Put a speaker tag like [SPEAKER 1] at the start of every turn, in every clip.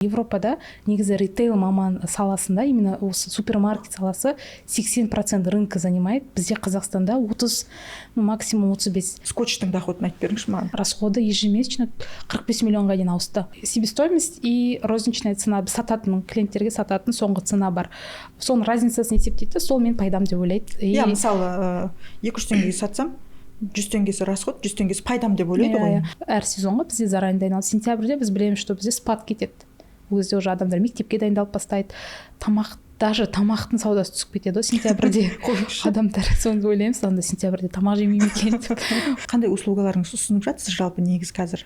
[SPEAKER 1] Европада негізі ритейл маман саласында, именно осы супермаркет саласы 80% рынка занимает. Бізде, Қазақстанда, 30, ну, максимум 35.
[SPEAKER 2] Скотчтың доходын айтып беріңізші маған.
[SPEAKER 1] Расходы ежемесячно 45 миллионға дейін ауысты. Себестоимость и розничная цена, біз сататын, клиенттерге сататын соңғы цена бар, соның разницасын есептейді да, сол менің пайдам деп ойлайды.
[SPEAKER 2] Иә, мысалы, 200 теңгеге сатсам, 100 теңгесі расход, 100 теңгесі пайдам деп ойлайды ғой.
[SPEAKER 1] Иә. Әр сезонға бізде заранее дайындалады. Сентябрьде біз білеміз, что бізде спад кетеді. Ол кезде уже адамдар мектепке дайындалып бастайды, тамақ, даже тамақтың саудасы түсіп кетеді ғой сентябрьде. Адамдар соны ойлаймыз, анда сентябрьде тамақ жемей ме екен деп.
[SPEAKER 2] Қандай услугаларыңызды ұсынып жатсыз жалпы негізі қазір?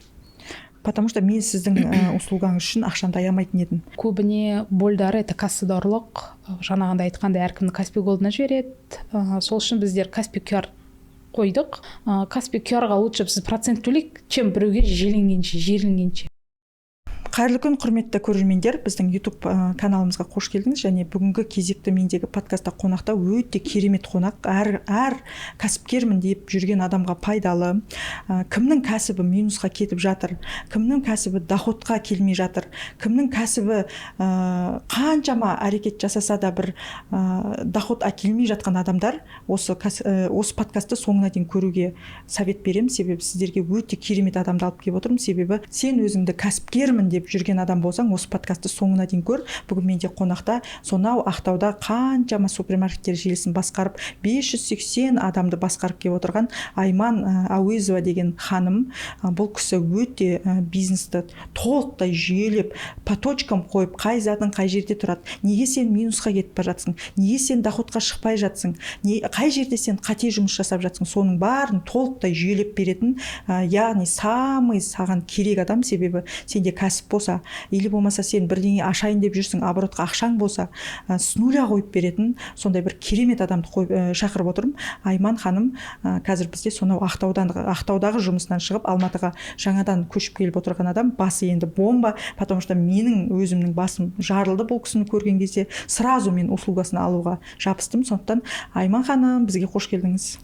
[SPEAKER 2] Потому что мен сіздің услугаңыз үшін ақшамды аямайтын едім.
[SPEAKER 1] Көбіне больдары — это кассада ұрлық, жаңағындай айтқандай, әркімнің Каспи Голдына жібереді. Сол үшін біздер Каспи QR қойдық. Каспи QR-ға лучше біз процент төлейік, чем біреуге желінгенше, жерінгенше.
[SPEAKER 2] Қайырлы күн, құрметті көрермендер! Біздің YouTube каналымызға қош келдіңіз. Және бүгінгі кезекті мендегі подкастта қонақта өте керемет қонақ, әр кәсіпкермін деп жүрген адамға пайдалы, кімнің кәсібі минусқа кетіп жатыр, кімнің кәсібі доходқа келмей жатыр, кімнің кәсібі қаншама әрекет жасаса да, бір доход әкелмей жатқан адамдар осы подкастты соңына дейін көруге совет беремін. Себебі сіздерге өте керемет адамды алып келіп отырмын. Себебі сен өзіңді кәсіпкермін деп жүрген адам болсаң, осы подкастты соңына дейін көр. Бүгін менде қонақта сонау Ақтауда қаншама супермаркеттер желісін басқарып, 580 адамды басқарып келіп отырған Айман Әуезова деген ханым. Бұл кісі өте бизнесті толықтай жүйелеп, по точкам қойып, қай затың қай жерде тұрады, неге сен минусқа кетіп бара жатсың, неге сен доходқа шықпай жатсың, қай жерде сен қате жұмыс жасап жатсың, соның барын толықтай жүйелеп беретін, яғни самый саған керек адам. Себебі сенде кәсіп болса или болмаса сен бірдеңе ашайын деп жүрсің, оборотқа ақшаң болса, с нуля қойып беретін сондай бір керемет адамды қойып, шақырып отырмын. Айман ханым қазір бізде сонау Ақтаудан, Ақтаудағы жұмысынан шығып, Алматыға жаңадан көшіп келіп отырған адам. Басы енді бомба, потому что менің өзімнің басым жарылды бұл кісіні көрген кезде. Сразу мен услугасын алуға жабыстым. Сондықтан, Айман ханым, бізге қош келдіңіз!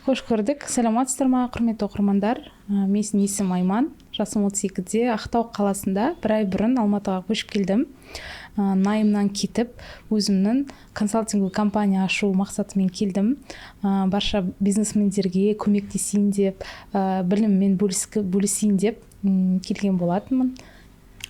[SPEAKER 1] Қош көрдік! Саламатсыздар ма, құрметті оқырмандар! Менің есімім Айман, жасым 32-де. Ақтау қаласында бір ай бұрын Алматыға көшіп келдім. Наймнан кетіп, өзімнің консалтинговый компания ашу мақсатымен келдім. Барша бизнесмендерге көмектесейін деп, біліміммен бөлісейін деп келген болатынмын.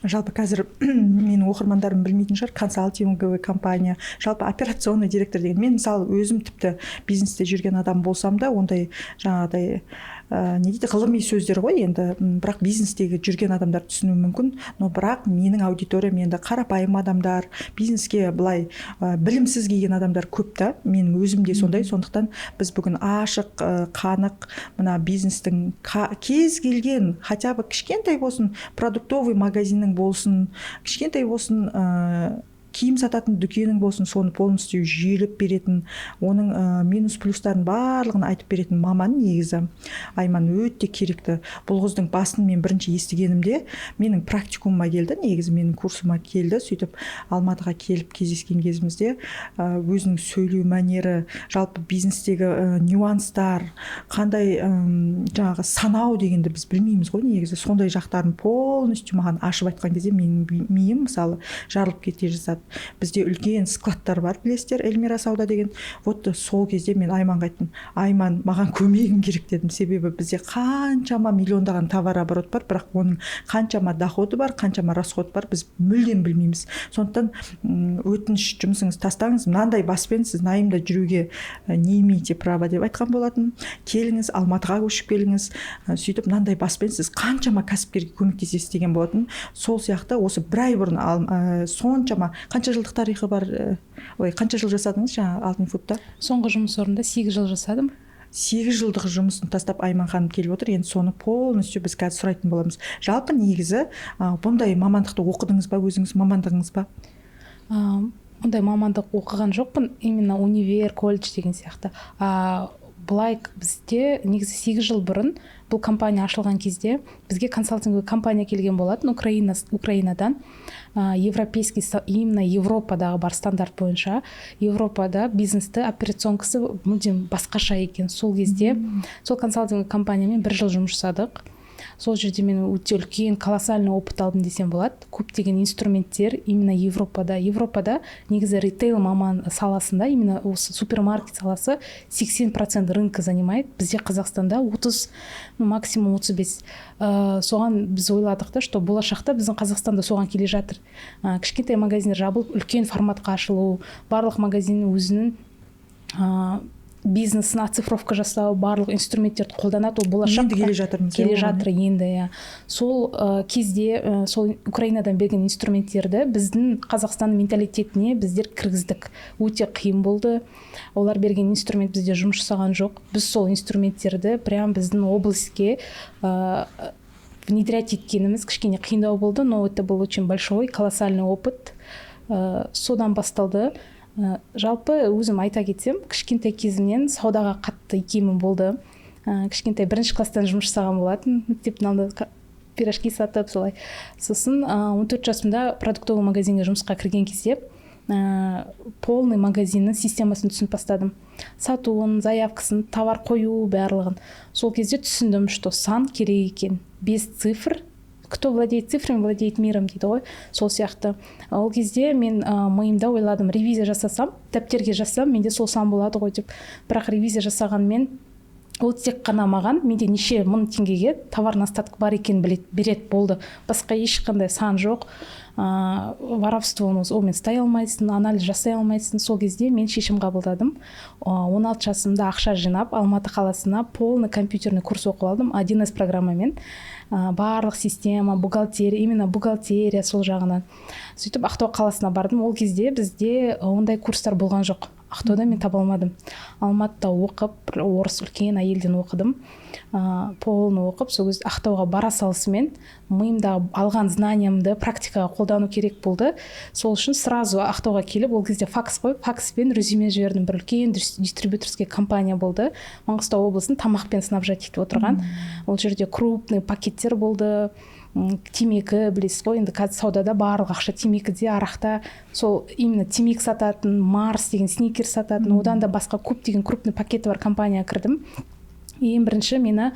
[SPEAKER 2] Жалпы қазір менің оқырмандарым білмейтін шығар консалтинговый компания, жалпы операционный директор деген. Мен, мысалы, өзім тіпті бизнесте жүрген адам болсам да, ондай жаңағыдай не дейді, ғылыми сөздер ғой енді, бірақ бизнестегі жүрген адамдар түсінуі мүмкін. Но бірақ менің аудиториям енді қарапайым адамдар, бизнеске былай білімсіз келген адамдар көп та, менің өзім де сондай. Сондықтан біз бүгін ашық, қанық мына бизнестің кез келген, хотя бы кішкентай болсын продуктовый магазиннің болсын, кішкентай болсын киім сататын дүкенің болсын, соны полностью жүйелеп беретін, оның минус плюстарын барлығын айтып беретін маман негізі Айман өте керекті. Бұл қыздың басын мен бірінші естігенімде, менің практикумыма келді, негізі менің курсыма келді. Сөйтіп Алматыға келіп кездескен кезімізде өзінің сөйлеу мәнері, жалпы бизнестегі нюанстар қандай, жаңағы санау дегенді біз білмейміз ғой негізі, сондай жақтарын полностью маған ашып айтқан кезде менің миым, мысалы, жарылып кете жаздады. Бізде үлкен складтар бар, білесіздер, Эльмира Сауда деген. Вот сол кезде мен Айманға айттым: «Айман, маған көмегің керек», — дедім. Себебі бізде қаншама миллиондаған товарооборот бар, бірақ оның қаншама доходы бар, қаншама расход бар, біз мүлдем білмейміз. Сондықтан өтініш, жұмысыңызды тастаңыз, мынандай баспен сіз наймда жүруге не имеете права деп айтқан болатын. Келіңіз, Алматыға көшіп келіңіз, сөйтіп мынандай баспен сіз қаншама кәсіпкерге көмектесесіз деген болатын. Сол сияқты осы бір ай бұрын соншама, қанша жылдық тарихы бар, ой, қанша жыл жасадыңыз жаңағы Алтын Фудта?
[SPEAKER 1] Соңғы жұмыс орнында 8 жыл жасадым.
[SPEAKER 2] 8 жылдық жұмысын тастап Айман ханым келіп отыр. Енді соны полностью біз қазір сұрайтын боламыз. Жалпы негізі бұндай мамандықты оқыдыңыз ба, өзіңіз мамандығыңыз ба?
[SPEAKER 1] Ондай мамандық оқыған жоқпын, именно универ, колледж деген сияқты. Былай, бізде негізі 8 жыл бұрын бұл компания ашылған кезде бізге консалтинговый компания келген болатын Украинадан. Европейский, именно Европадағы бар стандарт бойынша, Европада бизнесті операционкасы мүлдем басқаша екен. Сол кезде сол консалтинговый компаниямен бір жыл жұмыс жасадық. Сол жерде мен өте үлкен, колоссальный опыт алдым десем болады. Көптеген инструменттер именно Европада. Европада негізі ритейл маман саласында, именно осы супермаркет саласы 80% рынка занимает. Бізде, Қазақстанда, 30, ну, максимум 35. Соған біз ойладық та, что болашақта біздің Қазақстанда соған келе жатыр, кішкентай магазиндер жабылып, үлкен форматқа ашылу, барлық магазин өзінің бизнесін оцифровка жасау, барлық инструменттерді қолданады. Ол болашақ.
[SPEAKER 2] Енді келе жатырмыз.
[SPEAKER 1] Келе жатыр енді, иә. Сол кезде сол Украинадан берген инструменттерді біздің Қазақстан менталитетіне біздер кіргіздік. Өте қиын болды. Олар берген инструмент бізде жұмыс жасаған жоқ. Біз сол инструменттерді прям біздің областьке внедрять еткеніміз кішкене қиындау болды, но это был очень большой, колоссальный опыт. Содан басталды. Жалпы өзім айта кетсем, кішкентай кезімнен саудаға қатты икемім болды. Кішкентай бірінші класстан жұмыс жасаған болатын, мектептің алдында пирожки сатып, солай. Сосын 14 жасымда продуктовый магазинге жұмысқа кірген кезде полный магазиннің системасын түсініп бастадым: сатуын, заявкасын, товар қою, барлығын. Сол кезде түсіндім, что сан керек екен. Без цифр, кто владеет цифрами, владеет миром дейді ғой, сол сияқты. Ол кезде мен миымда ойладым: ревизия жасасам, дәптерге жазсам, менде сол сан болады ғой деп. Бірақ ревизия жасағанмен, ол тек қана маған менде неше мың теңгеге товарный остаток бар екенін білет, береді, болды, басқа ешқандай сан жоқ. Воровствоны онымен ұстай алмайсың, анализ жасай алмайсың. Сол кезде мен шешім қабылдадым: 16 жасымда ақша жинап, Алматы қаласына полный компьютерный курс оқып алдым 1С программамен, барлық система, бухгалтерия, именно бухгалтерия, сол жағынан. Сөйтіп Ақтау қаласына бардым. Ол кезде бізде ондай курстар болған жоқ Ақтауда, мен таба алмадым. Алматыда оқып, бір орыс үлкен әйелден оқыдым. Полный оқып, сол кезде Ақтауға бара салысымен миымдағы алған знаниямды практикаға қолдану керек болды. Сол үшін сразу Ақтауға келіп, ол кезде факс қой, факспен резюме жібердім. Бір үлкен дистрибьюторский компания болды, Маңғыстау облысын тамақпен снабжать етіп отырған. Ол жерде крупный пакеттер болды, темекі, білесіз ғой енді, қазір саудада барлық ақша темекіде, арақта. Сол именно темекі сататын, Марс деген, Сникерс сататын, одан да басқа көптеген крупный пакеті бар компанияға кірдім. Ең бірінші мені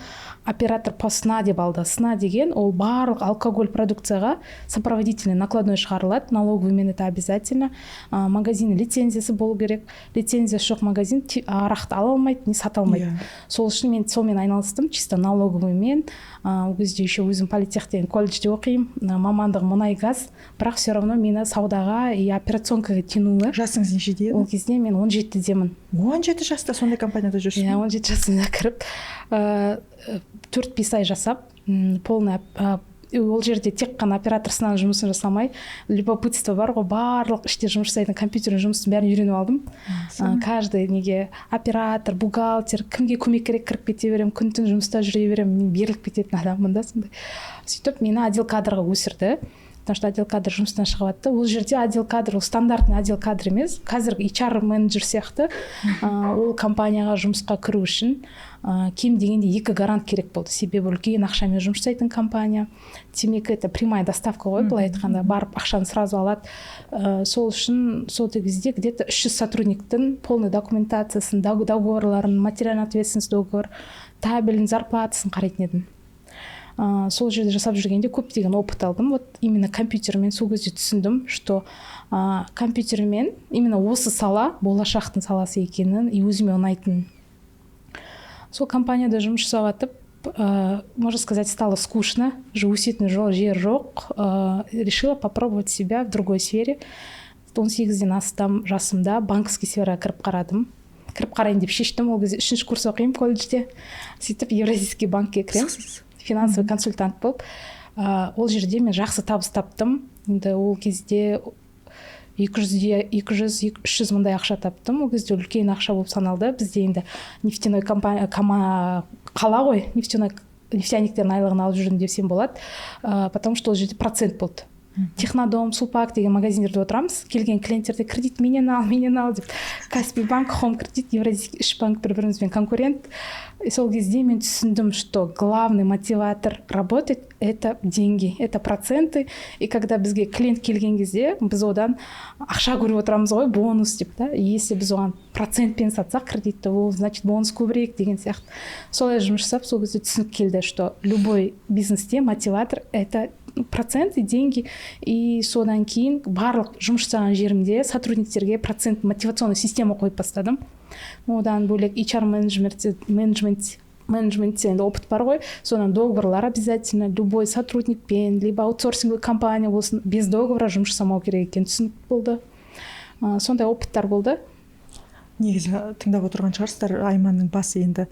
[SPEAKER 1] оператор по СНА деп алды. СНА деген ол барлық алкоголь продукцияға сопроводительный накладной шығарылады налоговыймен, это обязательно. Магазин лицензиясы болу керек. Лицензиясы жоқ магазин арақты ала алмайды, не сата алмайды. Сол үшін мен сонымен айналыстым, чисто налоговыймен. Ол кезде еще өзім политех деген колледжде оқимын, мамандығым мұнай газ, бірақ все равно мені саудаға и операционкаға тянуло.
[SPEAKER 2] Жасыңыз нешеде еді?
[SPEAKER 1] Ол кезде мен 17-демін.
[SPEAKER 2] 17 жаста сондай компанияда жүрсіз?
[SPEAKER 1] Иә, 17 жасымда кіріп, 4-5 ай жасап, полный ол жерде тек қана оператор СНА жұмысын жасамай, любопытство бар ғой, барлық іште жұмыс жасайтын компьютердің жұмысын бәрін үйреніп алдым. Каждый неге оператор, бухгалтер, кімге көмек керек, кіріп кете беремін, күн түн жұмыста жүре беремін. Мен беріліп кететін адаммын да сондай. Сөйтіп мені отдел кадрға өсірді, потому что отдел кадр жұмыстан шығып жатты. Ол жерде отдел кадр, ол стандартный отдел кадр емес, қазіргі HR менеджер сияқты. Ол компанияға жұмысқа кіру үшін кем дегенде екі гарант керек болды, себебі үлкен ақшамен жұмыс жасайтын компания. Темекі — это прямая доставка ғой, былай айтқанда, барып ақшаны сразу алады. Сол үшін сол кезде где то 300 сотрудниктің полный документациясын, договорларын, материальный ответственность договор, табелін, зарплатасын қарайтын едім. Сол жерде жасап жүргенде көптеген опыт алдым, вот именно компьютермен. Сол кезде түсіндім, что компьютермен именно осы сала болашақтың саласы екенін и өзіме ұнайтынын. Сол компанияда жұмыс жасап жатып, можно сказать, стало скучно, уже өсетін жол жер жоқ. Решила попробовать себя в другой сфере. 18-ден астам жасымда банковский сфераға кіріп қарадым, кіріп қарайын деп шештім. Ол кезде үшінші курс оқимын колледжде. Сөйтіп Евразийский банкке кіремін финансовый консультант болып. Ол жерде мен жақсы табыс таптым. Енді ол кезде екі жүзде 200, 300 мыңдай ақша таптым. Ол кезде үлкен ақша болып саналды бізде. Енді нефтяной компания, қала ғой, нефтяной, нефтяниктердің айлығын алып жүрдім десем болады, потому что ол жерде процент болды. Технодом, Сулпак деген магазиндерде отырамыз. Келген клиенттерде «Кредит менен ал, менен ал» деп. Каспи банк, Хоум Кредит, Евразийский, үш банк бір бірімізбен конкурент. И сол кезде мен түсіндім, что главный мотиватор работать — это деньги, это проценты. И когда бізге клиент келген кезде, біз одан ақша көріп отырамыз ғой, бонус деп та. И если біз оған процентпен сатсақ кредитті, ол значит бонус көбірек деген сияқты. Солай жұмыс жасап, сол кезде түсінік келді, что любой бизнесте мотиватор — это проценты, деньги. И содан кейін барлық жұмыс жасаған жерімде сотрудниктерге процент, мотивационный система қойып бастадым. Одан бөлек HR менеджментте енді опыт бар ғой, содан договорлар обязательно любой сотрудникпен, либо аутсорсинговый компания болсын, без договора жұмыс жасамау керек екені түсінік болды. Сондай опыттар болды.
[SPEAKER 2] Негізі тыңдап отырған шығарсыздар, Айманның басы енді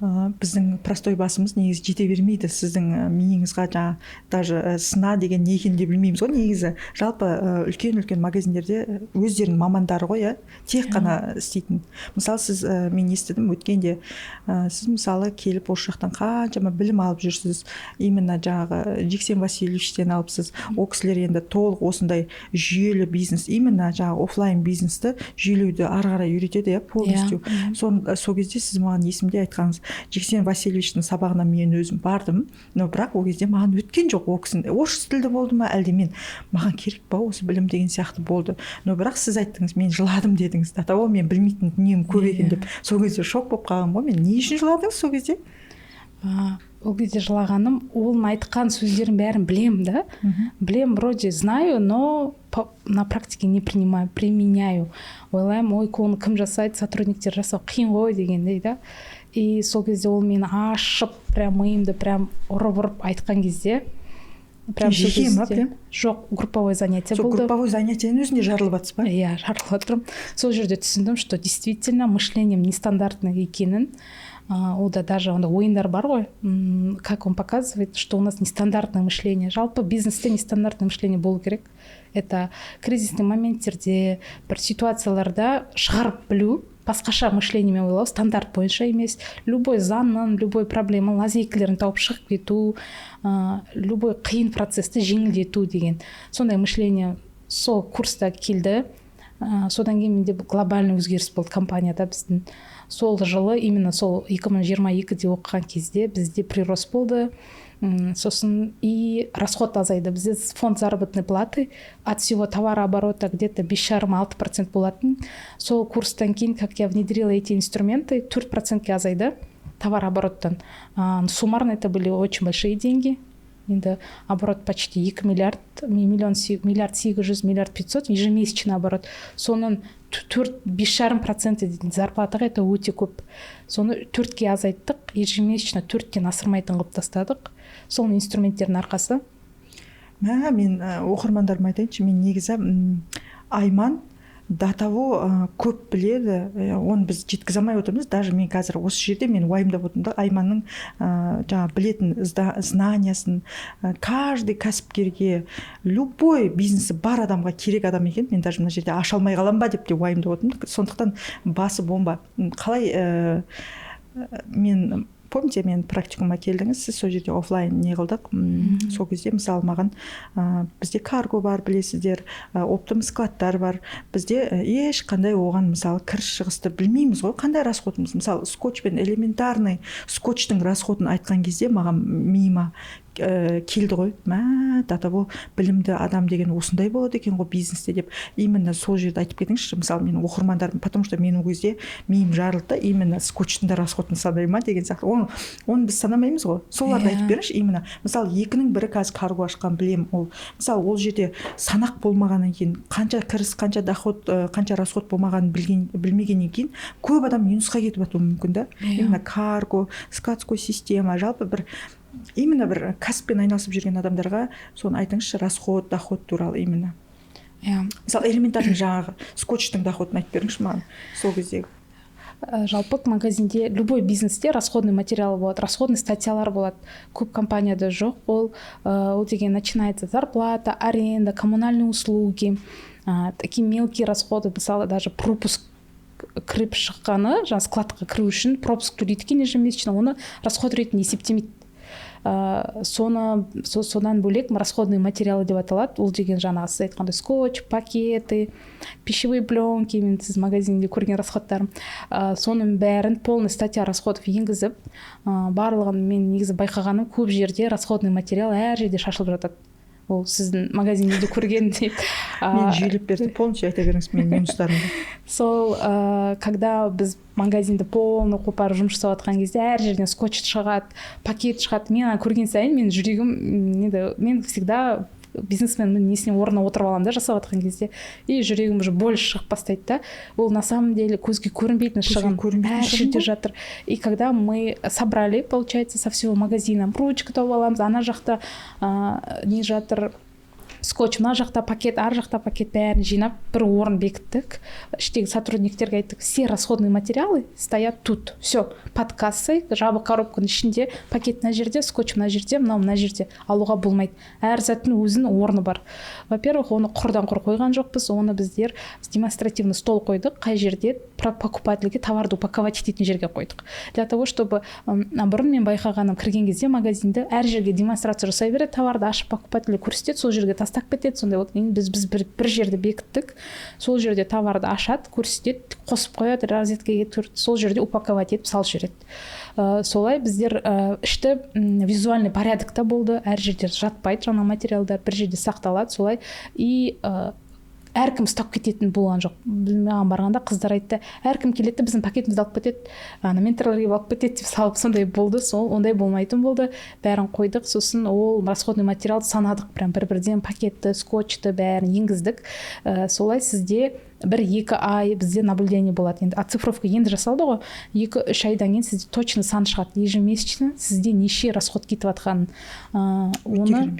[SPEAKER 2] біздің простой басымыз негізі жете бермейді сіздің миыңызға. Жаңа даже ЦНА деген не екенін де білмейміз ғой негізі. Жалпы үлкен үлкен магазиндерде өздерінің мамандары ғой, иә, тек қана істейтін. Мысалы, сіз мен естідім өткенде, сіз мысалы келіп осы жақтан қаншама білім алып жүрсіз, именно жаңағы Жексен Васильевичтен алыпсыз. Ол кісілер енді толық осындай жүйелі бизнес, именно жаңағы оффлайн бизнесті жүйелеуді ары қарай үйретеді, иә, полностью.
[SPEAKER 1] Иә.
[SPEAKER 2] Сол кезде сіз маған, есімде, айтқаныңыз: «Жексен Васильевичтің сабағына мен өзім бардым, но бірақ ол кезде маған өткен жоқ». Ол кісінің орыс тілді болды ма, әлде мен маған керек па осы білім деген сияқты болды. Но бірақ сіз айттыңыз, «Мен жыладым» дедіңіз, до того мен білмейтін дүнием көп екен деп. Сол кезде шок болып қалғанмын ғой мен. Не үшін жыладыңыз сол кезде?
[SPEAKER 1] Ол кезде жылағаным, оның айтқан сөздерін бәрін білемін да, білемін, вроде знаю, но на практике не принимаю, применяю. Ойлаймын: «Ой, оны кім жасайды, сотрудниктер жасау қиын ғой» дегендей да. И сол кезде ол мені ашып, прям миымды прям ұрып ұрып айтқан кезде, прям сол
[SPEAKER 2] Жеке ма,
[SPEAKER 1] кезде-
[SPEAKER 2] прям?
[SPEAKER 1] Жоқ, групповой занятие
[SPEAKER 2] Сол
[SPEAKER 1] болды.
[SPEAKER 2] групповой занятиенің өзінде жарылып жатсыз ба?
[SPEAKER 1] Иә, жарылып жатырмын. Сол жерде түсіндім, что действительно мышлением нестандартный екенін. Ол да даже онда ойындар бар ғой, как он показывает, что у нас нестандартное мышление. Жалпы бизнесте нестандартное мышление болу керек. Это кризисный моменттерде, бір ситуацияларда шығарып білу, басқаша мышлениемен ойлау, стандарт бойынша емес, любой заңның, любой проблеманың лазейкалерін тауып шығып кету, любой қиын процессті жеңілдету деген сондай мышление сол курста келді. Содан кейін менде глобальный өзгеріс болды компанияда біздің. Сол жылы, именно сол 2022-де оқыған кезде бізде прирост болды. Сосын и расход азайды. Бізде фонд заработной платы от всего товарооборота где то 5,5-6% болатын. Сол курстан кейін, как я внедрила эти инструменты, 4%-ке азайды товарообороттан. Суммарно это были очень большие деньги. Енді оборот почти 2 миллиард, миллион, миллиард 800, миллиард 500 ежемесячный оборот. Соның төрт, 5,5% дейтін зарплатаға это өте көп. Соны төртке азайттық, ежемесячно төрттен асырмайтын қылып тастадық сол инструменттердің арқасы.
[SPEAKER 2] Мә, мен оқырмандарыма айтайыншы, мен негізі Айман до того көп біледі, оны біз жеткізе алмай отырмыз. Даже мен қазір осы жерде мен уайымдап отырмын да Айманның жаңағы білетін знаниясын. Каждый кәсіпкерге, любой бизнесі бар адамға керек адам екен. Мен даже мына жерде аша алмай қаламын ба деп те уайымдап отырмын. Сондықтан басы бомба. Қалай мен, помните, мен практикумға келдіңіз сіз, сол жерде оффлайн не қылдық. Сол кезде мысалы маған бізде карго бар, білесіздер, оптом складтар бар. Бізде ешқандай оған мысалы кіріс шығысты білмейміз ғой, қандай расходымыз. Мысалы, скотчпен, элементарный скотчтың расходын айтқан кезде маған миыма келді ғой: мә, до того білімді адам деген осындай болады екен ғой бизнесте деп. Именно сол жерде айтып кетіңізші, мысалы, менің оқырмандарым, потому что мен ол кезде миым жарылды да, именно скотчтың да расходын санай ма деген сияқты. Оны біз санамаймыз ғой, соларды айтып беріңізші. Именно мысалы екінің бірі қазір карго ашқан, білемін. Ол мысалы ол жерде санақ болмағаннан кейін, қанша кіріс, қанша доход, қанша расход болмағанын білмегеннен кейін көп адам минусқа кетіп жатуы мүмкін да. Именно карго, складской система, жалпы бір именно бір кәсіппен айналысып жүрген адамдарға соны айтыңызшы, расход, доход туралы именно. Мысалы, элементарный жаңағы скотчтың доходын айтып беріңізші маған сол кездегі.
[SPEAKER 1] Жалпы магазинде, любой бизнесте расходный материал болады, расходный статьялар болады. Көп компанияда жоқ ол. Ол деген начинается зарплата, аренда, коммунальные услуги, такие мелкие расходы. Мысалы, даже пропуск, кіріп шыққаны, жаңағы складқа кіру үшін пропуск төлейді екен ежемесячно, оны расход ретінде есептемейді. Соны содан бөлек расходные материалы деп аталады. Ол деген жаңағы сіз айтқандай скотч, пакеты, пищевые пленки, мен сіз магазинде көрген расходтарым. Соның бәрін полный статья расходов енгізіп, барлығын. Мен негізі байқағаным, көп жерде расходный материал әр жерде шашылып жатады. Ол сіздің магазинде де көрген.
[SPEAKER 2] Мен жүйелеп берді, полностью айта беріңіз менің минустарымды.
[SPEAKER 1] Сол когда біз магазинді полный қопарып жұмыс жасап жатқан кезде, әр жерден скотч шығады, пакет шығады. Мен ана көрген сайын менің жүрегім енді, мен всегда бизнесменнің несіне, орнына отырып аламын да жасап жатқан кезде, и жүрегім уже больше шығып бастайды да. Ол на самом деле көзге көрінбейтін шығын,
[SPEAKER 2] көрінбейтін
[SPEAKER 1] әр жерде жатыр. И когда мы собрали, получается, со всего магазина ручка тауып аламыз, ана жақта не жатыр, скотч, мына жақта пакет, ар жақта пакет, бәрін жинап, бір орын бекіттік. Іштегі сотрудниктерге айттық: «Все расходные материалы стоят тут, все под кассой, жабық коробканың ішінде, пакет мына жерде, скотч мына жерде, мынау мына жерде, алуға болмайды». Әр заттың өзінің орны бар. Во первых, оны құрдан құр қойған жоқпыз, оны біздер демонстративный стол қойдық, қай жерде покупательге товарды упаковать ететін жерге қойдық, для того чтобы бұрын мен байқағаным, кірген кезде магазинді әр жерге демонстрация жасай береді, товарды ашып, покупательге көрсетеді, сол жерге тастап кетеді. Сондай вот. Енді біз бір жерді бекіттік, сол жерде товарды ашады, көрсетеді, қосып қояды розеткеге, сол жерде упаковать етіп салып жібереді. Солай біздер ішті визуальный порядокта болды, әр жерде жатпайды жаңа материалдар, бір жерде сақталады солай. И әркім ұстап кететін болған жоқ. Маған барғанда қыздар айтты: «Әркім келеді де, біздің пакетімізді алып кетеді, ана менторлар келіп алып кетеді», — деп салып, сондай болды. Сол ондай болмайтын болды, бәрін қойдық. Сосын ол расходный материалды санадық, прям бір бірден пакетті, скотчты, бәрін енгіздік. Солай сізде 1-2 ай бізде наблюдение болады. Енді оцифровка енді жасалды ғой, 2-3 айдан кейін сізде точно сан шығады, ежемесячно сізде неше расход кетіп жатқанын. Оны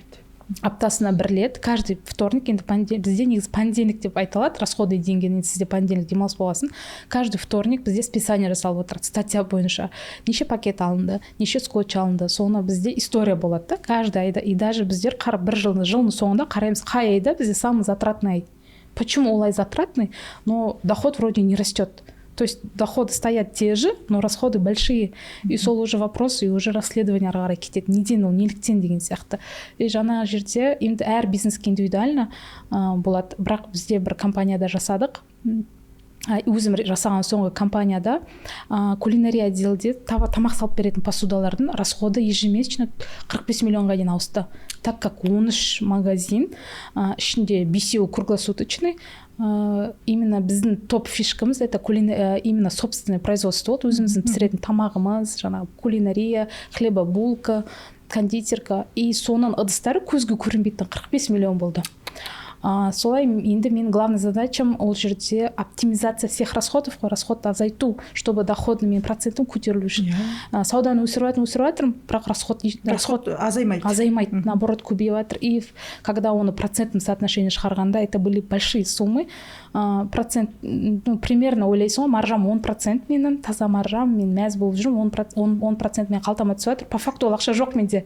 [SPEAKER 1] аптасына бір рет, каждый вторник, енді бізде негізі понедельник деп айтылады расходный деньги, енді сізде понедельник демалыс болғасын, каждый вторник бізде списание жасалып отырады статья бойынша: неше пакет алынды, неше скотч алынды. Соны бізде история болады да каждый айда. И даже біздер бір жылдың соңында қараймыз, қай айда бізде самый затратный ай, почему ол ай затратный, но доход вроде не растет, то есть доходы стоят те же, но расходы большие. И сол уже вопрос, и уже расследование ары қарай кетеді, неден ол, неліктен деген сияқты. И жаңа жерде енді әр бизнеске индивидуально болады, бірақ бізде бір компанияда жасадық, өзім жасаған соңғы компанияда, кулинария отделде тамақ салып беретін посудалардың расходы ежемесячно 45 миллионға дейін ауысты, так как 13 магазин, ішінде бесеуі круглосуточный. Именно біздің топ фишкамыз это именно собственное производство болды, өзіміздің пісіретін тамағымыз, жаңағы кулинария, хлебобулка, кондитерка, и соның ыдыстары көзге көрінбейтін 45 миллион болды. Солай енді менің главный задачам ол жерде оптимизация всех расходов қой, расходты азайту, чтобы доходный менің процентім көтерілу үшін. Сауданы өсіріп жатырмын, өсіріп жатырмын, бірақ расход
[SPEAKER 2] расход азаймайды.
[SPEAKER 1] Азаймайды, наоборот, көбейіп жатыр. И когда оны процентном соотношении шығарғанда, это были большие суммы. Процент, ну, примерно ойлайсың ғой, маржам 10%, менің таза маржам, мен мәз болып жүрмін, 10% менің қалтама түсіп жатыр. По факту ол ақша жоқ менде,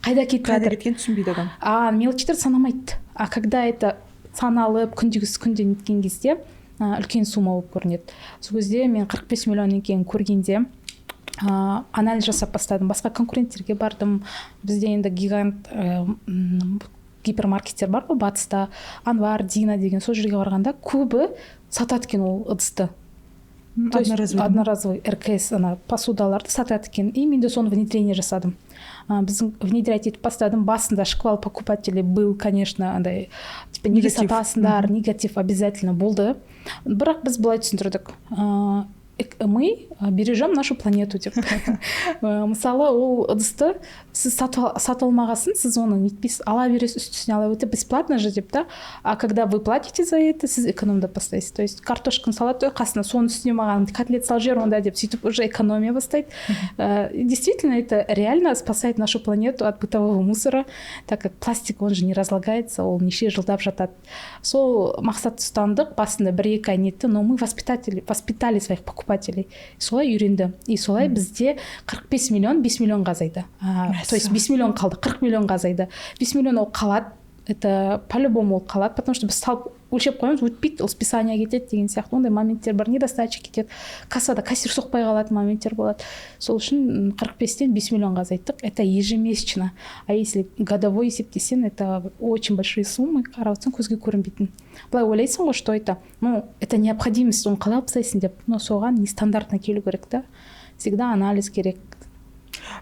[SPEAKER 1] қайда кетіп
[SPEAKER 2] Қайда
[SPEAKER 1] жатыр?
[SPEAKER 2] кеткенін түсінбейді адам.
[SPEAKER 1] А мелочьтер санамайды. А когда это саналып, күндегісі күнде неткен кезде, үлкен сумма болып көрінеді. Сол кезде мен 45 миллион екенін көргенде, анализ жасап бастадым, басқа конкуренттерге бардым. Бізде енді гигант гипермаркеттер бар ғой батыста, Анвар, Дина деген, сол жерге барғанда көбі сатады екен ол ыдысты, то есть
[SPEAKER 2] Одноразовый.
[SPEAKER 1] одноразовый РКС ана посудаларды сатады екен. И мен де соны внедрение жасадым, біздің внедрять етіп бастадым. Басында шквал покупателей был, конечно, андай типа неге
[SPEAKER 2] Негатив.
[SPEAKER 1] сатасыңдар, негатив обязательно болды. Бірақ біз былай түсіндірдік: мы бережем нашу планету деп. Мысалы, ол ыдысты сіз сатып алмағасын, сіз оны нетпейсіз, ала бересіз, үсті үстіне ала бересіз, бесплатно же деп та. А когда вы платите за это, сіз экономдап бастайсыз, то есть картошканы салады, қасына соның үстіне маған котлет салып жібер онда деп, сөйтіп уже экономия бастайды. Действительно, это реально спасает нашу планету от бытового мусора, так как пластик, он же не разлагается, ол неше жылдап жатады. Сол мақсатты ұстандық. Басында 1-2 ай нетті, но мы воспитали своих покупателей, солай үйренді. И солай бізде 45 миллион 5 миллионға азайды, то есть 5 миллион қалды, 40 миллионға азайды. 5 миллион ол қалады, это по любому ол қалады, потому что біз салып Өлшеп қоямыз, өтпейді, ол списание кетеді деген сияқты. Ондай моменттер бар, недостача кетеді, кассада кассир соқпай қалатын моменттер болады. Сол үшін 45-тен 5 миллионға азайттық. Это ежемесячно, а если годовой есептесең, это очень большие суммы. Қарап отырсаң, көзге көрінбейтін. Былай ойлайсың ғой, что это, ну, это необходимость, оны қалай алып тастайсың деп. Но соған нестандартно келу керек та, всегда анализ керек.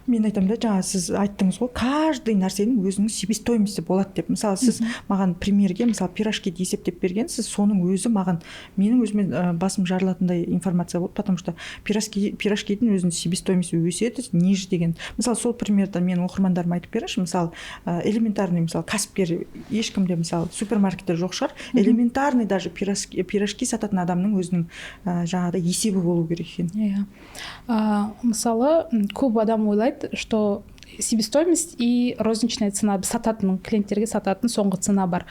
[SPEAKER 2] Мен айтамын да, жаңа сіз айттыңыз ғой, каждый нәрсенің өзінің себестоимости болады деп. Мысалы, сіз маған примерге, мысалы, пирожкиді есептеп бергенсіз, соның өзі маған, менің өзіме басым жарылатындай информация болды, потому что пирожкидің өзінің себестоимости өседі ниже деген. Мысалы, сол примерді менің оқырмандарыма айтып беріңізші. Мысалы, элементарный, мысалы, кәсіпкер ешкімде, мысалы, супермаркетте жоқ шығар, элементарный даже пирожки сататын адамның өзінің жаңағыдай есебі болу керек екен.
[SPEAKER 1] Иә, мысалы, көп адам ойлайды, что себестоимость и розничная цена, сататын, клиенттерге сататын соңғы цена бар,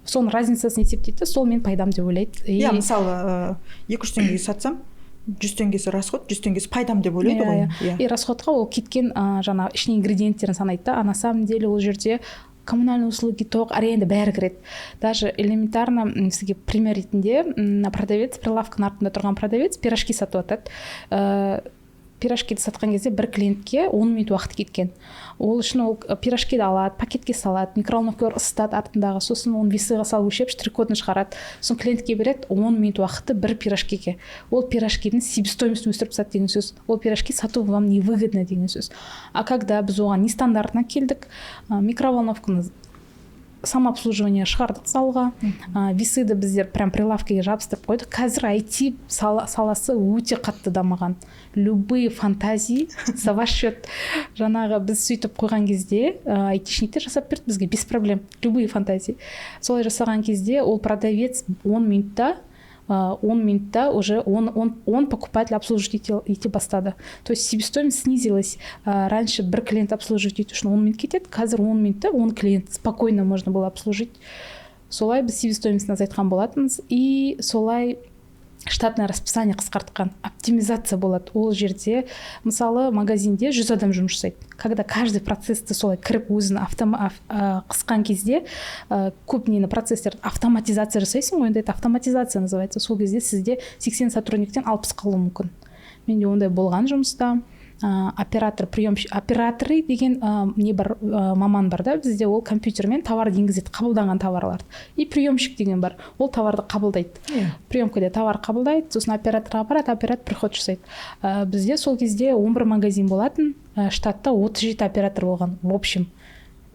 [SPEAKER 1] соның разницасын есептейді да, сол менің пайдам деп ойлайды.
[SPEAKER 2] Иә, мысалы, 200 теңгеге сатсам, 100 теңгесі расход, 100 теңгесі пайдам деп ойлайды ғой.
[SPEAKER 1] Иә. И расходқа ол кеткен жаңағы ішіне ингредиенттерін санайды да, а на самом деле ол жерде коммунальные услуги, тоқ, аренда, бәрі кіреді. Даже элементарно сізге пример ретінде: продавец, прилавканың артында тұрған продавец пирожки сатып жатады. Пирожкиді сатқан кезде бір клиентке 10 минут уақыт кеткен. Ол үшін ол пирожкиді алады, пакетке салады, микроволновкаға ысытады артындағы, сосын оны весыға салып, өлшеп, штрих кодын шығарады, сосын клиентке береді. 10 минут уақыты бір пирожкиге. Ол пирожкидің себестоимостін өсіріп тастады деген сөз, ол пирожки сату вам невыгодно деген сөз. А когда біз оған нестандартно келдік, микроволновканы самообслуживание шығардық залға, весыды біздер прям прилавкаға жабыстырып қойдық. Қазір IT саласы өте қатты дамыған, любые фантазии за ваш счет. Жаңағы біз сөйтіп қойған кезде, айтишниктер жасап берді бізге без проблем, любые фантазии. Солай жасаған кезде ол продавец 10 минутта, 10 минутта уже он покупатель обслуживать ете бастады. То есть себестоимость снизилась. Раньше бір клиент обслуживать ету үшін 10 минут кетеді, қазір 10 минутта 10 клиент спокойно можно было обслужить. Солай біз себестоимость азайтқан болатынбыз и солай штатное расписание қысқартқан. Оптимизация болады ол жерде. Мысалы, магазинде 100 адам жұмыс жасайды. Когда каждый процессті солай кіріп, өзін қысқан кезде, көп нені, процесстерді автоматизация жасайсың ғой енді, это автоматизация называется. Сол кезде сізде 80 сотрудниктен 60 қалуы мүмкін. Менде ондай болған жұмыста. Оператор прием, операторы деген не бар, маман бар да бізде, ол компьютермен товарды енгізеді, қабылданған товарларды. И приемщик деген бар, ол товарды қабылдайды. Приемкада товар қабылдайды, сосын операторға барады, оператор приход жасайды. Бізде сол кезде 11 магазин болатын, штатта 37 оператор болған, в общем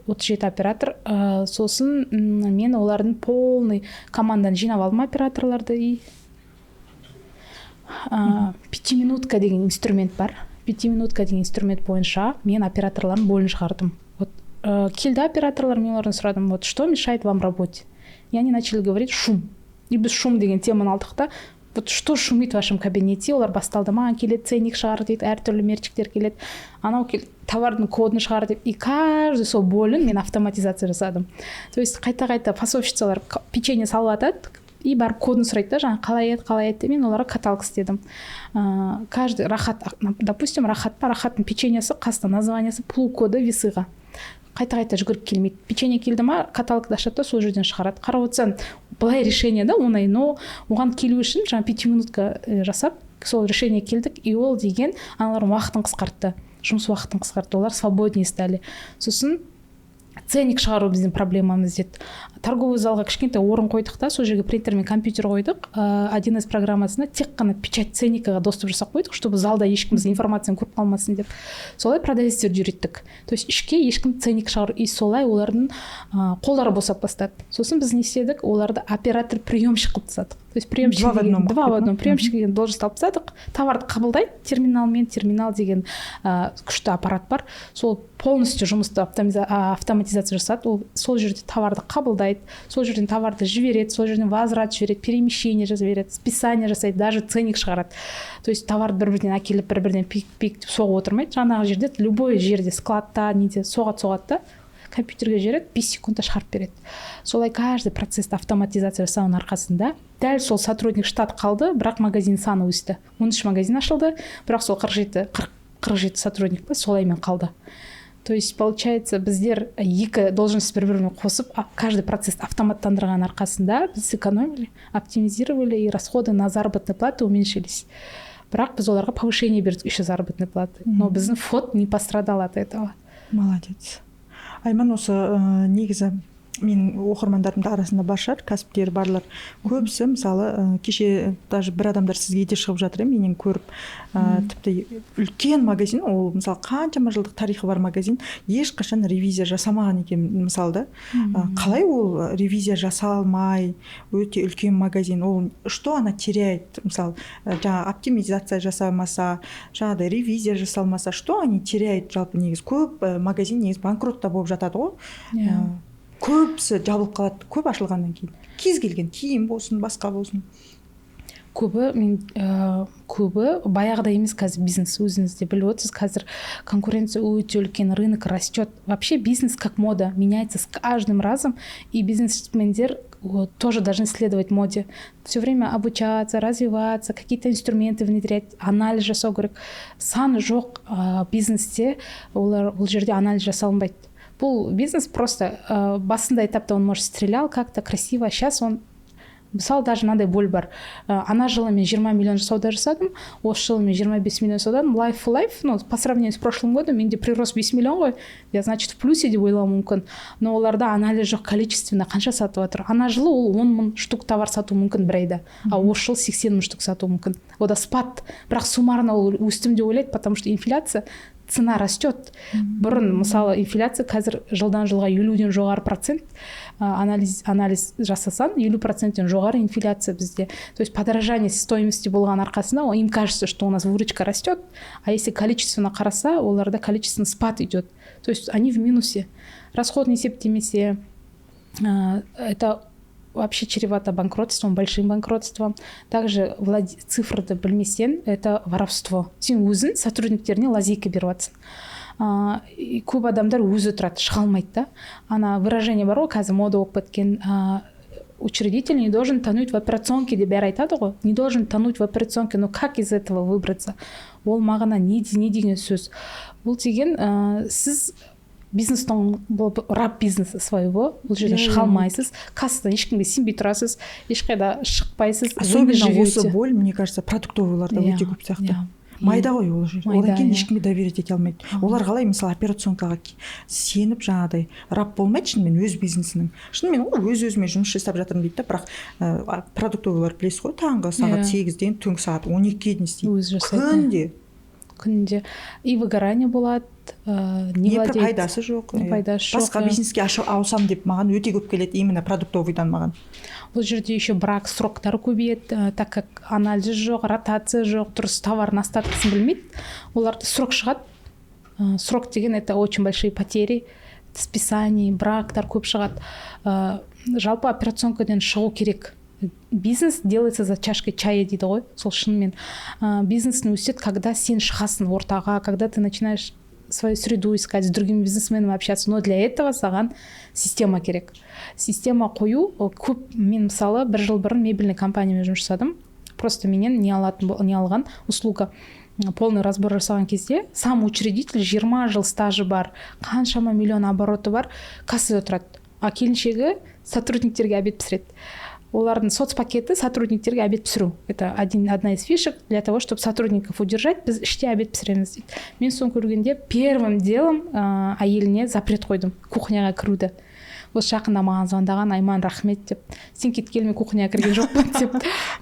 [SPEAKER 1] 37 оператор. Сосын мен олардың полный команданы жинап алдым, операторларды. И пятиминутка деген инструмент бар. Пятиминутка деген инструмент бойынша мен операторлардың бөлін шығардым. Вот келді операторлар, мен олардан сұрадым: «Вот что мешает вам работать?» И они начали говорить: «Шум». И біз шум деген теманы алдық та, вот что шумит в вашем кабинете? Олар басталды: маған келеді, ценник шығар дейді, әртүрлі мерчиктер келеді, анау кел, товардың кодын шығар деп. И каждый сол бөлін мен автоматизация жасадым. То есть қайта қайта фасовщицалар печенье салып жатады и барып кодын сұрайды да, жаңағы қалай еді, қалай еді деп. Мен оларға каталог істедім. Каждый Рахат, допустим, Рахат па, Рахаттың печеньесі, қасында названиесі, полукоды, весыға қайта қайта жүгіріп келмейді. Печенье келді ма, каталогты ашады да, сол жерден шығарады. Қарап отырсаң, былай решение да оңай, но оған келу үшін жаңағы пятиминутка жасап, сол решение келдік. И ол деген аналардың уақытын қысқартты, жұмыс уақытын қысқартты, олар свободнее стали. Сосын ценник шығару біздің проблемамыз деді. Торговый залға кішкентай орын қойдық та, сол жерге принтер мен компьютер қойдық. 1С программасына тек қана печать ценникаға доступ жасап қойдық, чтобы залда ешкім біздің информацияны көріп қалмасын деп. Солай продавецтерді үйреттік, то есть ішке ешкім ценник шығару. И солай олардың қолдары босап бастады. Сосын біз не істедік? Оларды оператор приемщик қылып тастадық. То есть приемщик
[SPEAKER 2] Два в одном.
[SPEAKER 1] Два в одном. Приемщик деген должность алып тастадық. Товарды қабылдайды терминалмен. Терминал деген күшті аппарат бар, сол полностью жұмысты автоматизация жасады. Ол сол жерде товарды қабылдайды, сол жерден товарды жібереді, сол жерден возврат жібереді, перемещение жазып береді, списание жасайды, даже ценник шығарады. То есть товарды бір бірден әкеліп, бір бірден пик пик деп соғып отырмайды. Жаңағы жерде, любой жерде, складта, неде соғады, соғады да, компьютерге жібереді, 5 секундта шығарып береді. Солай каждый процессті автоматизация жасауының арқасында дәл сол сотрудник штат қалды, бірақ магазин саны өсті. 13 магазин ашылды, бірақ сол 47, 47 сотрудник па, солаймен қалды. То есть получается, біздер екі должность бір бірімен қосып, каждый процесс автоматтандырған арқасында біз сэкономили, оптимизировали, и расходы на заработные платы уменьшились. Бірақ біз оларға повышение бердік еще заработной платы, но біздің ФОТ не пострадал от этого.
[SPEAKER 2] Молодец, Айман. Осы негізі менің оқырмандарымның да арасында бар шығар кәсіпкер барлар көбісі. Мысалы, кеше даже бір адамдар сізге де шығып жатыр, иә, менен көріп. Тіпті үлкен магазин ол, мысалы, қаншама жылдық тарихы бар магазин, ешқашан ревизия жасамаған екен, мысалы, да. Қалай ол ревизия жасалмай, өте үлкен магазин, ол что она теряет? Мысалы, жаңағы оптимизация жасамаса, жаңағыдай ревизия жасалмаса, что они теряют? Жалпы негізі көп магазин негізі банкротта болып жатады ғой.
[SPEAKER 1] Иә.
[SPEAKER 2] Көбісі жабылып қалады көп ашылғаннан кейін, кез келген киім болсын, басқа болсын.
[SPEAKER 1] Көбі мен көбі баяғыдай емес қазір бизнес, өзіңіз де біліп отырсыз. Қазір конкуренция өте үлкен, рынок растет. Вообще бизнес как мода, меняется с каждым разом, и бизнесмендер вот тоже должны следовать моде, все время обучаться, развиваться, какие-то инструменты внедрять, анализ жасау керек. Сан жоқ бизнесте олар, ол жерде анализ жасалынбайды. Бұл бизнес просто басында этапта он, может, стрелял как-то красиво, сейчас он, мысалы, даже мынандай боль бар. Ана жылы мен 20 миллион сауда жасадым, осы жылы мен 25 миллион саудадым, like for like, ну, по сравнению с прошлым годом менде прирост 5 миллион ғой, я, значит, в плюсе деп ойлауым мүмкін. Но оларда анализ жоқ, количественно қанша сатып жатыр. Ана жылы ол 10 мың штук товар сатуы мүмкін бір айда, а осы жылы 80 мың штук сатуы мүмкін. Ода спад, бірақ суммарно ол өстім деп ойлайды, потому что инфляция, цена растет. Бұрын, мысалы, инфляция қазір жылдан жылға 50-ден жоғары процент, анализ жасасаң, 50%-тен жоғары инфляция бізде. То есть подорожание стоимости болған арқасында им кажется, что у нас выручка растет, а если количественно қараса, оларда количественно спад идет, то есть они в минусе. Расход есептемесе, это вообще чревато банкротством, большим банкротством. Также цифрды білмесең, это воровство. Сен өзің сотрудниктеріне лазейка беріп жатрсың. Көп адамдар өзі тұрады, шыға алмайды да. Ана выражение бар ғой, қазір мода болып кеткен, «учредитель не должен тонуть в операционке» деп бәрі айтады ғой. Не должен тонуть в операционке, но как из этого выбраться? Ол мағына не деген сөз? Бұл деген сіз бизнестің болып, раб бизнеса своего, бұл жерден шыға алмайсыз, кассадан ешкімге сенбей тұрасыз, ешқайда шықпайсыз.
[SPEAKER 2] Особенно осы боль, мне кажется, продуктовыйларда өте көп сияқты. Майда ғой ол жер, одан кейін ешкімге доверять ете алмайды. Олар қалай, мысалы, операционкаға сеніп, жаңағыдай раб болмайды шынымен өз бизнесінің? Шынымен ол өз өзіме жұмыс жасап жатырмын дейді да, бірақ продуктовыйлар, білесіз ғой, таңғы сағат 8-ден түнгі сағат 12-ге дейін істейді.
[SPEAKER 1] Өзі жасайды.
[SPEAKER 2] Күнде.
[SPEAKER 1] Күнде. И выгорание болады.
[SPEAKER 2] Не бір пайдасы жоқ.
[SPEAKER 1] Не пайдасы жоқ.
[SPEAKER 2] Басқа бизнеске ауысамын деп маған өте көп келеді, именно продуктовыйдан маған.
[SPEAKER 1] Бұл жерде еще брак сроктары көбейеді, так как анализ жоқ, ротация жоқ, дұрыс товардың остаткасын білмейді. Оларда срок шығады. Срок деген это очень большие потери, списаний, брактар көп шығады. Жалпы операционкадан шығу керек. Бизнес делается за чашкой чая дейді ғой, сол шынымен. Бизнестің өседі, когда сен шығасың ортаға, когда ты начинаешь свою среду искать, с другими бизнесменами общаться. Но для этого саған система керек. Система қою көп. Мен, мысалы, бір жыл бұрын мебельный компаниямен жұмыс жасадым. Просто менен не алатын, не алған услуга, полный разбор жасаған кезде, сам учредитель, 20 жыл стажы бар, қаншама миллион обороты бар, кассада тұрады, а келіншегі сотрудниктерге обед пісіреді. Олардың соцпакеті — сотрудниктерге обед пісіру. Это одна из фишек для того, чтобы сотрудников удержать. Біз іште обед пісіреміз дейді. Мен соны көргенде первым делом әйеліне запрет қойдым кухняға кіруді. Осы жақында маған звондаған: «Айман, рахмет», — деп. «Сен кеткелі мен кухняға кірген жоқпын», — деп.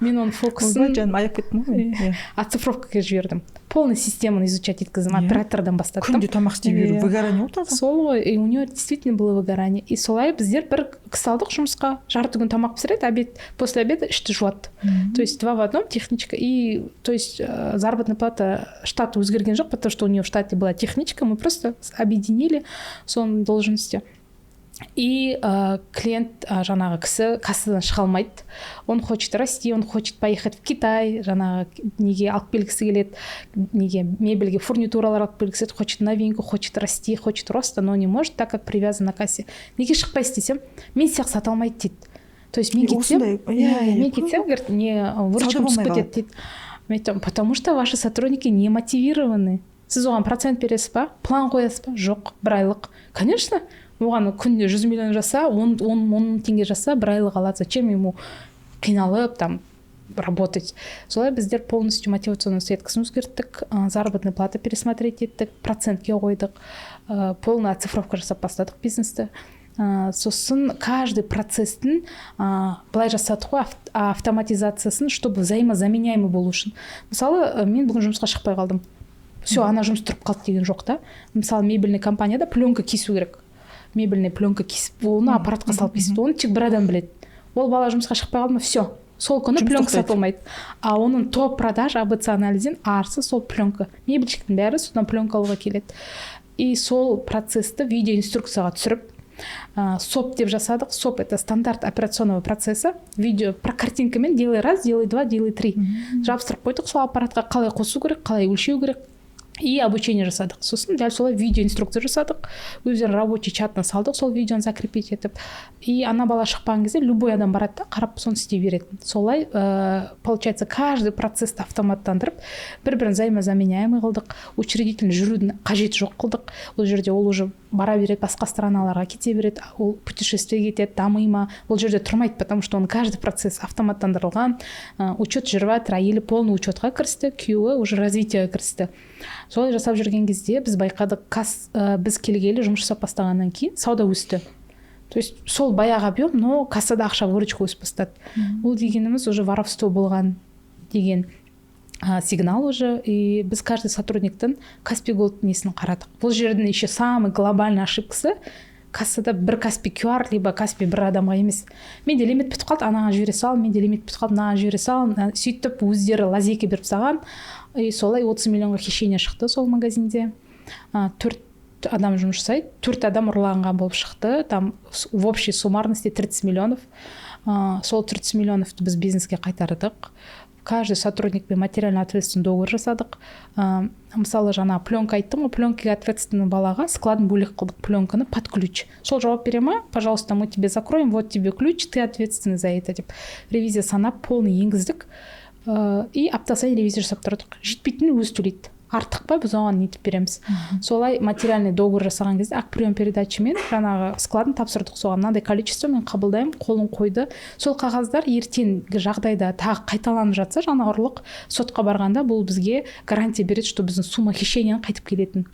[SPEAKER 1] Мен оның фокусын
[SPEAKER 2] Ойбай, жаным, аяп кеттім ғой мен. Иә.
[SPEAKER 1] Оцифровкаға жібердім, полный системаны изучать еткіздім, оператордан бастаттым.
[SPEAKER 2] Күнде тамақ істей беру выгорание ғой таза.
[SPEAKER 1] Сол ғой, и у нее действительно было выгорание. И солай біздер бір кісі алдық жұмысқа, жарты күн тамақ пісіреді, обед, после обеда ішті жуады. То есть два в одном, техничка. И то есть заработная плата, штат өзгерген жоқ, потому что у нее в штате была техничка, мы просто объединили соның должности. И клиент, жаңағы кісі кассадан шыға алмайды. Он хочет расти, он хочет поехать в Китай, жаңағы неге алып келгісі келеді, неге мебельге фурнитуралар алып келгісі келеді, хочет новинку, хочет расти, хочет роста, но не может, так как привязан на кассе. «Неге шықпайсыз?» — десем, «Мен сияқты сата алмайды», — дейді. То есть мен
[SPEAKER 2] И
[SPEAKER 1] кетсем,
[SPEAKER 2] осындай, иә,
[SPEAKER 1] иә,
[SPEAKER 2] иә,
[SPEAKER 1] мен
[SPEAKER 2] көп.
[SPEAKER 1] кетсем, говорит, не выручка
[SPEAKER 2] Сауда
[SPEAKER 1] түсіп
[SPEAKER 2] болмай
[SPEAKER 1] кетеді дейді. Мен айтамын: «Потому что ваши сотрудники не мотивированы». Сіз оған процент бересіз ба, план қоясыз ба? Жоқ. Бір айлық, конечно, оған күніне 100 миллион жаса, 10 мың теңге жаса, бір айлық алады. Зачем ему қиналып там работать? Солай біздер полностью мотивационный сеткасын өзгерттік, заработная плата пересмотреть еттік, процентке қойдық, полный оцифровка жасап бастадық бизнесті. Сосын каждый процесстің былай жасадық қой, автоматизациясын, чтобы взаимозаменяемый болу үшін. Мысалы, мен бүгін жұмысқа шықпай қалдым, все, ана жұмыс тұрып қалды деген жоқ та. Мысалы, мебельный компанияда пленка кесу керек, мебельный пленка кесіп, оны аппаратқа салып кеседі, оны тек бір адам біледі. Ол бала жұмысқа шықпай қалды ма, все, сол күні
[SPEAKER 2] Жұмыс
[SPEAKER 1] пленка
[SPEAKER 2] тоқтайды.
[SPEAKER 1] сатылмайды. А оның топ продаж АБЦ анализден арсы сол пленка, мебельщиктің бәрі содан пленка алуға келеді. И сол процессті видео инструкцияға түсіріп, СОП деп жасадық. СОП — это стандарт операционного процесса. Видео про картинкамен: делай раз, делай два, делай три. Жабыстырып қойдық сол аппаратқа, қалай қосу керек, қалай өлшеу керек, и обучение жасадық. Сосын дәл солай видео инструкция жасадық, өздерінің рабочий чатына салдық, сол видеоны закрепить етіп. И ана бала шықпаған кезде любой адам барады да, қарап, соны істей береді. Солай, получается, каждый процессті автоматтандырып, бір бірін взаимозаменяемый қылдық. Учредитель жүрудің қажеті жоқ қылдық ол жерде. Ол уже бара береді, басқа страналарға кете береді, ол путешествие кетеді, дами ма, ол жерде тұрмайды, потому что оның каждый процесс автоматтандырылған, учет жүріп жатыр. Әйелі полный учетқа кірісті, күйеуі уже развитиеға кірісті. Солай жасап жүрген кезде біз байқадық, біз келгелі, жұмыс жасап бастағаннан кейін сауда өсті. То есть сол баяғы объем, но кассада ақша, выручка өсіп бастады. Ол дегеніміз уже воровство болған деген сигнал уже. И біз каждый сотрудниктің Каспи Голд несін қарадық. Бұл жердің еще самый глобальный ошибкасы: кассада бір Каспи QR либо Каспи бір адамға емес. Менде лимит бітіп қалды, анаған жібере сал, менде лимит бітіп қалды, мынаған жібере сал. Сөйтіп өздері лазейка беріп тастаған. И солай 30 миллионға хищение шықты сол магазинде. Төрт адам жұмыс жасайды, төрт адам ұрланған болып шықты. Там в общей суммарности 30 миллионов. Сол 30 миллионовты біз бизнеске қайтардық, каждый сотрудникпен материально ответственный договор жасадық. Мысалы, жаңа пленка айттым ғой, пленкаға ответственный балаға складын бөлек қылдық, пленканы под ключ. Сол жауап бере ма, пожалуйста, мы тебе закроем, вот тебе ключ, ты ответственный за это деп ревизия санап, полный енгіздік. И апта сайын ревизия жасап тұрдық. Жетпейтінін өзі төлейді, артық па, біз оған нетіп береміз. Солай материальный договор жасаған кезде акт прием передачамен жаңағы складын тапсырдық соған: мынандай количество мен қабылдаймын. Қолын қойды. Сол қағаздар ертеңгі жағдайда тағы қайталанып жатса жаңа ұрлық, сотқа барғанда бұл бізге гарантия береді, что біздің сумма хищениенің қайтып келетін.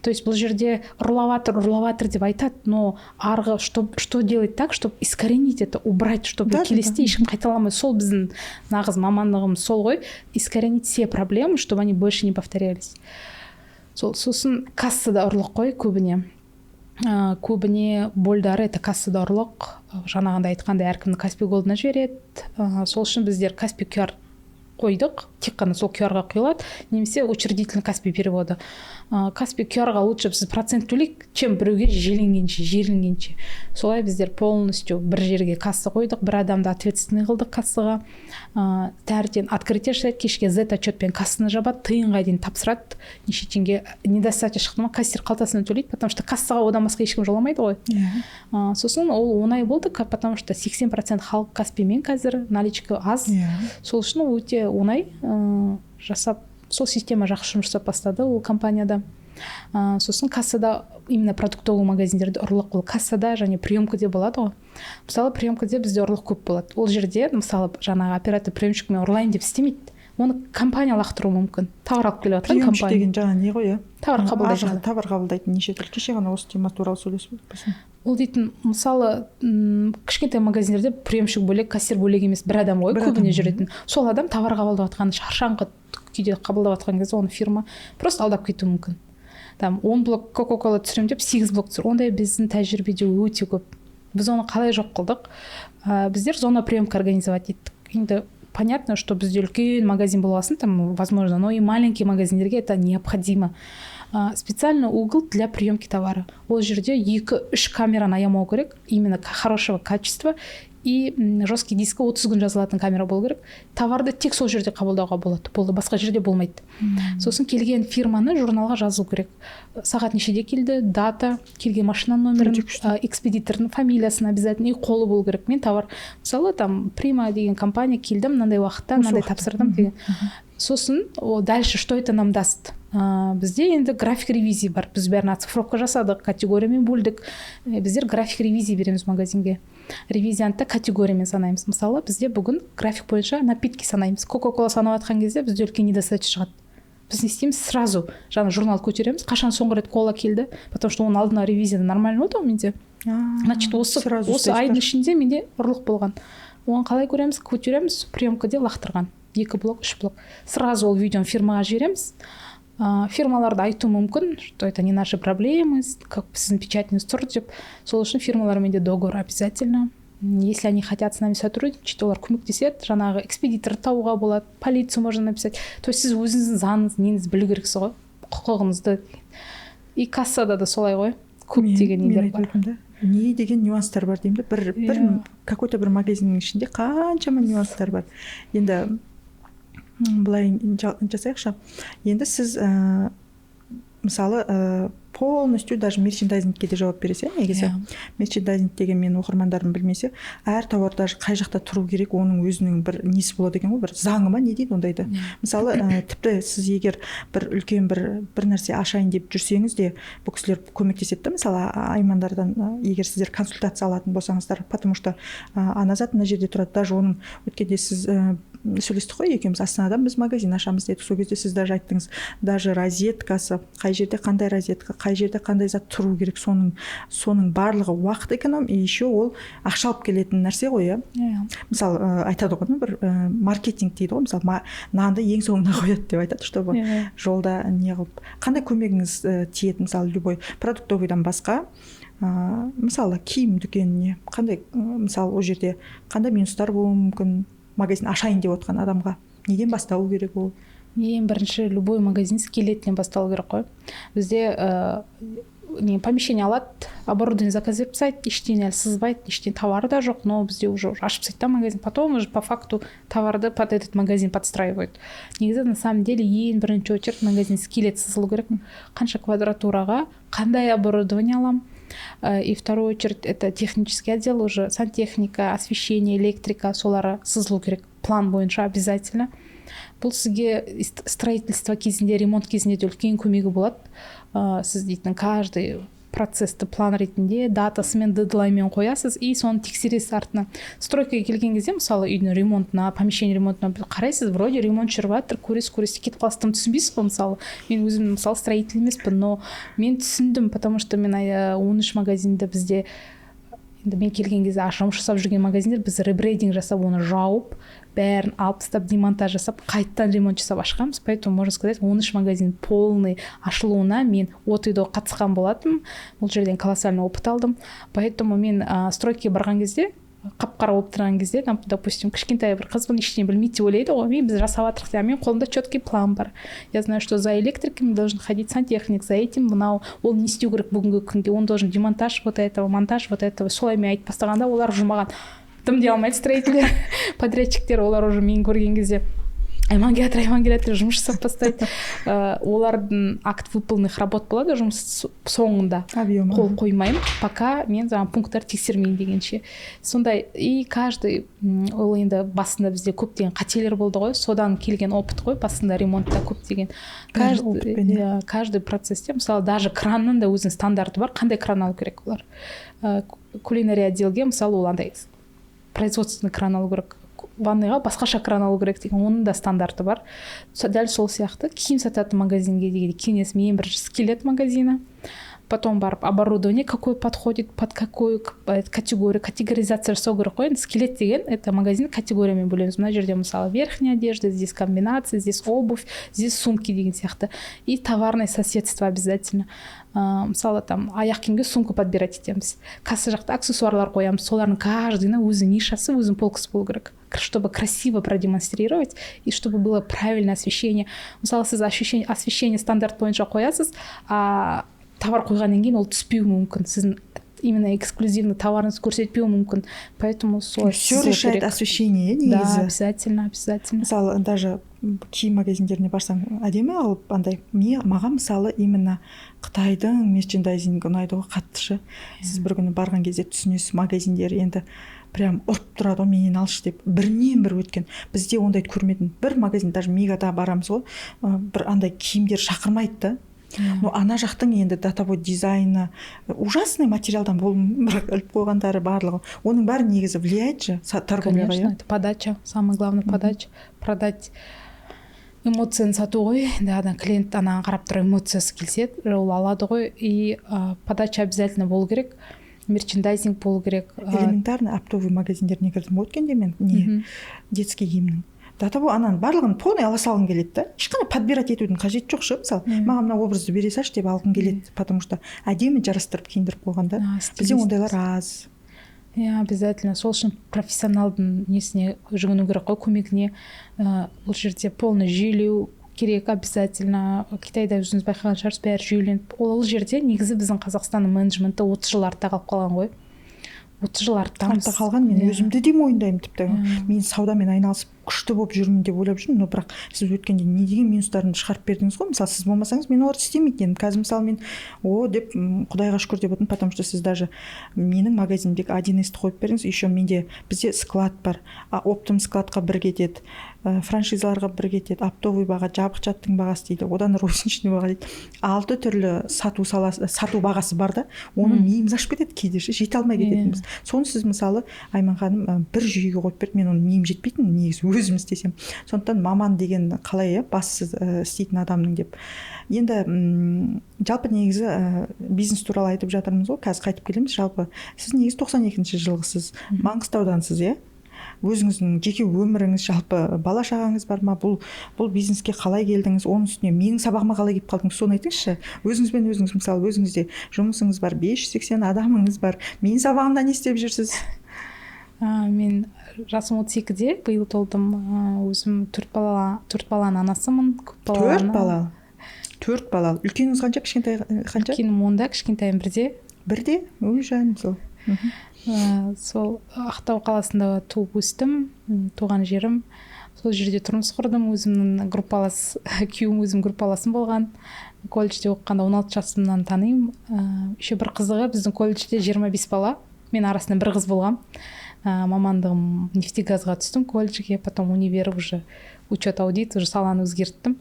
[SPEAKER 1] То есть бұл жерде ұрлап жатыр, ұрлап жатыр деп айтады, но арғы что делать так, чтобы искоренить это, убрать, чтобы келесіде ешкім қайталамай. Сол біздің нағыз мамандығымыз сол ғой: искоренить все проблемы, чтобы они больше не повторялись. Сол. Сосын кассада ұрлық қой көбіне. Көбіне больдары — это кассада ұрлық. Жаңағындай айтқандай, әркімнің Каспи Голдына жібереді. Сол үшін біздер Каспи QR қойдық, тек қана сол QR-ға құйылады немесе учредительный Каспи переводы. Каспи QR-ға лучше біз процент төлейік, чем біреуге желінгенше, жерінгенше. Солай біздер полностью бір жерге касса қойдық, бір адамды ответственный қылдық кассаға. Таңертең открытие жасайды, кешке Z отчетпен кассаны жабады, тиынға дейін тапсырады, неше теңге недостача шықты ма, кассир қалтасынан төлейді, потому что кассаға одан басқа ешкім жоламайды ғой. Сосын ол оңай болды, потому что 80% халық Каспимен қазір, наличка аз. Сол үшін ол өте оңай жасап, сол система жақсы жұмыс жасап бастады ол компанияда. Сосын кассада, именно продуктовый магазиндерде ұрлық ол кассада және приемкаде болады ғой. Мысалы, приемкаде бізде ұрлық көп болады. Ол жерде, мысалы, жаңағы оператор приемщикмен ұрлайын деп істемейді, оны компания лақтыруы мүмкін, товар алып келіп жатқан
[SPEAKER 2] Приемщик
[SPEAKER 1] компания.
[SPEAKER 2] деген жаңа не ғой, иә?
[SPEAKER 1] Товар
[SPEAKER 2] Ар
[SPEAKER 1] қабылдайтын
[SPEAKER 2] жақта
[SPEAKER 1] адам.
[SPEAKER 2] Товар қабылдайтын неше түрлі. Кеше ғана осы тема туралы сөйлесіп едік біз.
[SPEAKER 1] Ол дейтін, мысалы, кішкентай магазиндерде приемщик бөлек, кассир бөлек емес, бір адам ғой
[SPEAKER 2] Бір
[SPEAKER 1] көбіне
[SPEAKER 2] адам.
[SPEAKER 1] жүретін. Сол адам товар қабылдап жатқан, шаршаңқы күйде қабылдап жатқан кезде оны фирма просто алдап кетуі мүмкін. Там 10 блок кока кола түсіремін деп, сегіз блок түсір. Ондай біздің тәжірибеде өте көп. Біз оны қалай жоқ қылдық? Біздер зона приемка организовать еттік. Енді понятно, что бізде үлкен магазин болғасын, там возможно, но и маленький магазиндерге это необходимо. Специальный угол для приемки товара. Ол жерде екі үш камераны аямау керек, именно хорошего качества, и жесткий дискі 30 күн жазылатын камера болу керек. Товарды тек сол жерде қабылдауға болады, болды, басқа жерде болмайды. Сосын келген фирманы журналға жазу керек: сағат нешеде келді, дата, келген машинаның номерін,
[SPEAKER 2] Өте күшті.
[SPEAKER 1] Экспедитордың фамилиясын обязательно и қолы болу керек. Мен товар, мысалы, там Прима деген компания, келдім мынандай уақытта,
[SPEAKER 2] Осы
[SPEAKER 1] мынандай
[SPEAKER 2] уақытта.
[SPEAKER 1] тапсырдым деген. Сосын о, дальше что это нам даст? Бізде енді график ревизии бар. Біз бәрін оцифровка жасадық, категориямен бөлдік. Біздер график ревизии береміз магазинге. Ревизияны да категориямен санаймыз. Мысалы, бізде бүгін график бойынша напитки санаймыз. Кока кола санап жатқан кезде бізде үлкен недостача шығады. Біз не істейміз? Сразу жаңа журнал көтереміз, қашан соңғы рет кола келді, потому что оның алдына ревизияда нормально болды ғой менде. Значит, осы
[SPEAKER 2] Сразу
[SPEAKER 1] осы
[SPEAKER 2] ұстайсыздар.
[SPEAKER 1] айдың ішінде менде ұрлық болған. Оны қалай көреміз? Көтереміз, приемкаде лақтырған екі блок, үш блок. Сразу ол видеоны фирмаға жібереміз. Фирмаларды айтуы мүмкін, что это не наши проблемы, как сіздің печатіңіз тұр деп. Сол үшін фирмалармен де договор обязательно. Если они хотят с нами сотрудничать, олар көмектеседі. Жаңағы экспедитор табуға болады, полицию можно написать. То есть сіз өзіңіздің заңыңыз, неңізді білу керексіз ғой, құқығыңызды. И кассада да солай ғой, көптеген
[SPEAKER 2] мен
[SPEAKER 1] нелер
[SPEAKER 2] айтып
[SPEAKER 1] бар.
[SPEAKER 2] өттім да, не деген нюанстар бар деймін да. Бір какой-то бір магазиннің ішінде қаншама нюанстар бар. Енді былай жасайықшы. Енді сіз мысалы, полностью даже мерчендайзингке де жауап бересіз, иә, негізі?
[SPEAKER 1] Иә.
[SPEAKER 2] Мерчендайзинг деген, менің оқырмандарым білмесе, әр тауар даже қай жақта тұру керек, оның өзінің бір несі болады екен ғой, бір заңы ма, не дейді ондайды. Мысалы, тіпті сіз егер бір үлкен бір нәрсе ашайын деп жүрсеңіз де, бұл кісілер көмектеседі да. Мысалы, Аймандардан егер сіздер консультация алатын болсаңыздар, потому что ана зат мына жерде тұрады. Даже оның өткенде сіз сөйлестік қой екеуміз, Астанадан біз магазин ашамыз дедік. Сол кезде сіз даже айттыңыз, даже розеткасы қай жерде, қандай розетка, қай жерде қандай зат тұру керек, соның барлығы уақыт эконом и еще ол ақша алып келетін нәрсе ғой, иә?
[SPEAKER 1] Иә.
[SPEAKER 2] Мысалы, айтады ғой, бір маркетинг дейді ғой, мысалы, нанды ең соңына қояды деп айтады, чтобы жолда не қылып. Қандай көмегіңіз тиеді, мысалы, любой продуктовыйдан басқа, мысалы, киім дүкеніне қандай, мысалы, ол жерде қандай минустар болуы мүмкін? Магазин ашайын деп отқан адамға неден бастау керек ол?
[SPEAKER 1] Ең бірінші любой магазин скелетінен басталу керек қой. Бізде не помещение алады, оборудование заказ беріп тастайды, ештеңе әлі сызбайды, ештеңе, товары да жоқ, но бізде уже ашып тастайды да магазин. Потом уже по факту товарды под этот магазин подстраивают. Негізі, на самом деле, ең бірінші очередь магазин скелет сызылу керек: қанша квадратураға қандай оборудование аламын. И вторую очередь это технический отдел, уже сантехника, освещение, электрика, солары сызылу керек план бойынша обязательно. Бұл сізге строительство кезінде, ремонт кезінде де үлкен көмегі болады. Сіз дейтін каждый процессті план ретінде датасымен, дедлайнмен қоясыз и соны тексересіз артынан. Стройкаға келген кезде, мысалы, үйдің ремонтына, помещение ремонтына қарайсыз, вроде ремонт жүріп жатыр, көресіз, көресіз, кетіп қаласыз, тым түсінбейсіз ғой. Мысалы, мен өзім, мысалы, строитель емеспін, но мен түсіндім, потому что мен 13 магазинді, бізде енді мен келген кезде жұмыс жасап жүрген магазиндер, біз ребрендинг жасап, оны жауып, бәрін алып тастап, демонтаж жасап, қайтадан ремонт жасап ашқанбыз. Поэтому можно сказать, 13 магазин полный ашылуына мен от и до қатысқан болатынмын. Ол жерден колоссальный опыт алдым. Поэтому мен стройкаға барған кезде, қап қара болып тұрған кезде, там, допустим, кішкентай бір қызбын, ештеңе білмейді деп ойлайды ғой. Мен, біз жасап жатырмық деп, менің қолымда четкий план бар. Я знаю, что за электриками должен ходить сантехник, за этим мынау, ол не істеу керек бүгінгі күнге, он должен демонтаж вот этого, монтаж вот этого. Солай мен айтып бастағанда, олар уже маған дым дей алмайды. Строительдер, подрядчиктер, олар уже мені көрген кезде: «Айман келе жатыр, Айман келе жатыр», жұмыс жасап бастайды. Олардың акт выполненных работ болады жұмыс соңында.
[SPEAKER 2] Объемы.
[SPEAKER 1] Қол қоймаймын, пока мен жаңағы пункттарды тексермеймін дегенше. Сондай. И каждый ол енді басында бізде көптеген қателер болды ғой, содан келген опыт қой. Басында ремонтта көптеген
[SPEAKER 2] Бәрі
[SPEAKER 1] каждый
[SPEAKER 2] опытпен, иә.
[SPEAKER 1] Иә, каждый процессте, мысалы, даже кранның да өзінің стандарты бар, қандай кран алу керек. Олар кулинария отделге, мысалы, ол андай производственный кран алу керек, ванныйға басқаша кран алу керек деген, оның да стандарты бар. Дәл сол сияқты киім сататын магазинге деген кеңесім: ең бірінші скелет магазина, потом барып оборудование какой подходит под какую категорию, категоризация жасау керек қой. Енді скелет деген это магазин категориямен бөлеміз. Мына жерде, мысалы, верхняя одежда, здесь комбинация, здесь обувь, здесь сумки деген сияқты. И товарное соседство обязательно. Мысалы, там аяқ киімге сумка подбирать етеміз, касса жақта аксессуарлар қоямыз. Солардың каждыйына өзінің нишасы, өзінің полкасы болу керек, чтобы красиво продемонстрировать и чтобы было правильное освещение. Мысалы, сіз освещение стандарт бойынша қоясыз, а товар қойғаннан кейін ол түспеуі мүмкін, сіздің именно эксклюзивный товарыңызды көрсетпеуі мүмкін. Поэтому солай
[SPEAKER 2] Все
[SPEAKER 1] сызу
[SPEAKER 2] решает
[SPEAKER 1] керек.
[SPEAKER 2] освещение,
[SPEAKER 1] Да,
[SPEAKER 2] негізі.
[SPEAKER 1] Обязательно, обязательно.
[SPEAKER 2] Мысалы, даже киім магазиндеріне барсаң, әдемі қылып андай не. Маған, мысалы, именно қытайдың мерчендайзингі ұнайды ғой қатты ше. Сіз бір күні барған кезде түсінесіз, магазиндер енді Прям ұрып тұрады ғой, менен алшы деп, бірінен бірі өткен. Бізде ондайды көрмедім. Бір магазин, даже Мегада барамыз ғой, бір андай киімдер шақырмайды да. Но ана жақтың енді до того дизайны ужасный, материалдан болуы мүмкін, бірақ іліп қойғандары барлығы, оның бәрі негізі влияет же торговляға.
[SPEAKER 1] Конечно,
[SPEAKER 2] иә.
[SPEAKER 1] Это подача, самое главное подача. Продать, эмоцияны сату ғой енді. Ана клиент анаған қарап тұрып эмоциясы келсе, ол алады ғой. И подача обязательно болу керек, мерчендайзинг болу керек.
[SPEAKER 2] Элементарно оптовый магазиндеріне кірдім ғой өткенде мен, не, детский киімнің, до того ананың барлығын полный ала салғым келеді да, ешқандай подбирать етудің қажеті жоқ ше. Мысалы, маған мына образды бере салшы деп алғым келеді, потому что әдемі жарастырып киіндіріп қойған да. Бізде
[SPEAKER 1] стилист.
[SPEAKER 2] ондайлар аз.
[SPEAKER 1] Иә, обязательно. Сол үшін профессионалдың несіне жүгіну керек қой, көмегіне. Бұл жерде полный жүйелеу керек обязательно. Қытайда, өзіңіз байқаған шығарсыз, бәрі жүйеленіп. Ол жерде негізі біздің Қазақстанның менеджменті 30 жыл артта қалып қалған ғой, 30 жыл арттамыз.
[SPEAKER 2] Артта қалған. Мен өзімді де мойындаймын тіпті. Мен саудамен айналысып, күшті болып жүрмін деп ойлап жүрмін, но бірақ сіз өткенде не деген минустарын шығарып бердіңіз ғой. Мысалы, сіз болмасаңыз, мен оларды істемейтін едім. Қазір, мысалы, мен о деп, құдайға шүкір деп отырмын, потому что сіз даже менің магазинімдегі 1С қойып бердіңіз. Еще менде, бізде склад бар, а оптом складқа бір кетеді, франшизаларға бір кетеді, оптовый баға, жабық чаттың бағасы дейді, одан розничный баға дейді, алты түрлі сату саласы, сату бағасы бар да. Оны миымыз ашып кетеді кейде ше, жете алмай кететінбіз. Соны сіз, мысалы, Айман ханым, бір жүйеге қойып берді. Мен оны, миым жетпейтін негізі өзім істесем. Сондықтан маман деген қалай, иә, бассыз істейтін адамның деп. Енді жалпы негізі бизнес туралы айтып жатырмыз ғой, қазір қайтып келеміз. Жалпы сіз негізі 92-жылғысыз, Маңғыстаудансыз, иә? Өзіңіздің жеке өміріңіз, жалпы бала шағаңыз бар ма? Бұл бизнеске қалай келдіңіз? Оның үстіне менің сабағыма қалай келіп қалдыңыз, соны айтыңызшы. Өзіңізбен өзіңіз, мысалы, өзіңізде жұмысыңыз бар, 580 адамыңыз бар, менің сабағымда не істеп жүрсіз?
[SPEAKER 1] Мен жасым 32-де, биыл толдым. Өзім төрт бала, төрт баланың анасымын, көп балалы
[SPEAKER 2] Төрт
[SPEAKER 1] ана.
[SPEAKER 2] бала, төрт бала. Үлкеніңіз қанша, кішкентай қанша?
[SPEAKER 1] Үлкенім 10-да, кішкентайым 1-де.
[SPEAKER 2] 1-де? Ой, жаным сол.
[SPEAKER 1] Сол Ақтау қаласында туып өстім, туған жерім. Сол жерде тұрмыс құрдым. Өзімнің группалас күйеуім, өзім группаласым болған. Колледжде оқығанда, 16 жасымнан танимын. Еще бір қызығы, біздің колледжде 25 бала, мен арасында бір қыз болғам. Мамандығым нефтегазға түстім колледжге, потом универ уже учет, аудит, уже саланы өзгерттім.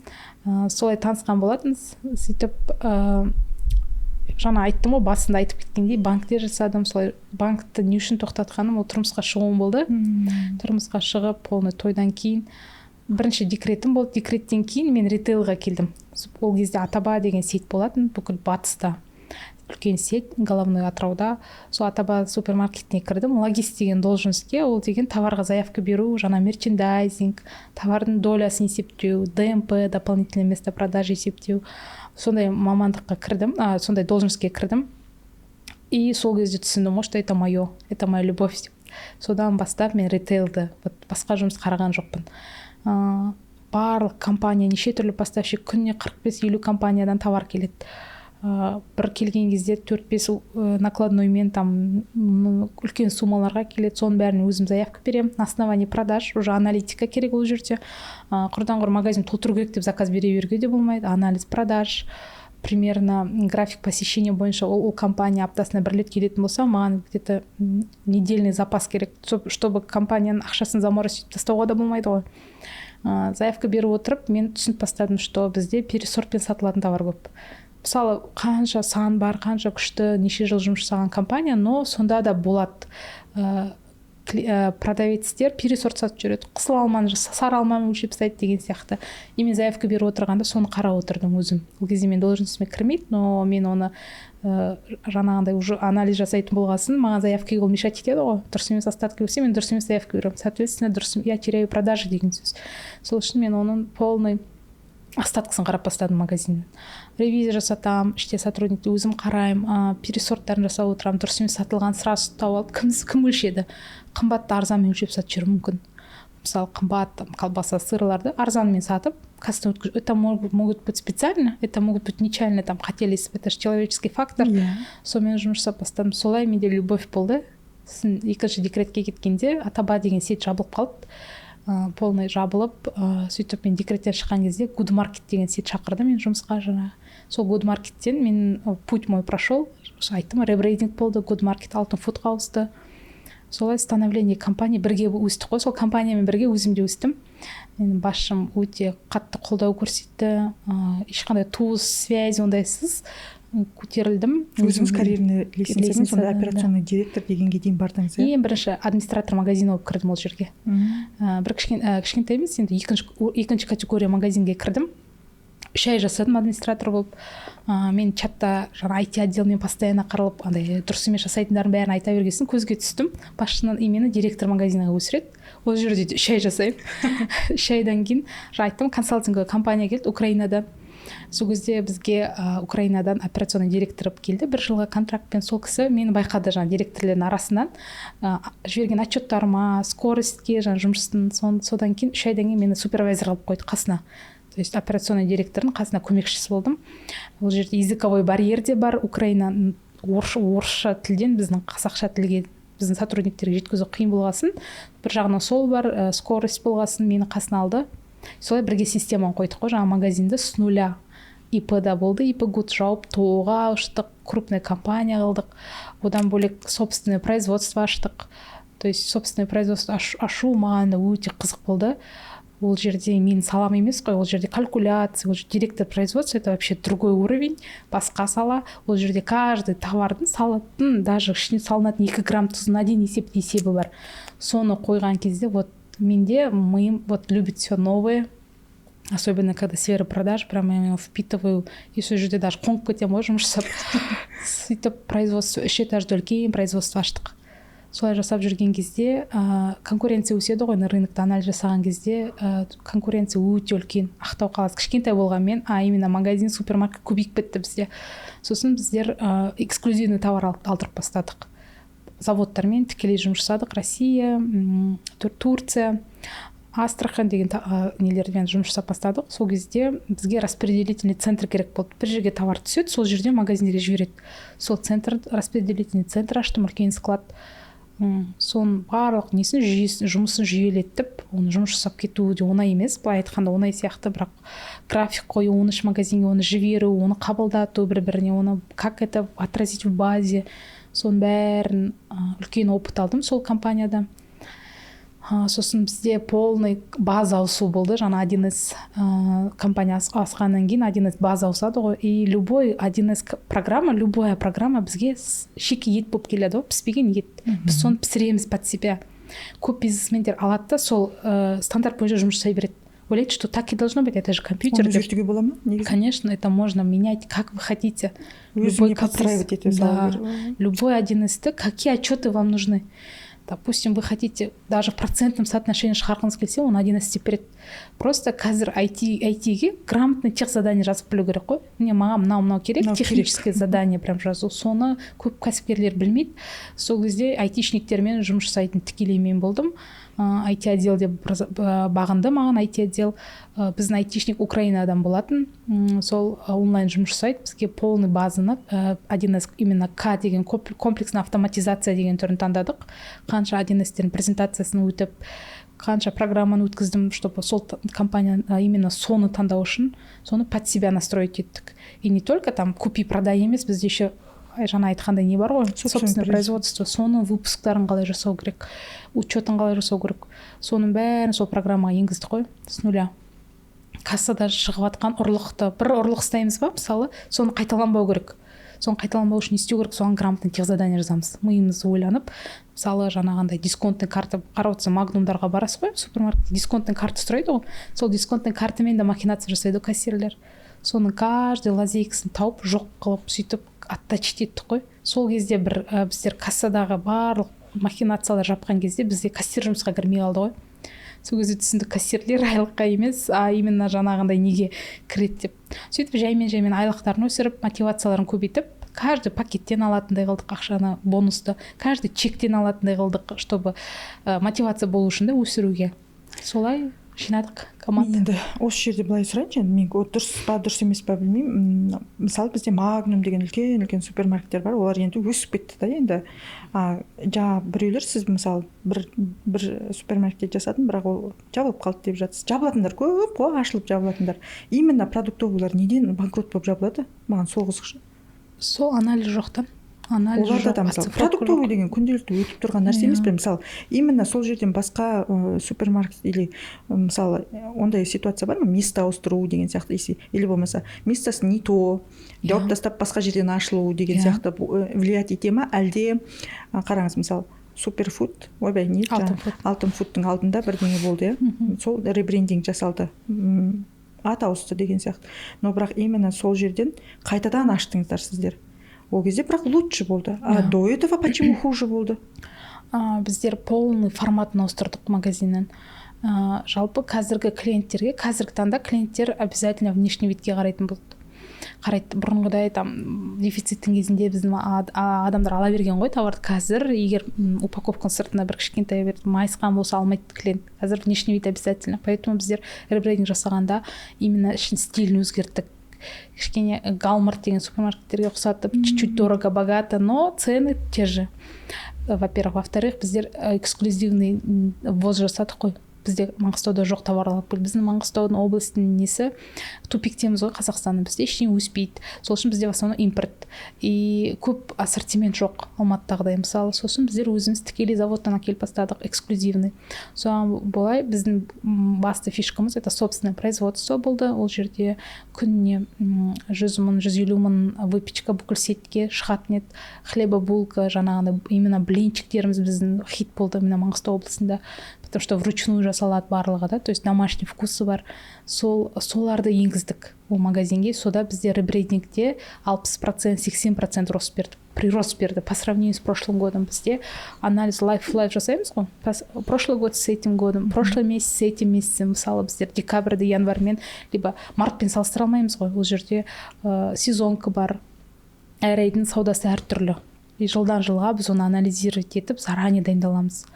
[SPEAKER 1] Солай танысқан болатынбыз. Сөйтіп, жаңа айттым ғой, басында айтып кеткендей, банкте жасадым. Солай банкті не үшін тоқтатқаным, ол тұрмысқа шығуым болды. Тұрмысқа шығып, полный тойдан кейін бірінші декретім болды. Декреттен кейін мен ритейлға келдім. Ол кезде Атаба деген сеть болатын, бүкіл батыста үлкен сеть, головной Атырауда. Сол Атаба супермаркетіне кірдім логист деген должностьке. Ол деген товарға заявка беру, жаңа мерчендайзинг, товардың долясын есептеу, ДМП, дополнительное место продажи есептеу. Сондай мамандыққа кірдім, сондай должностьке кірдім. И сол кезде түсіндім ғой, что это мое, это моя любовь деп. Содан бастап мен ритейлді, вот, басқа жұмыс қараған жоқпын. Барлық компания, неше түрлі поставщик, күніне 45-50 компаниядан товар келеді. Бір келген кезде төрт бес накладноймен, там үлкен суммаларға келеді. Соның бәрін өзім заявка беремін на основании продаж. Уже аналитика керек ол жерде. Құрдан құр магазин толтыру керек деп заказ бере беруге де болмайды. Анализ продаж, примерно график посещения бойынша, ол компания аптасына бір рет келетін болса, маған где то недельный запас керек, чтобы компанияның ақшасын заморозить тастауға да болмайды ғой. Заявка беріп отырып, мен түсініп бастадым, что бізде пересортпен сатылатын товар көп. Мысалы, қанша сан бар, қанша күшті, неше жыл жұмыс жасаған компания, но сонда да болады, продавецтер пересорт сатып жүреді, қызыл алманы сары алманы өлшеп тастайды деген сияқты. И мен заявка беріп отырғанда соны қарап отырдым өзім. Ол кезде мен должностьіме кірмейді, но мен оны жаңағындай уже анализ жасайтын болғасын, маған заявкаға ол мешать етеді ғой. Дұрыс емес остатка берсе, мен дұрыс емес заявка беремін, соответственно, дұрыс, я теряю продажи деген сөз. Сол үшін мен оның полный остаткасын қарап бастадым магазиннің, ревизия жасатамын, іште сотрудникті өзім қараймын, пересорттарын жасап отырамын. Дұрыс емес сатылған сразу тауып алып, кім өлшеді, қымбатты арзанмен өлшеп сатып жіберуі мүмкін. Мысалы, қымбат там колбаса, сырларды арзанмен сатып, кассадан өткізіп. Это могут быть специально, это могут быть нечаянно, там қателесіп, это же человеческий фактор. Сонымен жұмыс жасап бастадым. Солай менде любовь болды. Сосын екінші декретке кеткенде Атаба деген сеть жабылып қалды, полный жабылып. Сөйтіп мен декреттен шыққан кезде Гуд Маркет деген сеть шақырды мен жұмысқа. Жаңағы сол Гуд Маркеттен мен путь мой прошел, айттым, ребрендинг болды, Гуд Маркет Алтын Фудқа ауысты. Солай становление компания, бірге өстік қой. Сол компаниямен бірге өзім де өстім. Менің басшым өте қатты қолдау көрсетті, ешқандай туыс, связь ондайсыз көтерілдім.
[SPEAKER 2] Өзіңіз карьерный лестницамен сонда операционный директор дегенге дейін бардыңыз,
[SPEAKER 1] иә? Ең бірінші администратор магазина болып кірдім ол жерге. Бір кішкентай емес енді, екінші категория магазинге кірдім. 3 ай жасадым администратор болып. Мен чатта жаңа IT отделмен постоянно қырылып, андай дұрыс емес жасайтындардың бәрін айта берген соң көзге түстім басшының, именно директор магазинға өсіреді. Ол жерде де 3 ай жасаймын. 3 айдан кейін жаңа айттым, консалтинговый компания келді Украинадан. Сол кезде бізге Украинадан операционный директор келді бір жылға контрактпен. Сол кісі мені байқады жаңа директорлердің арасынан, жіберген отчеттарыма, скоростьке жаңа жұмыстың. Содан кейін 3 айдан кейін мені супервайзер қылып қойды қасына, то есть операционный директордың қасына көмекшісі болдым. Ол жерде языковой барьер де бар, Украина орысша тілден біздің қазақша тілге біздің сотрудниктерге жеткізу қиын болғасын, бір жағынан сол бар, скорость болғасын мені қасына алды. Солай бірге системаны қойдық қой жаңа магазинді с нуля. ИП да болды, ИП гуд жауып, ТОО ға аштық, крупный компания қылдық. Одан бөлек собственное производство аштық. То есть собственное производство ашу маған да өте қызық болды. Ол жерде менің салам емес қой, ол жерде калькуляция, ол жерде директор производства, это вообще другой уровень, басқа сала. Ол жерде каждый товардың, салаттың, даже ішіне салынатын 2 грамм тұзына дейін есебі бар. Соны қойған кезде, вот менде миым вот любит все новое, особенно когда сфера продаж, прям я его впитываю и сол жерде даже қоңып кетемін ғой жұмыс жасап. Сөйтіп производство, үш этажды үлкен производство аштық. Солай жасап жүрген кезде конкуренция өседі ғой. Рынокты анализ жасаған кезде конкуренция өте үлкен. Ақтау қаласы кішкентай болғанмен, а именно магазин, супермаркет көбейіп кетті бізде. Сосын біздер эксклюзивный товар алдырып бастадық, заводтармен тікелей жұмыс жасадық. Россия, Турция, Астрахань деген нелермен жұмыс жасап бастадық. Сол кезде бізге распределительный центр керек болды. Бір жерге товар түседі, сол жерден магазиндерге жібереді. Сол центр, распределительный центр аштым, үлкен склад. Соның барлық несін, жүйесін, жұмысын жүйелетіп, оны жұмыс жасап кету де оңай емес. Былай айтқанда оңай сияқты, бірақ график қою, 13 магазинге оны жіберу, оны қабылдату бір біріне, оны как это отразить в базе, соның бәрін, үлкен опыт алдым сол компанияда. Сосын бізде полный база ауысу болды. Жаңа 1С компания асқаннан кейін 1С база ауысады ғой. И любой 1С программа, любая программа бізге шикі ет болып келеді ғой, піспеген ет. Біз соны пісіреміз под себя. Көп бизнесмендер алады да, сол стандарт бойынша жұмыс жасай береді, ойлайды, что так и должно быть, это же компьютер.
[SPEAKER 2] Оны өзгертуге бола ма негізі?
[SPEAKER 1] Конечно, это можно менять, как вы хотите.
[SPEAKER 2] Любой подстраивать ете.
[SPEAKER 1] Да, любой 1С, какие отчеты вам нужны. Допустим, вы хотите даже в процентном соотношении шығарғыңыз келсе, оны 1С істеп береді. Просто қазір IT, IT-ге грамотный тех задание жазып білу керек қой. Міне, маған мынау, мынау керек, техническое задание прям жазу. Соны көп кәсіпкерлер білмейді. Сол кезде айтишниктермен жұмыс жасайтын тікелей мен болдым. IT отдел деп бағынды маған IT отдел. Біздің айтишник Украинадан болатын, сол онлайн жұмыс жасайды. Бізге полный базаны, 1С именно К деген комплексный автоматизация деген түрін таңдадық. Қанша 1С презентациясын өтіп, қанша программаны өткіздім, чтобы сол компания, именно соны таңдау үшін, соны под себя настроить еттік. И не только там купи продай емес, бізде еще жаңа айтқандай не бар ғой, собственное производство, соның выпусктарын қалай жасау керек, учетін қалай жасау керек, соның бәрін сол программаға енгіздік қой с нуля. Кассада шығып жатқан ұрлықты, бір ұрлық ұстаймыз ба мысалы, соны қайталанбау керек. Соны қайталанбау үшін не істеу керек? Соған грамотный техзадание жазамыз, миымыз ойланып. Мысалы, жаңағындай дисконтный карта, қарап отырсаң, Магнумдарға барасыз ғой, супермаркет, дисконтный карта сұрайды ғой. Сол дисконтный картамен де махинация жасайды ғой кассирлер. Соның каждый лазейкасын тауып, жоқ қылып, сөйтіп отточить еттік қой. Сол кезде бір біздер кассадағы барлық махинациялар жапқан кезде бізде кассир жұмысқа кірмей қалды ғой. Сол кезде түсіндік, кассирлер айлыққа емес, а именно жаңағындай неге кіреді деп. Сөйтіп жаймен жаймен айлықтарын өсіріп, мотивацияларын көбейтіп, каждый пакеттен алатындай қылдық ақшаны, бонусты каждый чектен алатындай қылдық, чтобы мотивация болу үшін да өсіруге. Солай жинадық команда.
[SPEAKER 2] Енді осы жерде былай сұрайыншы, енді мен дұрыс па, дұрыс емес па, білмеймін. Мысалы, бізде Магнум деген үлкен үлкен супермаркеттер бар, олар енді өсіп кетті да. Енді жаңа біреулер, сіз мысалы бір супермаркетте жасадым, бірақ ол жабылып қалды деп жатсыз. Жабылатындар көп қой, ашылып жабылатындар. Именно продуктовыйлар неден банкрот болып жабылады? Маған сол қызық.
[SPEAKER 1] Сол анализ жоқтан. Анализ
[SPEAKER 2] Оларда
[SPEAKER 1] жоқ,
[SPEAKER 2] да, мысалы,
[SPEAKER 1] оцифровка жоқ.
[SPEAKER 2] Продуктовый деген күнделікті өтіп тұрған нәрсе емес пе? Мысалы, именно сол жерден басқа супермаркет или мысалы, ондай ситуация бар ма, место ауыстыру деген сияқты, если или болмаса местосы не то, жауып тастап, басқа жерден ашылу деген сияқты, влиять ете ма әлде? Қараңыз, мысалы, Суперфуд, ойбай, не еді?
[SPEAKER 1] Алтын
[SPEAKER 2] Жаңағы
[SPEAKER 1] Фуд.
[SPEAKER 2] Алтын Фудтың алдында бірдеңе болды, иә, сол ребрендинг жасалды, ат ауысты деген сияқты. Но бірақ именно сол жерден қайтадан аштыңыздар сіздер, ол кезде бірақ лучше болды, а до этого почему хуже болды?
[SPEAKER 1] Біздер полный форматын ауыстырдық магазиннің. Жалпы қазіргі клиенттерге, қазіргі таңда клиенттер обязательно внешний видке қарайтын болды, қарайды. Бұрынғыдай там дефициттің кезінде біздің адамдар ала берген ғой товарды. Қазір егер упаковканың сыртында бір кішкентай бір майысқан болса, алмайды клиент. Қазір внешний вид обязательно, поэтому біздер ребрендинг жасағанда именно ішін, стилін өзгерттік, кішкене Галмарт деген супермаркеттерге ұқсатып, чуть чуть дорого богато, но цены те же, во-первых. Во вторых, біздер эксклюзивный ввоз жасадық қой. Бізде Маңғыстауда жоқ товарлар алып келді. Біздің Маңғыстаудың облыстың несі, тупиктеміз ғой Қазақстанның, бізде ештеңе өспейді. Сол үшін бізде в основном импорт и көп ассортимент жоқ Алматыдағыдай, мысалы. Сосын біздер өзіміз тікелей заводтан әкеліп бастадық эксклюзивный. Соған былай біздің басты фишкамыз — это собственное производство болды. Ол жерде күніне 100 000, 150 000 выпечка бүкіл сетьке шығатын еді, хлебобулка, жаңағындай именно блинчиктеріміз біздің хит болды именно Маңғыстау облысында, потому что вручную жасалады барлығы да, то есть домашний вкусы бар. Сол соларды енгіздік ол магазинге. Сода бізде ребрендингте 60%, 80% рост берді, прирост берді по сравнению с прошлым годом. Бізде анализ лайф жасаймыз ғой, прошлый год с этим годом, прошлый месяц с этим месяцем. Мысалы, біздер декабрьді январьмен либо мартпен салыстыра алмаймыз ғой. Ол жерде сезонка бар, әр айдың саудасы әртүрлі, и жылдан жылға біз оны анализировать етіп, заранее дайындаламыз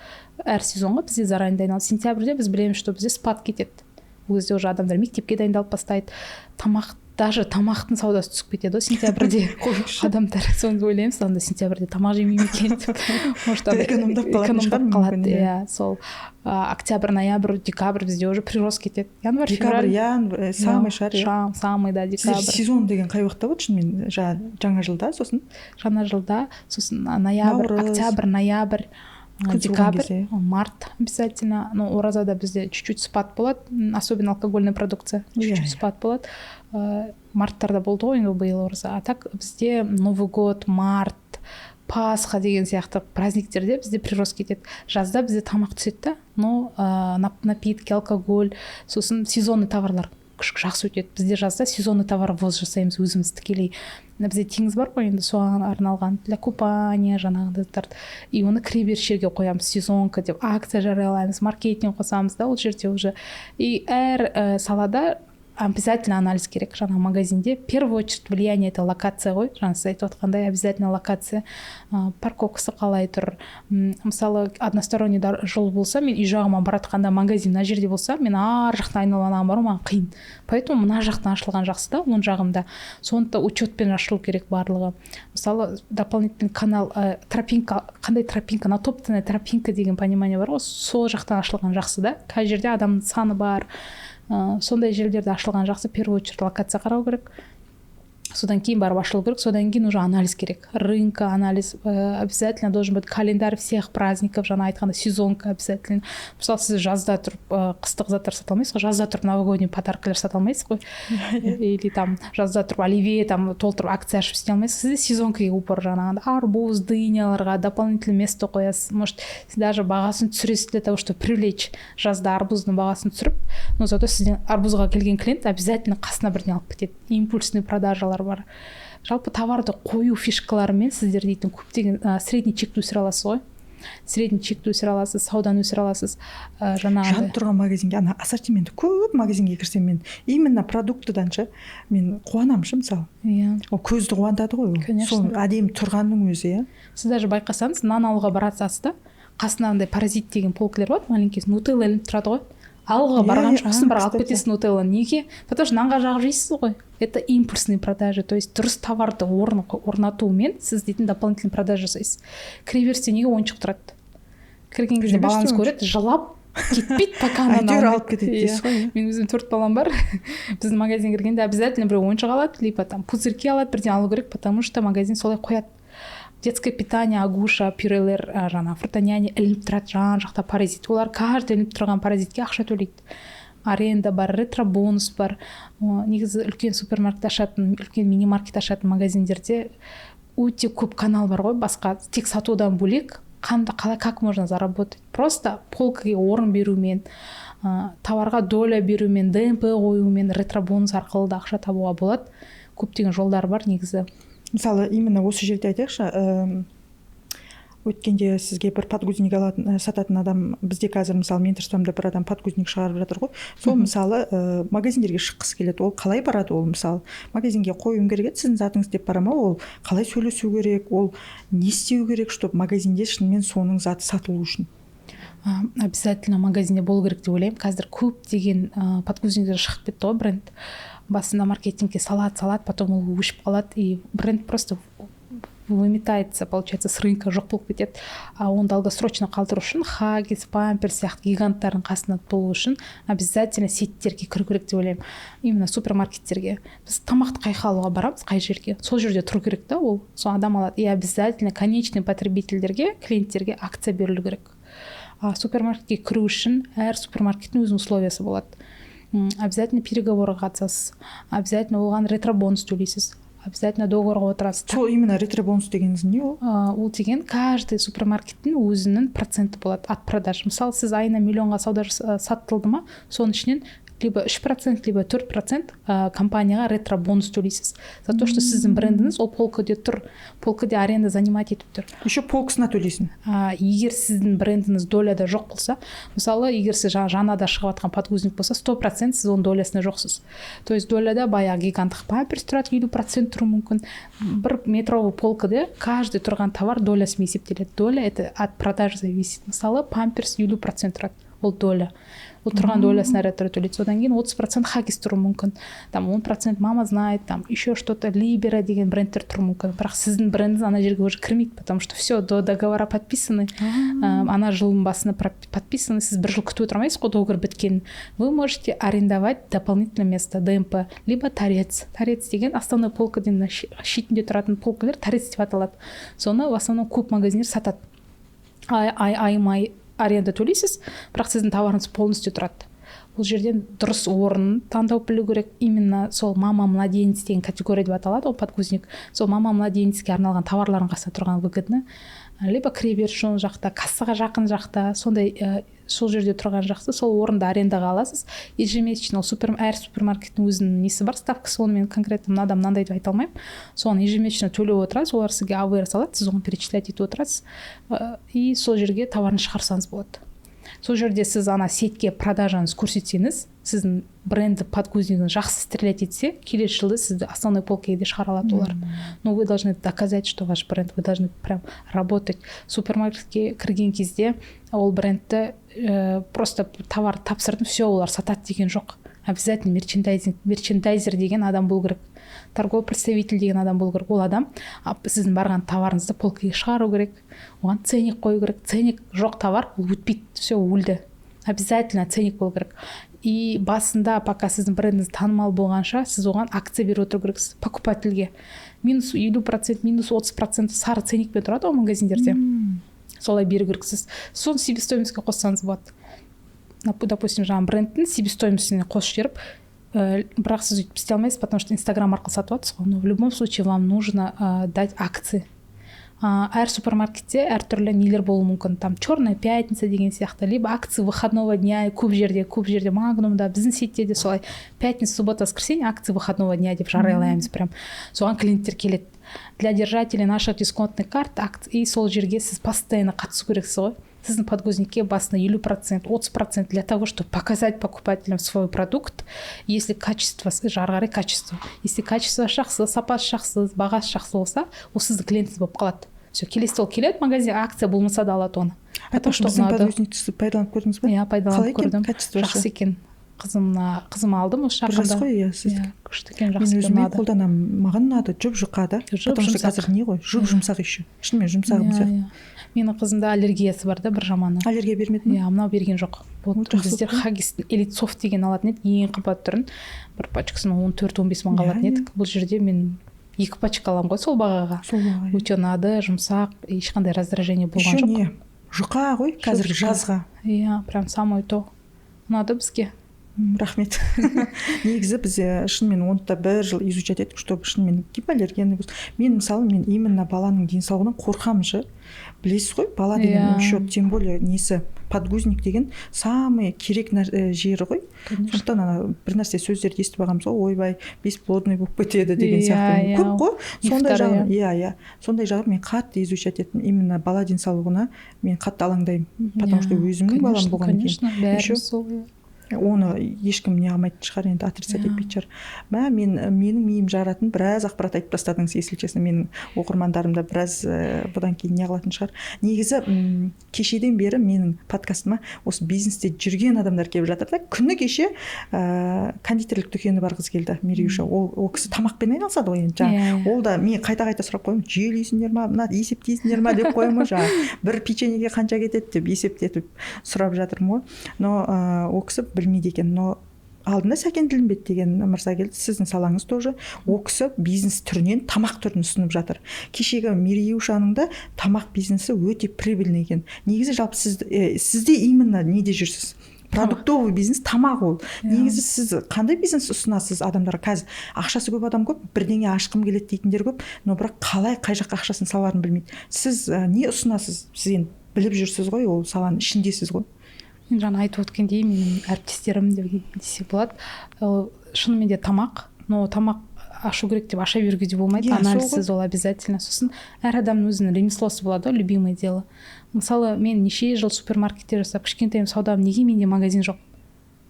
[SPEAKER 1] әр сезонға. Бізде заранее дайындаламыз. Сентябрьде біз білеміз, что бізде спад кетеді, ол кезде уже адамдар мектепке дайындалып бастайды, тамақ, даже тамақтың саудасы түсіп кетеді ғой сентябрьде.
[SPEAKER 2] Қойыңызшы.
[SPEAKER 1] Адамдар соны ойлаймыз, анда сентябрьде тамақ жемей ме екен деп, может, андай
[SPEAKER 2] Экономдап қалатын
[SPEAKER 1] экономдап
[SPEAKER 2] шығар,
[SPEAKER 1] қалады.
[SPEAKER 2] мүмкін, иә.
[SPEAKER 1] Иә, сол октябрь, ноябрь, декабрь бізде уже прирост кетеді, январь,
[SPEAKER 2] Декабрь,
[SPEAKER 1] февраль.
[SPEAKER 2] Январь самый шығар, иә.
[SPEAKER 1] Самый, да,
[SPEAKER 2] Сіздер
[SPEAKER 1] декабрь.
[SPEAKER 2] Сезон деген қай уақытта болады шынымен? Жаңа жылда, сосын?
[SPEAKER 1] Жаңа жылда, сосын ноябрь,
[SPEAKER 2] Наурыз.
[SPEAKER 1] октябрь, ноябрь,
[SPEAKER 2] Күн суыған
[SPEAKER 1] декабрь,
[SPEAKER 2] кезде.
[SPEAKER 1] март обязательно. Ну, оразада бізде чуть чуть спад болады, особенно алкогольная продукция чуть чуть спад болады. Марттарда болды ғой енді биыл ораза. А так бізде Новый год, март, Пасха деген сияқты праздниктерде бізде прирост кетеді. Жазда бізде тамақ түседі да, но напитки, алкоголь, сосын сезонный товарлар жақсы өтеді. Бізде жазда сезонный товар ввоз жасаймыз өзіміз тікелей. Бізде теңіз бар ғой енді, соған арналған для купания жаңағыдай заттарды, и оны кіреберіс жерге қоямыз, сезонка деп акция жариялаймыз, маркетинг қосамыз да ол жерде уже. И әр салада обязательно анализ керек. Жаңа магазинде в первую очередь влияние — это локация ғой, жаңа сіз айтып отқандай, обязательно локация, парковкасы қалай тұр. Мысалы, односторонний жол болса, мен үй жағыма баратқанда магазин мына жерде болса, мен ар жақтан айналып анаған бару маған қиын, поэтому мына жақтан ашылған жақсы да, оң жағымда. Сондықтан учетпен ашылу керек барлығы. Мысалы, дополнительный канал, тропинка, қандай тропинка, натоптанная тропинка деген понимание бар ғой, сол жақтан ашылған жақсы да, қай жерде адам саны бар, сондай жерлерде ашылған жақсы. В первую очередь локация қарау керек, содан кейін барып ашылу керек, содан кейін уже анализ керек рынка, анализ, обязательно должен быть календарь всех праздников, жаңа айтқандай, сезонка обязательно. Мысалы, сіз жазда тұрып қыстық заттар сата алмайсыз ғой, жазда тұрып новогодний подаркалар сата алмайсыз ғой, или там жазда тұрып оливье там толтырып акция ашып істей алмайсыз. Сізде сезонкаға упор, жаңағындай арбуз, дыняларға дополнительный место қоясыз, может, даже бағасын түсіресіз для того, чтобы привлечь. Жазда арбуздың бағасын түсіріп, но зато сізден арбузға келген клиент обязательно қасына бірдеңе алып кетеді, импульсный продажалар бар. Жалпы товарды қою фишкаларымен сіздер дейтін көптеген средний чекті өсіре аласыз ғой, средний чекті өсіре аласыз, сауданы өсіре аласыз, жаңағындай.
[SPEAKER 2] Жанып тұрған магазинге, ана ассортименті көп магазинге кірсем, мен именно продуктыдан ше, мен қуанамын ше, мысалы. Ол көзді қуантады ғой ол.
[SPEAKER 1] Конечно.
[SPEAKER 2] Сол әдемі тұрғанның өзі, иә.
[SPEAKER 1] Сіз даже байқасаңыз, нан алуға баратсыз да, қасында андай паразит деген полкілер болады, маленький, нутелла ілініп тұрады ғой. Алуға барған жоқсың, бірақ алып
[SPEAKER 2] Кстати.
[SPEAKER 1] кетесің нутелланы. Неге? Потому что нанға жағып жейсіз ғой. Это импульсный продажи, то есть дұрыс товарды орнатумен сіз дейтін дополнительный продажа жасайсыз. Кіреберісте неге ойыншық тұрады? Кірген кезде
[SPEAKER 2] Кіреберісте
[SPEAKER 1] балаңыз
[SPEAKER 2] ойыншық.
[SPEAKER 1] көреді, жылап кетпейді, пока ананы
[SPEAKER 2] Әйтеуір
[SPEAKER 1] алмайды.
[SPEAKER 2] алып кетеді дейсіз ғой, иә.
[SPEAKER 1] Мен өзім төрт балам бар. Біздің магазинге кіргенде обязательно біреу ойыншық алады, либо там пузырьки алады, бірдеңе алу керек, потому что магазин солай қояды. Детское питание, Агуша, пюрелер, жаңағы Фрутоняня ілініп тұрады жан жақта паразит. Олар каждый ілініп тұрған паразитке ақша төлейді. Аренда бар, ретро бонус бар. Негізі үлкен супермаркет ашатын, үлкен мини маркет ашатын магазиндерде өте көп канал бар ғой. Басқа тек сатудан бөлек қандай, қалай, как можно заработать? Просто полкаге орын берумен, товарға доля берумен, ДМП қоюмен, ретро бонус арқылы да ақша табуға болады. Көптеген жолдар бар негізі.
[SPEAKER 2] Мысалы, именно осы жерде айтайықшы, өткенде сізге бір подгузник алатын, сататын адам, бізде қазір, мысалы, менторствомда бір адам подгузник шығарып жатыр ғой. Сол, мысалы, магазиндерге шыққысы келеді. Ол қалай барады? Ол, мысалы, магазинге қоюым керек еді сіздің затыңыз деп бара ма? Ол қалай сөйлесу керек, ол не істеу керек, чтобы магазинде шынымен соның заты сатылу үшін?
[SPEAKER 1] Обязательно магазинде болу керек деп ойлаймын. Қазір көптеген подгузниктер шығып кетті ғой. Бренд басында маркетингке салады, салады, потом ол өшіп қалады, и бренд просто выметается, получается, с рынка, жоқ болып кетеді. А оны долгосрочно қалдыру үшін, Хаггис, Памперс сияқты гиганттардың қасында болу үшін обязательно сетьтерге кіру керек деп ойлаймын, именно супермаркеттерге. Біз тамақты қай алуға барамыз, қай жерге, сол жерде тұру керек та ол, сол адам алады. И обязательно конечный потребительдерге, клиенттерге акция берілу керек. А супермаркетке кіру үшін әр супермаркеттің өзінің условиясы болады. Обязательно переговорға қатысасыз, обязательно оған ретро бонус төлейсіз, обязательно договорға отырасыз.
[SPEAKER 2] Сол именно ретро бонус дегеніңіз не ол?
[SPEAKER 1] Ол деген каждый супермаркеттің өзінің проценті болады от продаж. Мысалы, сіз айына миллионға сауда сатылды ма, соның ішінен либо 3%, либо 4% компанияға ретро бонус төлейсіз за то, что сіздің брендіңіз ол полкаде тұр, полкаде аренда занимать етіп тұр.
[SPEAKER 2] Еще полкасына төлейсің?
[SPEAKER 1] Егер сіздің брендіңіз доляда жоқ болса, мысалы, егер сіз жаңа жаңада шығып жатқан подгузник болса, 100% сіз оның долясында жоқсыз. То есть доляда баяғы гиганттық Памперс тұрады, 50% тұруы мүмкін. Бір метровый полкада каждый тұрған товар долясымен есептеледі. Доля — это от продаж зависит. Мысалы, Памперс 50% тұрады, ол доля, ол тұрған долясына ретро төлейді. Содан кейін 30% Хаггис тұруы мүмкін, там 10% Мама знает, там еще что то, Либера деген брендтер тұруы мүмкін. Бірақ сіздің брендіңіз ана жерге уже кірмейді, потому что все, до договора подписаны, ана жылдың басында подписаны. Сіз бір жыл күтіп отырмайсыз ғой договор біткенін. Вы можете арендовать дополнительное место, ДМП либо торец. Торец деген основной полкадан шетінде тұратын полкалар торец деп аталады. Соны в основном көп магазиндер сатады. Ай ай ай аренда төлейсіз, бірақ сіздің товарыңыз полностью тұрады. Бұл жерден дұрыс орын таңдау білу керек. Именно сол мама младенец деген категория деп аталады ол подгузник. Сол мама младенецке арналған товарлардың қасында тұрған выгодно, либо кіреберіс жол жақта, кассаға жақын жақта, сондай, сол жерде тұрған жақсы. Сол орынды арендаға аласыз ежемесячно. Ол әр супермаркеттің өзінің несі бар, ставкасы. Оны мен конкретно мынадан мынандай деп айта алмаймын. Соны ежемесячно төлеп отырасыз, олар сізге АВР салады, сіз оған перечислять етіп отырасыз, и сол жерге товарын шығарсаңыз болады. Сол жерде сіз ана сетьке продажаңызды көрсетсеңіз, сіздің бренді подгузнигіңіз жақсы стрелять етсе, келесі жылы сізді основной полкаге де шығара алады олар. Но вы должны доказать, что ваш бренд, вы должны прям работать. Супермаркетке кірген кезде ол брендті, просто товар тапсырдым, все, олар сатады деген жоқ. Обязательно мерчендайзинг, мерчендайзер деген адам болу керек, торговый представитель деген адам болу керек. Ол адам сіздің барған товарыңызды полкаге шығару керек, оған ценник қою керек. Ценник жоқ товар ол өтпейді, все, өлді. Обязательно ценник болу керек. И басында, пока сіздің брендіңіз танымал болғанша, сіз оған акция беріп отыру керексіз покупательге: минус 50%, минус 30%. Сары ценникпен тұрады ғой магазиндерде, солай беру керексіз. Соны себестоимостьке қоссаңыз болады. Допустим, жаңағы брендтің себестоимостіне қосып жіберіп, бірақ сіз өйтіп істей алмайсыз, потому что Инстаграм арқылы сатып жатырсыз ғой. Но в любом случае вам нужно дать акции. Әр супермаркетте әртүрлі нелер болуы мүмкін, там черная пятница деген сияқты, либо акции выходного дня. Көп жерде, Магнумда, біздің сетьте де солай: пятница, суббота, воскресенье акции выходного дня деп жариялаймыз прям. Соған клиенттер келеді. Для держателей наших дисконтных карт и сол жерге сіз постоянно қатысу керексіз ғой. Сіздің подгузникке басына 50%, 30% для того, чтобы показать покупателям свой продукт. Если качество, ары қарай качество, если качество жақсы, сапасы жақсы, бағасы жақсы болса, ол сіздің клиентіңіз болып қалады. Все, келесі ол келеді магазин, акция болмаса да алады оны.
[SPEAKER 2] Потому что біздің подгузникті сіз пайдаланып көрдіңіз ба?
[SPEAKER 1] Иә, пайдаланып көрдім.
[SPEAKER 2] Качествосы?
[SPEAKER 1] Жақсы екен. Қызыма алдым осы
[SPEAKER 2] Бір жас
[SPEAKER 1] жақында.
[SPEAKER 2] қой, иә, сіз.
[SPEAKER 1] Иә, күшті екен, жақсы
[SPEAKER 2] Мен
[SPEAKER 1] екен,
[SPEAKER 2] өзіме
[SPEAKER 1] ұнады.
[SPEAKER 2] қолданамын, маған ұнады, жұп жұқа да.
[SPEAKER 1] Жұп
[SPEAKER 2] Потому что
[SPEAKER 1] жұмсақ.
[SPEAKER 2] қазір не ғой, жұп жұмсақ еще, шынымен жұмсағым сияқты.
[SPEAKER 1] Иә. Менің қызымда аллергиясы бар да бір жаманы.
[SPEAKER 2] Аллергия бермеді ме?
[SPEAKER 1] Иә, мынау берген жоқ. Вот.
[SPEAKER 2] Ой, жақсы
[SPEAKER 1] Біздер
[SPEAKER 2] болды.
[SPEAKER 1] Хаггистің Элит Софт деген алатын едік, ең қымбат түрін, бір пачкасын 14-15 мыңға алатын едік. Бұл жерде мен Екі пачка аламын ғой сол бағаға.
[SPEAKER 2] Сол бағаға.
[SPEAKER 1] Өте ұнады, жұмсақ, ешқандай раздражение болған
[SPEAKER 2] Еще
[SPEAKER 1] жоқ.
[SPEAKER 2] не жұқа ғой қазіргі
[SPEAKER 1] Жұқа.
[SPEAKER 2] жазға.
[SPEAKER 1] Иә, прям самое то, ұнады бізге.
[SPEAKER 2] Рахмет. Негізі біз шынымен оны да бір жыл изучать еттік, чтобы шынымен гипоаллергенный болсын. Мен, мысалы, мен именно баланың денсаулығынан қорқамын ше. Білесіз ғой, бала деген
[SPEAKER 1] Иә.
[SPEAKER 2] еще тем более несі, подгузник деген самый керек жері ғой. Сондықтан ана бір нәрсе сөздерді естіп алғанбыз ғой, ойбай, бесплодный болып кетеді деген сияқты. Көп қой сондай
[SPEAKER 1] Мифтар,
[SPEAKER 2] жағын. Иә, сондай жағын мен қатты изучать еттім. Именно бала денсаулығына мен қатты алаңдаймын, потому что өзімнің балам болғаннан кейін.
[SPEAKER 1] Конечно, бәріміз
[SPEAKER 2] Еще
[SPEAKER 1] сол, иә.
[SPEAKER 2] Оны ешкім не қылмайтын шығар енді, отрицать етпейтін шығар. Мә, мен, менің миым жаратын біраз ақпарат айтып тастадыңыз, если честно. Менің оқырмандарым да біраз бұдан кейін не қылатын шығар. Негізі кешеден бері менің подкастыма осы бизнесте жүрген адамдар келіп жатыр да. Күні кеше кондитерлік дүкені бар қыз келді, Мерюша. Ол кісі тамақпен айналысады ғой енді жаңағы.
[SPEAKER 1] Иә, иә.
[SPEAKER 2] Ол да, мен қайта қайта сұрап қоямын: жүйелейсіңдер ма, мына есептейсіңдер ма деп қоямын ғой, жаңағы бір печеньеге қанша кетеді деп есептетіп сұрап жатырмын ғой. Но ол кісі білмейді екен. Но алдында Сәкен Тілімбет деген мырза келді, сіздің салаңыз тоже. Ол кісі бизнес түрінен тамақ түрін ұсынып жатыр. Кешегі Мериушаның да тамақ бизнесі өте прибыльный екен. Негізі жалпы сіз, сізде именно неде жүрсіз? Продуктовый бизнес, тамақ ол. Негізі сіз қандай бизнес ұсынасыз адамдарға? Қазір ақшасы көп адам көп, бірдеңе ашқым келеді дейтіндер көп, но бірақ қалай, қай жаққа ақшасын саларын білмейді. Сіз не ұсынасыз? Сіз енді біліп жүрсіз ғой, ол саланың ішіндесіз ғой.
[SPEAKER 1] Мен жаңа айтып өткендей, менің әріптестерім деп десек болады, ол шынымен де тамақ. Но тамақ ашу керек деп аша беруге де болмайды.
[SPEAKER 2] Иә, сол ғой.
[SPEAKER 1] Анализсіз ол обязательно. Сосын әр адамның өзінің ремеслосы болады ғой, любимое дело. Мысалы, мен неше жыл супермаркетте жасап, кішкентайым саудам, неге менде магазин жоқ?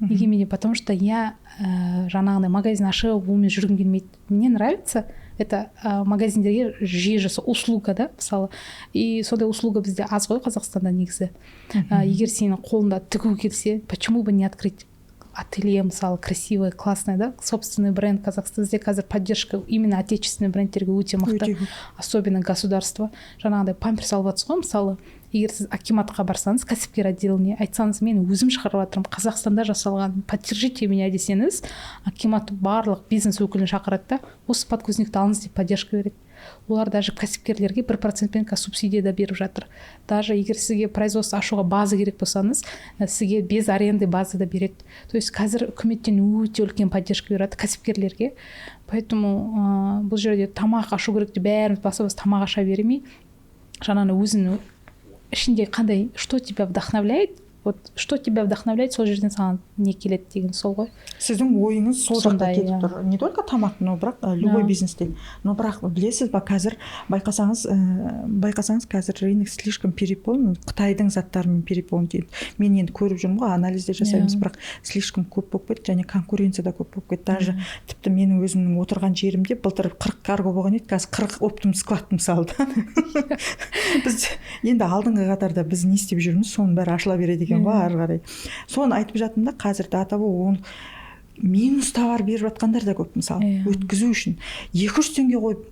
[SPEAKER 1] Неге менде? Потому что я жаңағындай магазин ашып, онымен жүргім келмейді. Мне нравится это магазиндерге жүйе жасау, услуга да, мысалы. И сондай услуга бізде аз ғой Қазақстанда негізі. Егер сенің қолыңда тігу келсе, почему бы не открыть ателье, мысалы, красивое, классное, да, собственный бренд? Қазақстан, бізде қазір поддержка именно отечественный брендтерге өте мықты.
[SPEAKER 2] Өте көп.
[SPEAKER 1] Особенно государство. Жаңағыдай памперс алып жатсыз ғой, мысалы, егер сіз акиматқа барсаңыз, кәсіпкер отделіне айтсаңыз, мен өзім шығарып жатырмын, Қазақстанда жасалған, поддержите меня десеңіз, акимат барлық бизнес өкілін шақырады да, осы подгузникті алыңыз деп поддержка береді. Олар даже кәсіпкерлерге 1%-пен қазір субсидия да беріп жатыр. Даже егер сізге производство ашуға база керек болсаңыз, сізге без аренды база да береді. То есть қазір үкіметтен өте үлкен поддержка беріп жатыр кәсіпкерлерге. Поэтому бұл жерде тамақ ашу керек деп бәріміз баса бас тамақ аша бермей, жаңағы өзінің ішінде қандай, что тебя вдохновляет, вот что тебя вдохновляет, сол жерден саған не келеді деген сол ғой.
[SPEAKER 2] Сіздің ойыңыз сол жақта
[SPEAKER 1] Сондай,
[SPEAKER 2] кетіп
[SPEAKER 1] иә.
[SPEAKER 2] тұр, не только тамақ, но бірақ любой бизнесте. Но бірақ білесіз ба, қазір байқасаңыз, қазір рынок слишком переполнен, қытайдың заттарымен переполнен дейді. Мен енді көріп жүрмін ғой, анализдер жасаймыз.
[SPEAKER 1] Иә.
[SPEAKER 2] Бірақ слишком көп болып кетті және конкуренция да көп болып кетті. Даже тіпті менің өзімнің отырған жерімде былтыр 40 карго болған еді, қазір 40 оптом склад, мысалы, да. Біз енді алдыңғы қатарда біз не істеп жүрміз, соның бәрі ашыла береді екен ғой ары қарай. Соны айтып жатырмын да, қазір до того он минус товар беріп жатқандар да көп, мысалы. Өткізу үшін 200 теңге қойып,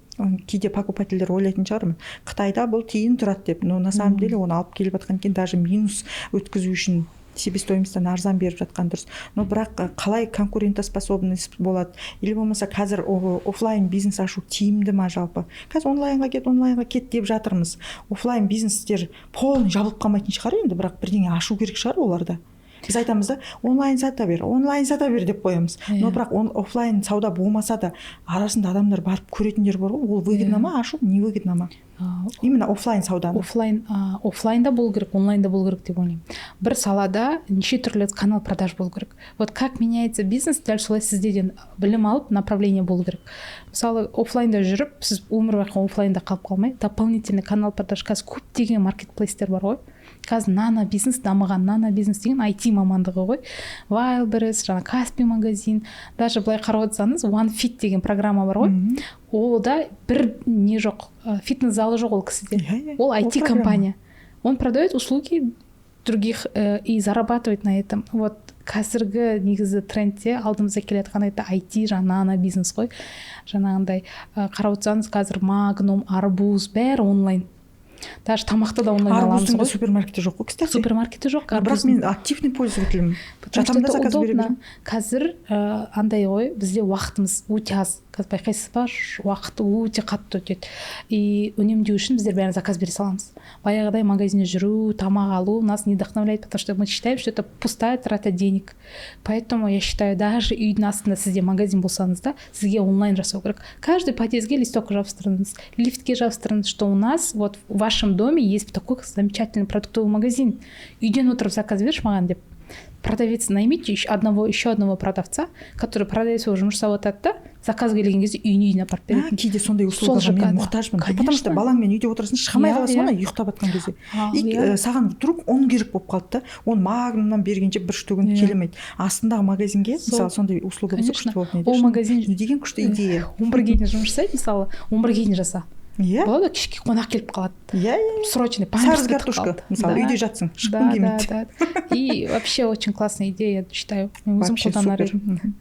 [SPEAKER 2] кейде покупательдер ойлайтын шығар, Қытайда бұл тиын тұрады деп. Но на самом деле оны алып келіп жатқан кейін даже минус өткізу үшін себестоимостьтан арзан беріп жатқан дұрыс. Но бірақ қалай конкурентоспособность болады? Или болмаса қазір офлайн бизнес ашу тиімді ма жалпы? Қазір онлайнға кет, онлайнға кет деп жатырмыз. Офлайн бизнестер полный жабылып қалмайтын шығар енді, бірақ бірдеңе ашу керек шығар оларда. Біз айтамыз да, онлайн сата бер, онлайн сата бер деп қоямыз. Но бірақ офлайн сауда болмаса да, арасында адамдар барып көретіндер бар ғой. Ол выгодно ма ашу, не выгодно ма именно офлайн сауданы?
[SPEAKER 1] Офлайн, офлайнда болу керек, онлайнда болу керек деп ойлаймын. Бір салада неше түрлі канал продаж болу керек. Вот как меняется бизнес, дәл солай сіздерден білім алып, направление болу керек. Мысалы, офлайнда жүріп, сіз өмір бақи офлайнда қалып қалмай, дополнительный канал продаж. Қазір көптеген маркетплейстер бар ғой. Қазір нано бизнес дамыған. Нано бизнес деген IT мамандығы ғой. Wildberries, жаңа Каспи магазин, даже былай қарап отырсаңыз, OneFit деген программа бар ғой. Ол да бір не жоқ, фитнес залы жоқ ол кісіде.
[SPEAKER 2] Иә, иә.
[SPEAKER 1] Ол IT
[SPEAKER 2] программа.
[SPEAKER 1] компания, он продает услуги других и зарабатывает на этом. Вот қазіргі негізі трендте алдымызда келе жатқан это IT, жаңа нано бизнес қой. Жаңағындай қарап отырсаңыз, қазір Магнум, Арбуз, бәрі онлайн. Даже тамақты да онлайн аламыз
[SPEAKER 2] ғой.
[SPEAKER 1] Супермаркетте
[SPEAKER 2] жоқ қой, кстати.
[SPEAKER 1] Супермаркетте жоқ.
[SPEAKER 2] Бірақ мен активный пользовательмін.
[SPEAKER 1] Потому что это удобно. Қазір андай ғой, бізде уақытымыз өте аз қазір, байқайсыз ба, уақыт өте қатты өтеді. И үнемдеу үшін біздер бәрін заказ бере саламыз. Баяғыдай магазинде жүру, тамақ алу нас не вдохновляет, потому что мы считаем, что это пустая трата денег. Поэтому я считаю, даже үйдің астында сізде магазин болсаңыз да, сізге онлайн жасау керек. Каждый подъездге листок жабыстырыңыз, лифтке жабыстырыңыз, что у нас вот в вашем доме есть такой замечательный продуктовый магазин, үйден отырып заказ берші маған деп. Продавец наймите еще одного, еще одного продавца, который продавец болып жұмыс жасап жатады да, заказ келген кезде үйіне дейін апарып береді.
[SPEAKER 2] Кейде сондай услугаға мен мұқтажмын, потому что балаңмен үйде отырасың, шыға алмай қаласың ғой ұйықтап жатқан кезде. И саған вдруг ұн керек болып қалды да, оны Магнумнан бергенше бір штугін келемейді. Астындағы магазинге, мысалы, сондай услуга болса, күшті болатын
[SPEAKER 1] еді. Ол магазин
[SPEAKER 2] Не деген күшті идея!
[SPEAKER 1] 11-ге дейін жұмыс жасайды, мысалы, 11-ге дейін жаса. Болады, кешке қонақ келіп қалады.
[SPEAKER 2] иә иә
[SPEAKER 1] Срочный.
[SPEAKER 2] Сарыз картошка, мысалы, үйде жатсың, шыққың келмейді.
[SPEAKER 1] Да, и вообще очень классная идея, я считаю, мен өзім қолданар едім.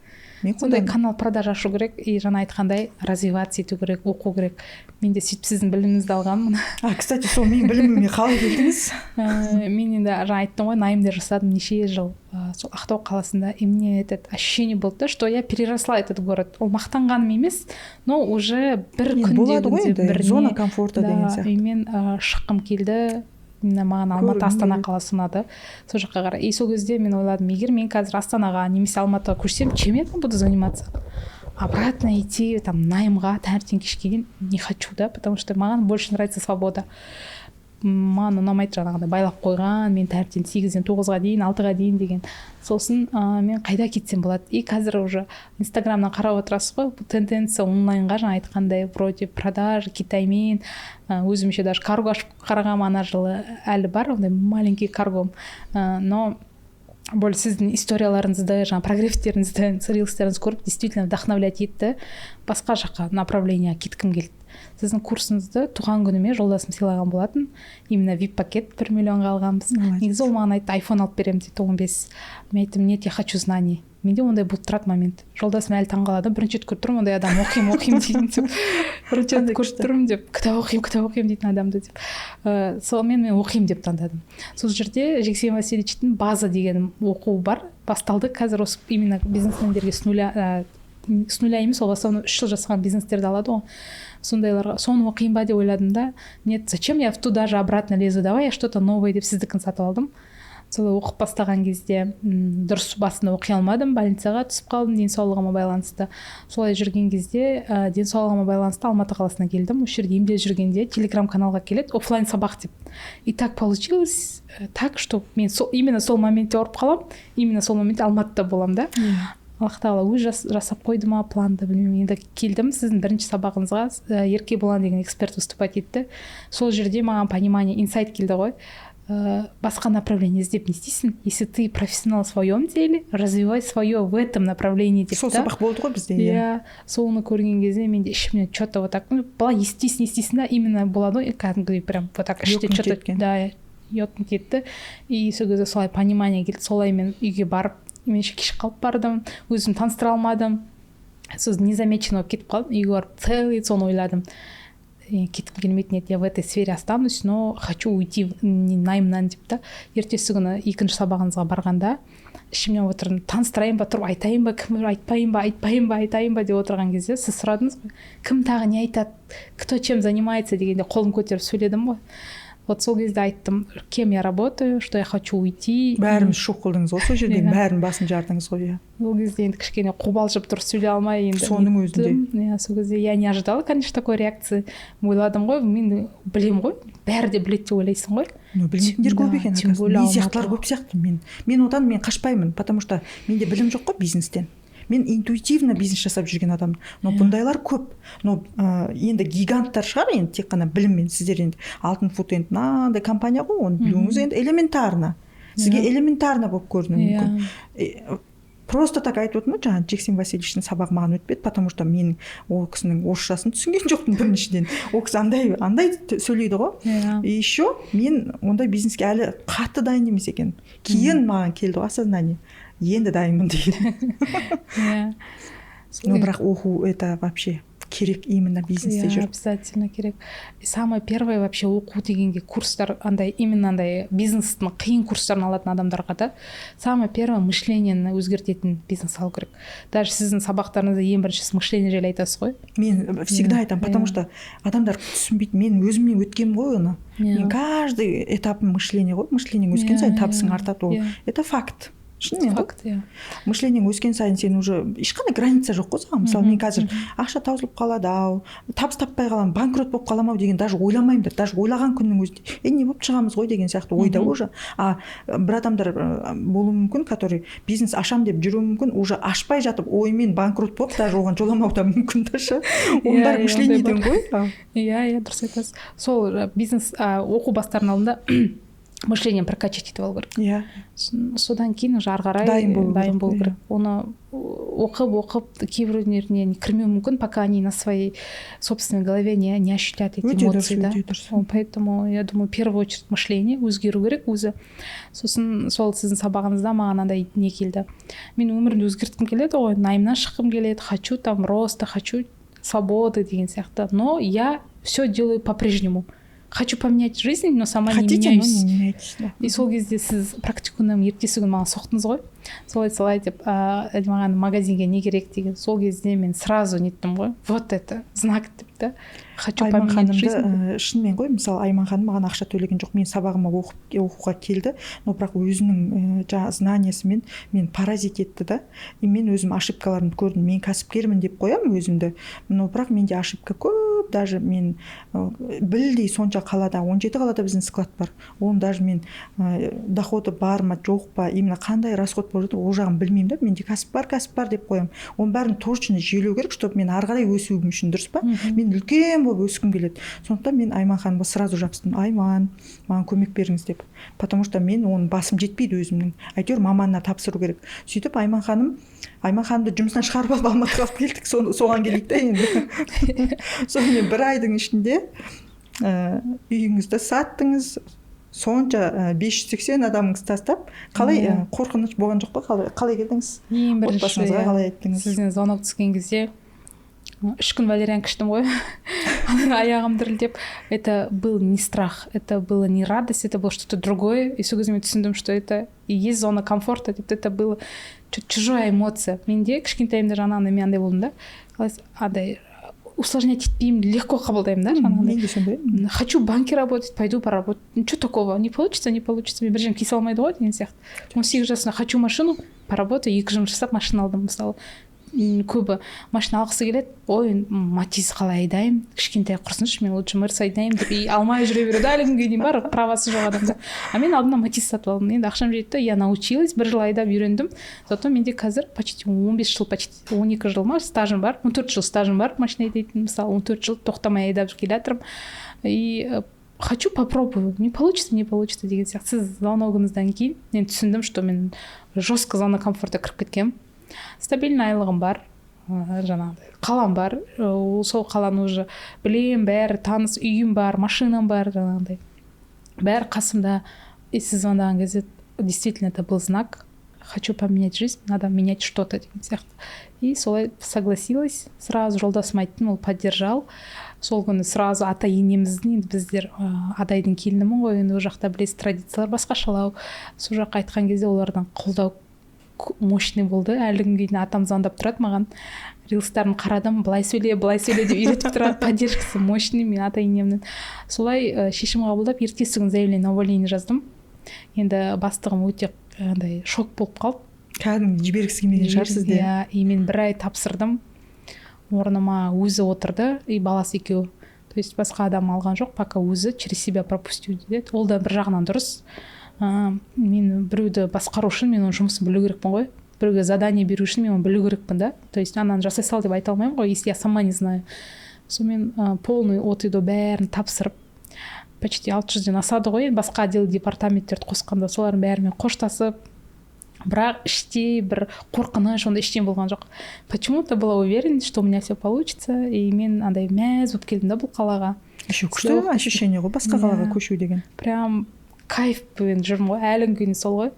[SPEAKER 1] Сондай канал продаж ашу керек. И жаңа айтқандай, развиваться ету керек, оқу керек. Мен де сөйтіп сіздің біліміңізді алғанмын.
[SPEAKER 2] А, кстати, сол менің біліміме қалай келдіңіз?
[SPEAKER 1] Мен енді жаңа айттым ғой, наймда жасадым неше жыл, сол Ақтау қаласында. И мне этот ощущение было да, что я переросла этот город. Ол мақтанғаным емес, но уже бір
[SPEAKER 2] күнде болады ғой енді, зона комфорта деген сияқты.
[SPEAKER 1] И мен шыққым келді. Маған Алматы, Астана қаласы ұнады, сол жаққа қарай. И сол кезде мен ойладым: егер мен қазір Астанаға немесе Алматыға көшсем, чем я там буду заниматься? Обратно идти там наймға таңертең кешке дейін не хочу да, потому что маған больше нравится свобода. Маған ұнамайды жаңағыдай байлап қойған, мен таңертең 8-ден 9-ға дейін, 6-ға дейін деген. Сосын мен қайда кетсем болады? И қазір уже Инстаграмнан қарап отырасыз ғой, тенденция онлайнға, жаңа айтқандай, вроде продажи Китаймен. Өзімше даже карго ашып қарағанмын ана жылы, әлі бар ондай маленький каргом. Но более сіздің историяларыңызды, жаңағы прогревтеріңізді, рилстеріңізді көріп, действительно вдохновлять етті, басқа жаққа направление кеткім келді. Сіздің курсыңызды туған күніме жолдасым сыйлаған болатын, именно вип пакет 1 миллионға алғанбыз. Негізі ол маған айтты, айфон алып беремін дейді, 15. Мен айттым: «Нет, я хочу знаний». Менде ондай болып тұрады момент. Жолдасым әлі таңқалады: «Бірінші рет көріп тұрмын ондай адам, оқимын, оқимын дейтін», — деп. «Бірінші рет көріп тұрмын», — деп, «кітап оқимын, кітап оқимын дейтін адамды», — деп. Сонымен мен оқимын деп таңдадым. Сол жерде Жексен Васильевичтің «База» деген оқуы бар, басталды қазір. Осы именно бизнесмендерге с нуля, с нуля емес, ол в основном 3 жыл жасаған бизнестерді алады ғой, сондайларға. Соны оқиын ба деп ойладым да, нет, зачем я туда же обратно лезу, давай я что то новое деп, сіздікін сатып алдым. Солай оқып бастаған кезде дұрыс басында оқи алмадым, больницаға түсіп қалдым денсаулығыма байланысты. Солай жүрген кезде, денсаулығыма байланысты Алматы қаласына келдім. Осы жерде емделіп жүргенде Телеграм каналға келеді оффлайн сабақ деп. И так получилось так, что мен сол, именно сол моментте ауырып қаламын, именно сол моментте Алматыда боламын да. Аллах тағала өзі жасап қойды ма планды, білмеймін. Енді келдім сіздің бірінші сабағыңызға, Еркебұлан деген эксперт выступать етті. Сол жерде маған понимание, инсайт келді ғой: басқа направление іздеп не істейсің, если ты профессионал в своем деле, развивай свое в этом направлении деп.
[SPEAKER 2] Сол сабақ болды ғой бізде.
[SPEAKER 1] Иә, соны көрген кезде менде ішімнен че то вот так, ну, былай естисің, естисің да, именно болады ғой кәдімгідей, прям вот так іште че то да ёкнуть етті. И сол кезде солай понимание келді. Солай мен үйге барып, мен еще кеш қалып бардым, өзім таныстыра алмадым, сосын незамеченно болып кетіп қалдым. Үйге барып целый соны ойладым: кеткім келмейтін еді, я в этой сфере останусь, но хочу уйти наймнан деп та. Ертесі күні екінші сабағыңызға барғанда ішімнен отырдым: таныстырайын ба, тұрып айтайын ба, кім, айтпайын ба, айтпайын ба, айтайын ба деп отырған кезде сіз сұрадыңыз ғой, кім тағы не айтады, кто чем занимается дегенде, қолым көтеріп сөйледім ғой. Вот сол кезде айттым, кем я работаю, что я хочу уйти.
[SPEAKER 2] Бәріміз шок қылдыңыз ғой сол жерде. Иә. Бәрін басын жардыңыз ғой, иә.
[SPEAKER 1] Ол кезде енді кішкене қобалжып, дұрыс сөйлей алмай енді
[SPEAKER 2] Соның өзінде.
[SPEAKER 1] Иә, сол кезде я не ожидала, конечно, такой реакции. Ойладым ғой, мен білемін ғой, бәрі де біледі деп ойлайсың ғой.
[SPEAKER 2] Но білмейтіндер көп екен.
[SPEAKER 1] Тем более
[SPEAKER 2] мен сияқтылар көп сияқты. Мен одан мен қашпаймын, потому что менде білім жоқ қой бизнестен, мен интуитивно бизнес жасап жүрген адаммын. Но бұндайлар көп. Но енді гиганттар шығар енді тек қана біліммен. Сіздер енді Алтын Фуд, енді мынандай компания ғой, оны білуіңіз енді элементарно, сізге элементарно болып көрінуі мүмкін. Просто так айтып отырмын ғой, жаңағы Жексен Васильевичтің сабағы маған өтпеді, потому что мен ол кісінің орысшасын түсінген жоқпын. Біріншіден, ол кісі андай сөйлейді ғой. И еще мен ондай бизнеске әлі қатты дайын емес екенмін. Кейін маған келді ғой осознание, енді дайынмын деген.
[SPEAKER 1] Иә.
[SPEAKER 2] Но бірақ оқу — это вообще Керек именно бизнесте
[SPEAKER 1] Иә,
[SPEAKER 2] жүріп.
[SPEAKER 1] Обязательно керек. И самое первое, вообще оқу дегенге, курстар андай, именно андай бизнестің қиын курстарын алатын адамдарға да, самое первое, мышлениені өзгертетін бизнес алу керек. Даже сіздің сабақтарыңызда ең бірінші мышление жайлы айтасыз ғой.
[SPEAKER 2] Мен всегда айтамын, потому что адамдар түсінбейді. Мен өзімнен өткенмін ғой оны. Мен каждый этапым мышление ғой. Мышлениең өскен сайын табысың артады ол. Это факт, шынымен ғой.
[SPEAKER 1] Факт, иә.
[SPEAKER 2] Мышлениең өскен сайын сен уже ешқандай граница жоқ қой саған. Мысалы, мен қазір ақша таусылып қалады ау, табыс таппай қаламын, банкрот болып қаламын ау деген даже ойламаймын да. Даже ойлаған күннің өзінде е, не болып шығамыз ғой деген сияқты ойда уже. А бір адамдар болуы мүмкін, который бизнес ашам деп жүруі мүмкін, уже ашпай жатып оймен банкрот болып, даже оған жоламауы да мүмкін да ше. Оның бәрі
[SPEAKER 1] Ондай
[SPEAKER 2] мышлениеден ғой.
[SPEAKER 1] Иә, дұрыс айтасыз. Сол бизнес оқу бастардың алдында мышление прокачать етіп алу керек. Содан кейін уже ары қарай
[SPEAKER 2] Дайын болу
[SPEAKER 1] дайын
[SPEAKER 2] керек,
[SPEAKER 1] болу
[SPEAKER 2] иә.
[SPEAKER 1] керек. Оны оқып оқып кейбіреулеріне кірмеуі мүмкін, пока они на своей собственной голове не ощутят эти
[SPEAKER 2] Өте дұрыс.
[SPEAKER 1] эмоции да.
[SPEAKER 2] Өте дұрыс.
[SPEAKER 1] Поэтому я думаю, в первую очередь мышление өзгеру керек өзі. Сосын сол сіздің сабағыңызда маған андай не келді: мен өмірімді өзгерткім келеді ғой, наймнан шыққым келеді, хочу там роста, хочу свободы деген сияқты, но я все делаю по прежнему. Хочу поменять жизнь, но сама не
[SPEAKER 2] Хотите, но
[SPEAKER 1] меняюсь.
[SPEAKER 2] не меняйтесь, да.
[SPEAKER 1] И сол кезде сіз практикумның ертесі күні маған соқтыңыз ғой, солай солай деп, маған магазинге не керек деген. Сол кезде мен сразу неттім ғой, вот это знак деп та, хочу
[SPEAKER 2] Айман
[SPEAKER 1] поменять
[SPEAKER 2] ханымды
[SPEAKER 1] жизнь.
[SPEAKER 2] Шынымен ғой, мысалы, Айман ханым маған ақша төлеген жоқ, мен сабағыма оқып, оқуға келді, но бірақ өзінің жаңағы знаниясымен мен поразить етті да. И мен өзім ошибкаларымды көрдім. Мен кәсіпкермін деп қоямын өзімді, но бірақ менде ошибка көп. Даже мен білдей сонша қалада, 17 қалада біздің склад бар, оны даже мен доходы бар ма, жоқ па, именно қандай расход болып жатыр, ол жағын білмеймін да. Менде кәсіп бар, кәсіп бар деп қоямын. Оның бәрін точно жүйелеу керек, чтобы мен ары қарай өсуім үшін, дұрыс па? Мен үлкен болып өскім келеді. Сондықтан мен Айман ханымға сразу жабыстым: «Айман, маған көмек беріңіз», – деп, потому что мен оның басым жетпейді өзімнің, әйтеуір маманына тапсыру керек. Сөйтіп Айман ханым, Айман ханымды жұмыстан шығарып алып, Алматыға алып келдік. Соны, соған келейік та енді. Сонымен бір айдың ішінде үйіңізді саттыңыз, сонша 580 адамыңызды тастап, қалай? Қорқыныш болған жоқ па? Қалай келдіңіз?
[SPEAKER 1] Ең бірінші
[SPEAKER 2] Отбасыңызға қалай айттыңыз?
[SPEAKER 1] Сізден звонок түскен кезде 3 күн валерьянка іштім ғой, аяғым дірілдеп. Это был не страх, это было не радость, это было что то другое. И сол кезде мен түсіндім, что это и есть зона комфорта деп. Это было чужая эмоция. Менде кішкентайымда жаңағындай мен андай болдым да, қалай, андай усложнять етпеймін, легко қабылдаймын да жаңағындай.
[SPEAKER 2] Мен де сондаймын.
[SPEAKER 1] Хочу в банке работать, пойду поработаю, ничего такого, не получится, не получится, мен бір жерім кесе алмайды ғой деген сияқты. 18 жасымда хочу машину, поработаю, екі жұмыс жасап машина алдым. Мысалы, көбі машина алғысы келеді: «Ой, Матиз қалай айдаймын, кішкентай, құрсыншы, мен лучше Мерс айдаймын», – деп, и алмай жүре береді. Әлі күнге дейін бар правасы жоқ адамдар. А мен алдында Матиз сатып алдым. Енді ақшам жетті, я научилась, бір жыл айдап үйрендім. Зато менде қазір почти 15 жыл, почти 12 жыл ма стажым бар, 14 жыл стажым бар машина айдайтын. Мысалы, 14 жыл тоқтамай айдап келе жатырмын. И хочу, попробую, не получится, не получится деген сияқты. Сіз звоногыңыздан кейін мен түсіндім, что мен жестко зона комфорта кіріп кеткенмін. Стабильный айлығым бар, жаңағыдай қалам бар, ол сол қаланы уже білемін, бәрі таныс, үйім бар, машинам бар, жаңағыдай бәрі қасымда. И сіз звондаған кезде действительно это был знак: хочу поменять жизнь, надо менять что то деген сияқты. И солай согласилась сразу. Жолдасыма айттым, ол поддержал. Сол күні сразу ата енеміздің, енді біздер адайдың келінімін ғой енді, ол жақта, білесіз, традициялар басқашалау. Сол жаққа айтқан кезде олардан қолдау мощный болды. Әлі күнге дейін атам звондап тұрады маған: «Рилстарын қарадым, былай сөйле, былай сөйле», – деп үйретіп тұрады. Поддержкасы мощный мен ата енемнің. Солай шешім қабылдап, ертесі күні заявление на увольнение жаздым. Енді бастығым өте андай шок болып қалды.
[SPEAKER 2] Кәдімгі жібергісі келмеген шығар сізді.
[SPEAKER 1] Иә. И мен бір ай тапсырдым, орныма өзі отырды и баласы екеуі, то есть басқа адам алған жоқ, пока өзі через себя пропустил деді. Ол да бір жағынан дұрыс. Мен біреуді басқару үшін мен оның жұмысын білу керекпін ғой, біреуге задание беру үшін мен оны білу керекпін да. То есть ананы жасай сал деп айта алмаймын ғой, если я сама не знаю. Сонымен полный от и до бәрін тапсырып, почти 600-ден асады ғой енді басқа отдел, департаменттерді қосқанда, солардың бәрімен қоштасып. Бірақ іште бір қорқыныш, ондай ештеңе болған жоқ. Почему то была уверена, что у меня все получится. И мен андай мәз болып келдім да бұл қалаға.
[SPEAKER 2] Еще күшті ощущение ғой басқа қалаға көшу деген.
[SPEAKER 1] Прям кайфпен жүрмін ғой, әлі күнге дейін сол ғой.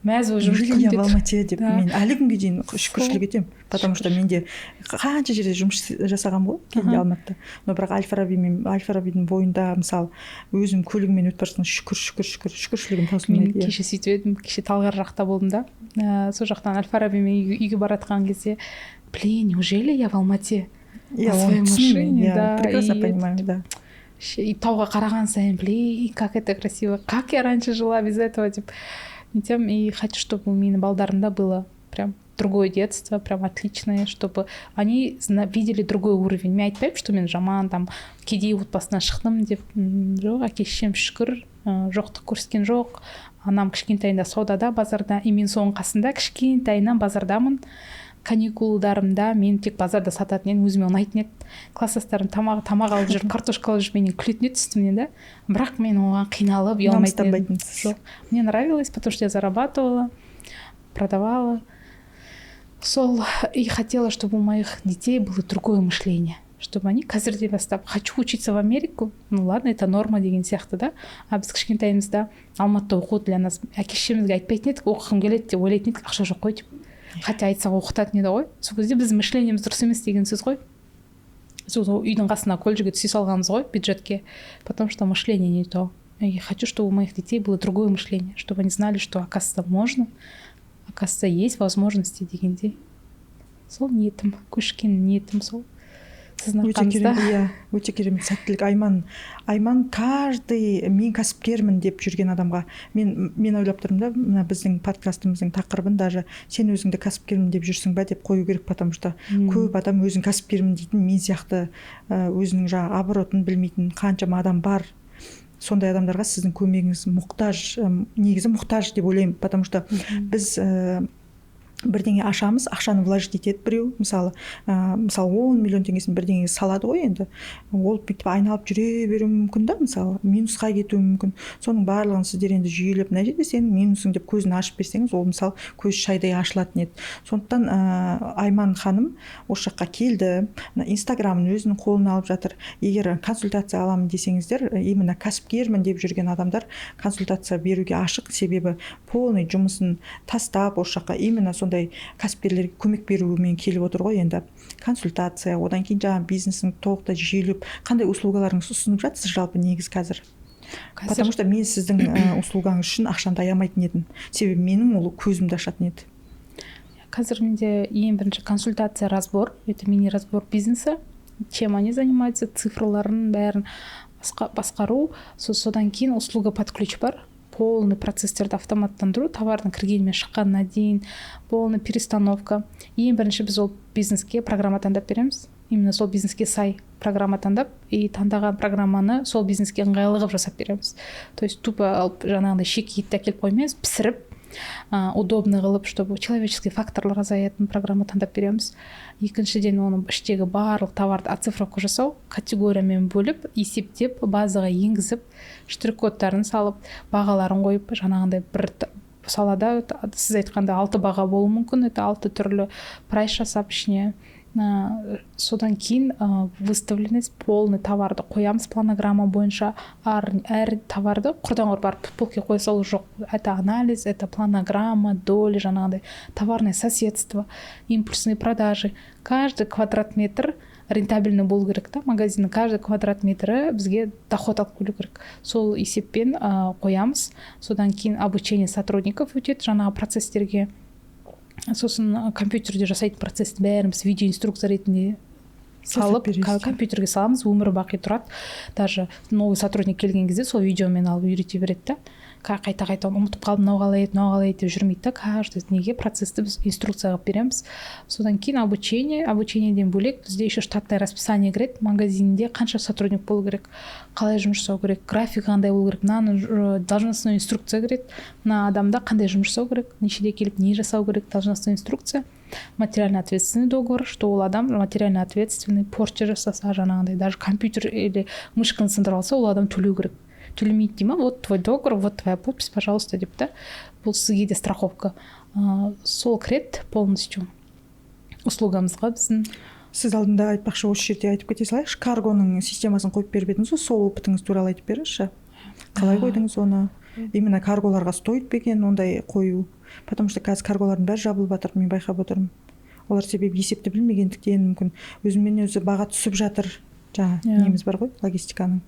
[SPEAKER 1] Мәз болып жүрмін.
[SPEAKER 2] «Неужели я в Алмате?» деп. Мен әлі күнге дейін шүкіршілік етемін, потому что менде қанша жерде жұмыс жасағанмын ғой кезінде Алматыда, но бірақ Әл Фараби мен Әл Фарабидің бойында, мысалы, өзім көлігіммен өтіп бара жатқан, шүкір, шүкір, шүкір, шүкіршілігім таусылмайды.
[SPEAKER 1] Мен кеше сөйтіп едім, кеше Талғар жақта болдым да, сол жақтан Әл Фарабимен үйге бара жатқан кезде: «Блин, неужели я в Алмате?»
[SPEAKER 2] Иә, оны түсінемін, иә, прекрасно понимаю, да.
[SPEAKER 1] И тауға қараған сайын: «Блин, как это красиво, как я раньше жила без этого?» — деп нетемін. И хочу, чтобы у менің балдарымда было прям другое детство, прям отличное, чтобы они видели другой уровень. Мен айтпаймын, что мен жаман, там, кедей отбасынан шықтым деп. Жоқ, әке шешем шүкір, жоқтық көрсеткен жоқ. Анам кішкентайында саудада, базарда, и мен соның қасында кішкентайынан базардамын. Каникулдарымда мен тек базарда сататын едім, өзіме ұнайтын еді. Класстастарым тамақ алып жүріп, картошка алып жүріп, менен күлетін еді үстімнен да, бірақ мен оған қиналып, ұялмайтын едім. Жоқ, мне нравилось, потому что я зарабатывала, продавала сол. И хотела, чтобы у моих детей было другое мышление, чтобы они қазірде бастап: «Хочу учиться в Америку, ну ладно, это норма» деген сияқты да. А біз кішкентайымызда Алматыда оқу для нас, әке шешемізге айтпайтын едік оқығым келеді деп, ойлайтын едік ақша жоқ қой деп, хотя айтсақ, оқытатын еді ғой. Сол кезде біздің мышлениеміз дұрыс емес деген сөз ғой. Сол үйдің қасына колледжге түсе салғанбыз ғой бюджетке, потому что мышление не то. И хочу, чтобы у моих детей было другое мышление, чтобы они знали, что, оказывается, можно, оказывается, есть возможности дегендей. Сол ниетім, көшкен ниетім сол, сіздің
[SPEAKER 2] Өте керемет, иә, өте керемет. Сәттілік, Айман! Айман, каждый «мен кәсіпкермін» деп жүрген адамға мен ойлап тұрмын да, мына біздің подкастымыздың тақырыбын даже «Сен өзіңді кәсіпкермін деп жүрсің ба?» деп қою керек, потому что көп адам өзін кәсіпкермін дейтін, мен сияқты өзінің жаңағы оборотын білмейтін қаншама адам бар. Сондай адамдарға сіздің көмегіңіз мұқтаж, негізі мұқтаж деп ойлаймын, потому что біз бірдеңе ашамыз, ақшаны вложить етеді біреу, мысалы, 10 миллион теңгесін бірдеңеге салады ғой. Енді ол бүйтіп айналып жүре беруі мүмкін да, мысалы, минусқа кетуі мүмкін. Соның барлығын сіздер енді жүйелеп, мына жерде сенің минусың деп көзін ашып берсеңіз, ол, мысалы, көзі шайдай ашылатын еді. Сондықтан Айман ханым осы жаққа келді, мына Инстаграмын өзінің қолына алып жатыр. Егер консультация аламын десеңіздер, именно кәсіпкермін деп жүрген адамдар консультация беруге ашық, себебі полный жұмысын тастап, осы жаққа именно сондай кәсіпкерлерге көмек берумен келіп отыр ғой. Енді консультация, одан кейін жаңағы бизнесін толықтай жүйелеп, қандай услугаларыңызды ұсынып жатырсыз жалпы негізі қазір? Потому что мен сіздің услугаңыз үшін ақшамды аямайтын едім, себебі менің ол көзімді ашатын еді.
[SPEAKER 1] Қазір менде ең бірінші консультация, разбор, это мини разбор бизнеса, чем они занимаются, цифрларын бәрін басқару. Содан кейін услуга под ключ бар, полный процесстерді автоматтандыру, товардың кіргені мен шыққанына дейін полный перестановка. Ең бірінші біз ол бизнеске программа таңдап береміз, именно сол бизнеске сай программа таңдап, и таңдаған программаны сол бизнеске ыңғайлы қылып жасап береміз. То есть тупо алып, жаңағыдай шикі етті әкеліп қоймаймыз, пісіріп, удобный қылып, чтобы человеческий факторлар азаятын программа таңдап береміз. Екіншіден, оның іштегі барлық товарды оцифровка жасау, категориямен бөліп, есептеп, базаға енгізіп, штрих кодтарын салып, бағаларын қойып, жаңағындай бір салада, сіз айтқандай, алты баға болуы мүмкін, это алты түрлі прайс жасап ішіне. Содан кейін выставленность, полный товарды қоямыз планограмма бойынша. Әр товарды құрдан құр барып полкаға қоя салу жоқ, это анализ, это планограмма, доли, жаңағыдай товарное соседство, импульсные продажи. Каждый квадрат метр рентабельный болу керек та, магазиннің каждый квадрат метрі бізге доход алып келу керек. Сол есеппен қоямыз. Содан кейін обучение сотрудников өтеді жаңағы процесстерге. Сосын компьютерде жасайтын процесстің бәрін біз видеоинструкция ретінде салып, компьютерге саламыз, өмір бақи тұрады. Даже новый сотрудник келген кезде сол видеомен алып үйрете береді да, қайта қайта «ұмытып қалдым, мынау қалай еді, мынау қалай еді» деп жүрмейді да. Каждый неге процессті біз инструкция қылып береміз. Содан кейін обучение. Обучениеден бөлек бізде еще штатное расписание кіреді: магазинде қанша сотрудник болу керек, қалай жұмыс жасау керек, график қандай болу керек, мынаны должностной инструкция кіреді, мына адамда қандай жұмыс жасау керек, нешеде келіп не жасау керек, должностной инструкция, материально ответственный договор, что ол адам материально ответственный, порча жасаса, жаңағындай даже компьютер или мышканы сындырып алса, ол адам төлеу керек. Төлемейді дей ма, вот твой договор, вот твоя подпись, пожалуйста деп та, бұл сізге де страховка. Сол кіреді полностью услугамызға біздің.
[SPEAKER 2] Сіз алдында айтпақшы, осы жерде айтып кете салайықшы, каргоның системасын қойып беріп едіңіз ғой, сол опытыңыз туралы айтып беріңізші. Қалай қойдыңыз оны? Именно карголарға стоит па екен ондай қою? Потому что қазір карголардың бәрі жабылып жатыр, мен байқап отырмын. Олар себебі есепті білмегендіктен, мүмкін, өзімен өзі баға түсіп жатыр, жаңа неміз бар ғой, логистиканың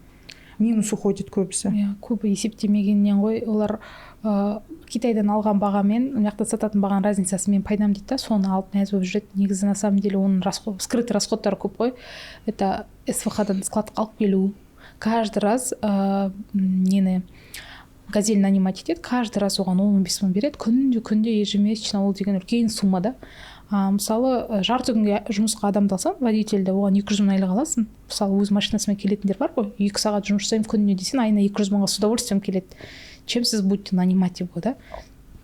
[SPEAKER 2] минус уходит көбісі.
[SPEAKER 1] Иә, көбі есептемегеннен ғой. Олар Китайдан алған бағамен мына жақта сататын бағаның разницасы менің пайдам дейді да, соны алып мәз болып жүреді. Негізі, на самом деле, оның расход, скрытый расходтары көп қой. Это СВХ-дан складқа алып келу каждый раз, нені, газель нанимать етеді, каждый раз оған 10-15 мың береді күнде күнде, ежемесячно. Ол деген үлкен сумма да. Мысалы, жарты күнге жұмысқа адамды алсаң, водительді, оған 200 мың айлық аласың. Мысалы, өз машинасымен келетіндер бар ғой, 2 сағат жұмыс жасаймын күніне десең, айына 200 мыңға с удовольствием келеді, чем сіз будете нанимать его да.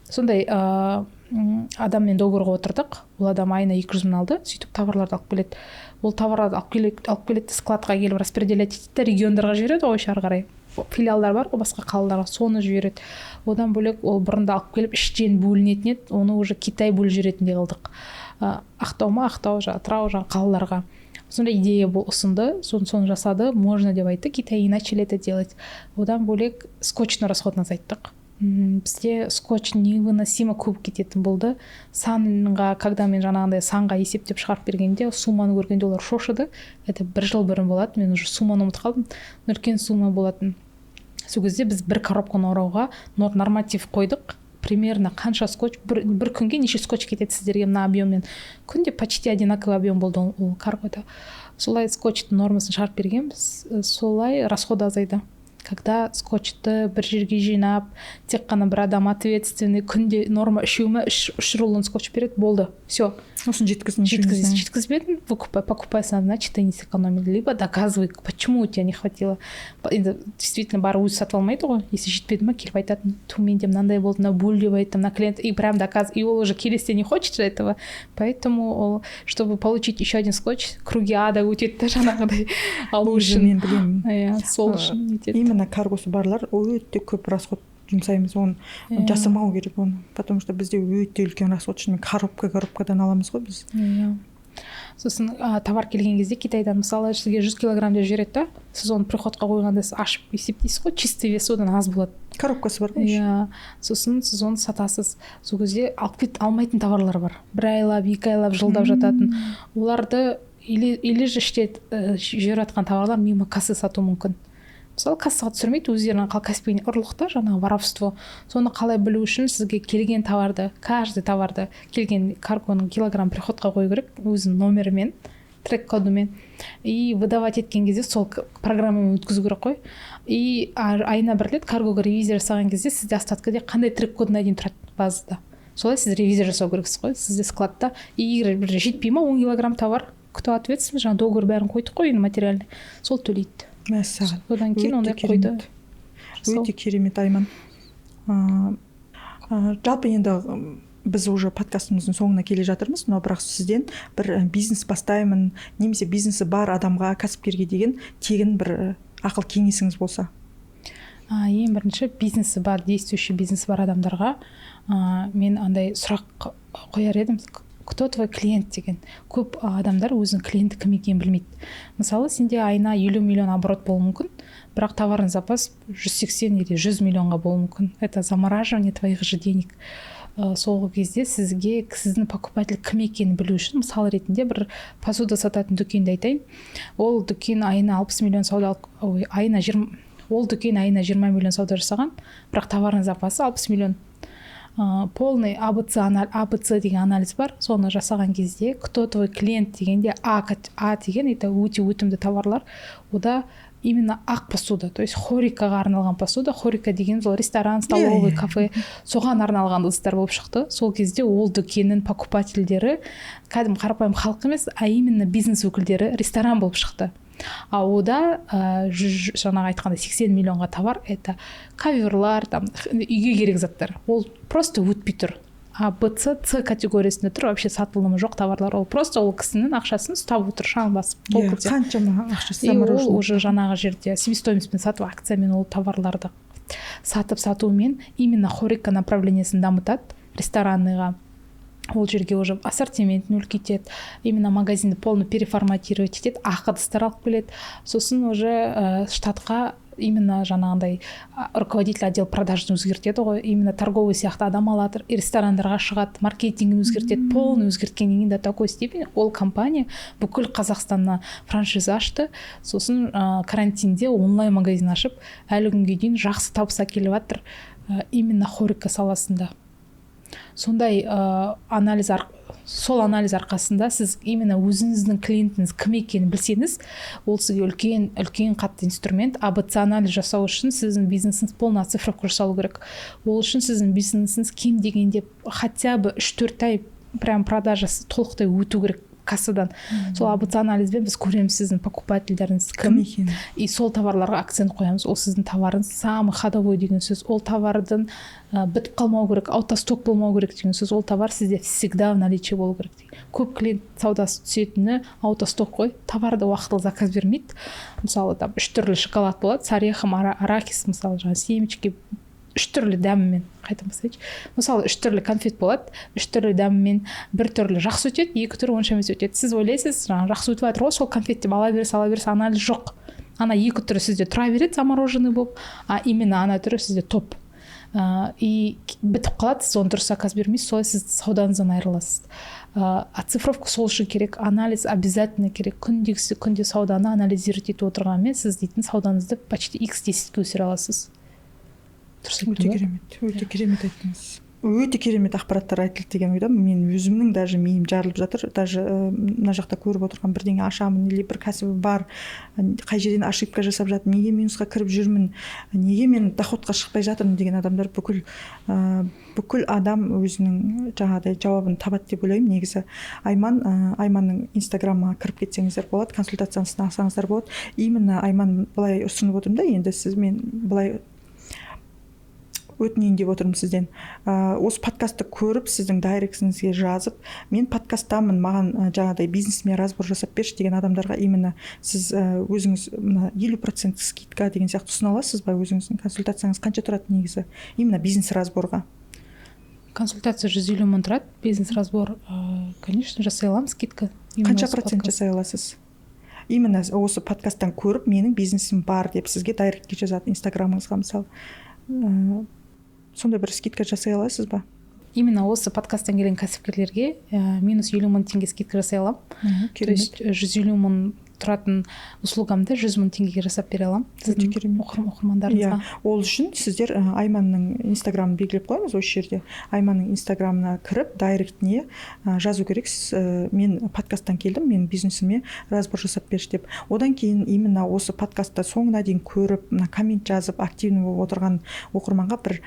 [SPEAKER 1] Сондай адаммен договорға отырдық, ол адам айына 200 мың алды. Сөйтіп товарларды алып келеді. Ол товарларды алып келеді, складқа келіп распределять етеді да, региондарға жібереді ғой. Ары қарай филиалдар бар ғой басқа қалаларға, соны жібереді. Одан бөлек, ол бұрында алып келіп, іштен бөлінетін еді, оны уже Китай бөліп жіберетіндей қылдық. Ақтау ма, Ақтау, жаңағы Атырау, жаңағы қалаларға. Сондай идея бұл ұсынды, соны жасады, можно деп айтты Китай, и начали это делать. Одан бөлек, скотчный расходын азайттық. Бізде скотч невыносимо көп кететін болды. Санға, когда мен жаңағындай санға есептеп шығарып бергенде, сумманы көргенде, олар шошыды. Это бір жыл бұрын болатын, мен уже сумманы ұмытып қалдым, үлкен сумма болатын. Сол кезде біз бір коробканы орауға норматив қойдық, примерно қанша скотч, бір күнге неше скотч кетеді сіздерге мына объеммен. Күнде почти одинаковый объем болды ол каргода. Солай скотчтың нормасын шығарып бергенбіз. Солай расход азайды, когда скотчты бір жерге жинап, тек қана бір адам ответственный, күнде норма үшеу ма, үш рулон скотч береді, болды, все.
[SPEAKER 2] Осыны жеткіздің.
[SPEAKER 1] Жеткізбедің, выкупай, покупай сам, значит, ты не сэкономил, либо доказывай, почему у тебя не хватило. Енді действительно барып өзі сатып алмайды ғой. Если жетпеді ма, келіп айтатын: «Ту, менде мынандай болды, мынау бөл деп айтты мына клиент», и прям доказ. И ол уже келесіде не хочет же этого, поэтому ол, чтобы получить еще один скотч, круги ада өтеді да, жаңағыдай алу үшін.
[SPEAKER 2] Мен білемін.
[SPEAKER 1] Иә, сол үшін нетеді.
[SPEAKER 2] Именно каргосы барлар өте көп расход жұмсаймыз, оны жасырмау керек оны, потому что бізде өте үлкен расход шынымен, коробка коробкадан аламыз ғой біз.
[SPEAKER 1] Иә, сосын товар келген кезде Китайдан, мысалы, сізге 100 килограмм деп жібереді да, сіз оны приходқа қойғанда, сіз ашып есептейсіз ғой, чистый вес одан аз болады.
[SPEAKER 2] Коробкасы бар ғой еще.
[SPEAKER 1] Иә, сосын сіз оны сатасыз. Сол кезде алып кет алмайтын товарлар бар, бір айлап, 2 айлап, жылдап жататын. Оларды или же іште жіберіп жатқан товарлар мимо кассы сату мүмкін. Мысалы, кассаға түсірмейді өздерінің, каспийный ұрлық та, жаңағы воровство. Соны қалай білу үшін, сізге келген товарды, каждый товарды, келген каргоның килограмм приходқа қою керек өзінің номерімен, трек кодымен, и выдавать еткен кезде сол программамен өткізу керек қой. И айына бір рет каргоға ревизия жасаған кезде сізде остаткіде қандай трек кодына дейін тұрады базада, солай сіз ревизия жасау керексіз ғой сізде складта. И егер бір жетпей ма 10 килограмм товар, кто ответственный? Жаңағы договор бәрін қойдық қой енді, материальный, сол төлейді.
[SPEAKER 2] Мәссаған!
[SPEAKER 1] Одан кейін
[SPEAKER 2] Өте
[SPEAKER 1] ондай қойды.
[SPEAKER 2] Керемет. Өте керемет, Айман. Жалпы енді біз уже подкастымыздың соңына келе жатырмыз, но бірақ сізден бір бизнес бастаймын немесе бизнесі бар адамға, кәсіпкерге деген тегін бір ақыл кеңесіңіз болса.
[SPEAKER 1] Ең бірінші, бизнесі бар, действующий бизнесі бар адамдарға мен андай сұрақ қояр едім: «Кто твой клиент?» деген. Көп адамдар өзінің клиенті кім екенін білмейді. Мысалы, сенде айына 50 миллион оборот болуы мүмкін, бірақ товарный запас 180 или 100 миллионға болуы мүмкін. Это замораживание твоих же денег. Сол кезде сізге сіздің покупатель кім екенін білу үшін, мысал ретінде, бір посуда сататын дүкенді айтайын. Ол дүкен айына 60 миллион сауда, ой, айына 20, ол дүкен айына 20 миллион сауда жасаған, бірақ товарный запасы 60 миллион. Полный АБЦ, АБЦ деген анализ бар. Соны жасаған кезде, «Кто твой клиент?» дегенде, А деген это өте өтімді товарлар. Ода именно ақ посуда, то есть хорикаға арналған посуда. Хорика деген ол ресторан, столовый,
[SPEAKER 2] Иә, иә.
[SPEAKER 1] кафе, соған арналған ыдыстар болып шықты. Сол кезде ол дүкеннің покупательдері кәдімгі қарапайым халық емес, а именно бизнес өкілдері, ресторан болып шықты. А ода жаңағы айтқандай 80 миллионға товар, это коверлар, там үйге керек заттар, ол просто өтпей тұр. А Б, С, С категориясында тұр, вообще сатылымы жоқ товарлар. Ол просто ол кісінің ақшасын ұстап отыр шаң басып полкада.
[SPEAKER 2] Қаншама ақшасы
[SPEAKER 1] И ол
[SPEAKER 2] замороженный.
[SPEAKER 1] уже жаңағы жерде себестоимостьпен сатып, акциямен ол товарларды сатып, сатумен именно хорика направлениесін дамытады, ресторанныйға. Ол жерге уже ассортиментін үлкейтеді, именно магазинді полный переформатировать етеді, ақ ыдыстар алып келеді. Сосын уже штатқа Именно жаңағындай руководитель отдел продаж ын өзгертеді ғой, именно торговый сияқты адам алады, ресторандарға шығады, маркетингін өзгертеді. Полный өзгерткеннен кейін, до такой степени ол компания бүкіл Қазақстанна франшиза ашты. Сосын карантинде онлайн магазин ашып, әлі күнге дейін жақсы табыс әкеліп жатыр, именно хорека саласында. Сондай анализ, сол анализ арқасында сіз именно өзіңіздің клиентіңіз кім екенін білсеңіз, ол сізге үлкен, үлкен, қатты инструмент. АБЦ анализ жасау үшін сіздің бизнесіңіз полный оцифровка жасалу керек. Ол үшін сіздің бизнесіңіз кем дегенде хотя бы 3-4 ай прям продажа сы толықтай өту керек кассадан. Сол АБЦ анализбен біз көреміз сіздің покупатель деріңіз
[SPEAKER 2] кім екенін.
[SPEAKER 1] И сол товарларға акцент қоямыз. Ол сіздің товарыңыз самый ходовой деген сөз, ол товардың бітіп қалмау керек, out of stock болмау керек деген сөз, ол товар сізде всегда в наличии болу керек деген. Көп клиент саудасы түсетіні out of stock қой, товарды уақытылы заказ бермейді. Мысалы, там үш түрлі шоколад болады с орехом, арахис, мысалы, жаңағы семечки үш түрлі дәмімен. Қайтадан бастайыншы. Мысалы, үш түрлі конфет болады, үш түрлі дәмімен. Бір түрлі жақсы өтеді, екі түрі онша емес өтеді. Сіз ойлайсыз, жаңағы жақсы өтіп жатыр ғой сол конфет деп, ала бересіз, ала бересіз. Анализ жоқ, ана екі түрі сізде тұра береді замороженный болып, а именно ана түрі сізде топ и бітіп қалады, сіз оны дұрыс заказ бермейсіз, солай сіз саудаңыздан айырыласыз. Оцифровка сол үшін керек, анализ обязательно керек. Күндегісі күнде сауданы анализировать етіп отырғанмен, сіз дейтін саудаңызды почти икс 10-ке өсіре аласыз. Дұрыс
[SPEAKER 2] Өте
[SPEAKER 1] айттым ба?
[SPEAKER 2] керемет, өте керемет айттыңыз, өте керемет ақпараттар айтылды деген ойдамын. Мен өзімнің даже миым жарылып жатыр. Даже мына жақта көріп отырған, бірдеңе ашамын или бір кәсібі бар, қай жерден ошибка жасап жатырмын, неге минусқа кіріп жүрмін, неге мен доход қа шықпай жатырмын деген адамдар, бүкіл адам өзінің жаңағыдай жауабын табады деп ойлаймын негізі. Айман, Айманның инстаграмына кіріп кетсеңіздер болады, консультациясын алсаңыздар болады. Именно, Айман, былай ұсынып отырмын да енді, сіз, мен былай өтінейін деп отырмын сізден. Осы подкастты көріп, сіздің директіңізге жазып, мен подкасттамын, маған жаңағыдай бизнесіме разбор жасап берші деген адамдарға именно сіз өзіңіз мына 50% скидка деген сияқты ұсына аласыз ба? Өзіңіздің консультацияңыз қанша тұрады негізі, именно бизнес разбор ға?
[SPEAKER 1] Консультация 150 000 тұрады, бизнес разбор. Конечно, жасай аламын скидка. Именно
[SPEAKER 2] Қанша
[SPEAKER 1] осы
[SPEAKER 2] процент
[SPEAKER 1] подкаст.
[SPEAKER 2] жасай аласыз? Именно осы подкасттан көріп, менің бизнесім бар деп сізге директке жазады, инстаграмыңызға мысалы, сондай бір скидка жасай аласыз ба?
[SPEAKER 1] Именно осы подкасттан келген кәсіпкерлерге минус 50 000 теңге скидка жасай аламын. То
[SPEAKER 2] Керемет.
[SPEAKER 1] есть 150 000 тұратын услуга мды 100 000 теңгеге жасап бере аламын
[SPEAKER 2] Өте
[SPEAKER 1] сіздің
[SPEAKER 2] керемет.
[SPEAKER 1] оқырмандарыңызға.
[SPEAKER 2] Иә, ол үшін сіздер Айманның инстаграмын белгілеп қоямыз осы жерде. Айманның инстаграмына кіріп, директіне жазу керексіз: мен подкасттан келдім, менің бизнесіме разбор жасап берші деп. Одан кейін именно осы подкастты соңына дейін көріп, мына коммент жазып, активный болып отырған оқырманға бір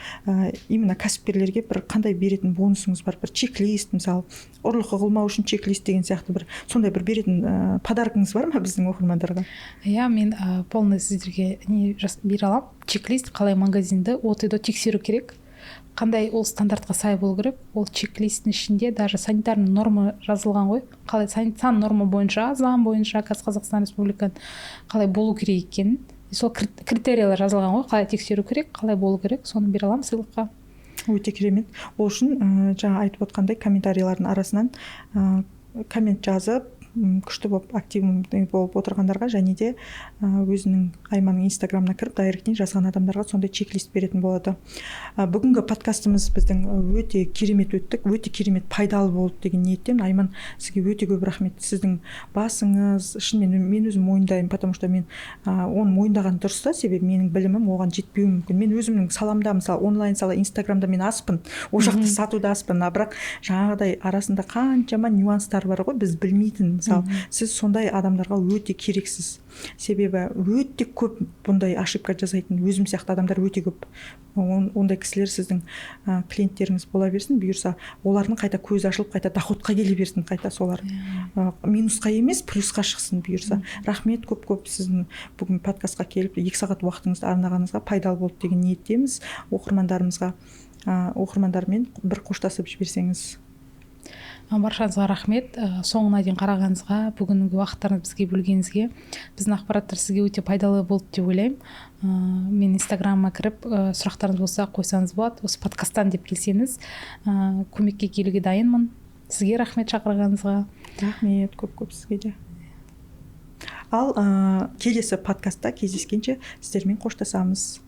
[SPEAKER 2] именно кәсіпкерлерге бір қандай беретін бонусыңыз бар? Бір чек-лист, мысалы, ұрлық қылмау үшін чек-лист деген сияқты, бір сондай бір беретін подарк ыңыз бар ма біздің оқырмандарға?
[SPEAKER 1] Иә, мен полный сіздерге не бере аламын, чек-лист, қалай магазинді от и до тексеру керек, қандай ол стандартқа сай болу керек. Ол чек-листтің ішінде даже санитарный норма жазылған ғой, қалай сан норма бойынша, заң бойынша, қазір Қазақстан Республиканың қалай болу керек екенін, сол критериялар жазылған ғой, қалай тексеру керек, қалай болу керек, соны бере аламын сыйлыққа.
[SPEAKER 2] Өте керемет. Ол үшін жаңа айтып отқандай, комментарийлардың арасынан коммент жазып, күшті болып, активный болып отырғандарға және де өзінің Айманның инстаграмына кіріп, директіне жазған адамдарға сондай чек-лист беретін болады. Бүгінгі подкастымыз біздің өте керемет өттік, өте керемет пайдалы болды деген ниеттемін. Айман, сізге өте көп рахмет. Сіздің басыңыз шынымен, мен өзім мойындаймын, потому что мен оны мойындаған дұрыс та, себебі менің білімім оған жетпеуі мүмкін. Мен өзімнің саламда, мысалы, онлайн сала, инстаграмда мен аспын, ол жақта сатуда аспын, а бірақ жаңағыдай арасында қаншама нюанстар бар ғой біз білмейтін. Мысалы, сіз сондай адамдарға өте керексіз, себебі өте көп бұндай ошибка жасайтын өзім сияқты адамдар өте көп. Ондай кісілер сіздің клиенттеріңіз бола берсін, бұйырса, олардың қайта көзі ашылып, қайта доход қа келе берсін, қайта солар минусқа емес, плюсқа шықсын бұйырса. Рахмет көп көп сіздің бүгін подкастқа келіп, 2 сағат уақытыңызды арнағаныңызға. Пайдалы болды деген ниеттеміз оқырмандарымызға. Оқырмандармен бір қоштасып жіберсеңіз.
[SPEAKER 1] Баршаңызға рахмет соңына дейін қарағаныңызға, бүгінгі уақыттарыңызды бізге бөлгеніңізге. Біздің ақпараттар сізге өте пайдалы болды деп ойлаймын. Мен инстаграмыма кіріп, сұрақтарыңыз болса, қойсаңыз болады. Осы подкасттан деп келсеңіз, көмекке келуге дайынмын. Сізге рахмет шақырғаныңызға.
[SPEAKER 2] Рахмет көп көп сізге де. Ал келесі подкастта кездескенше, сіздермен қоштасамыз.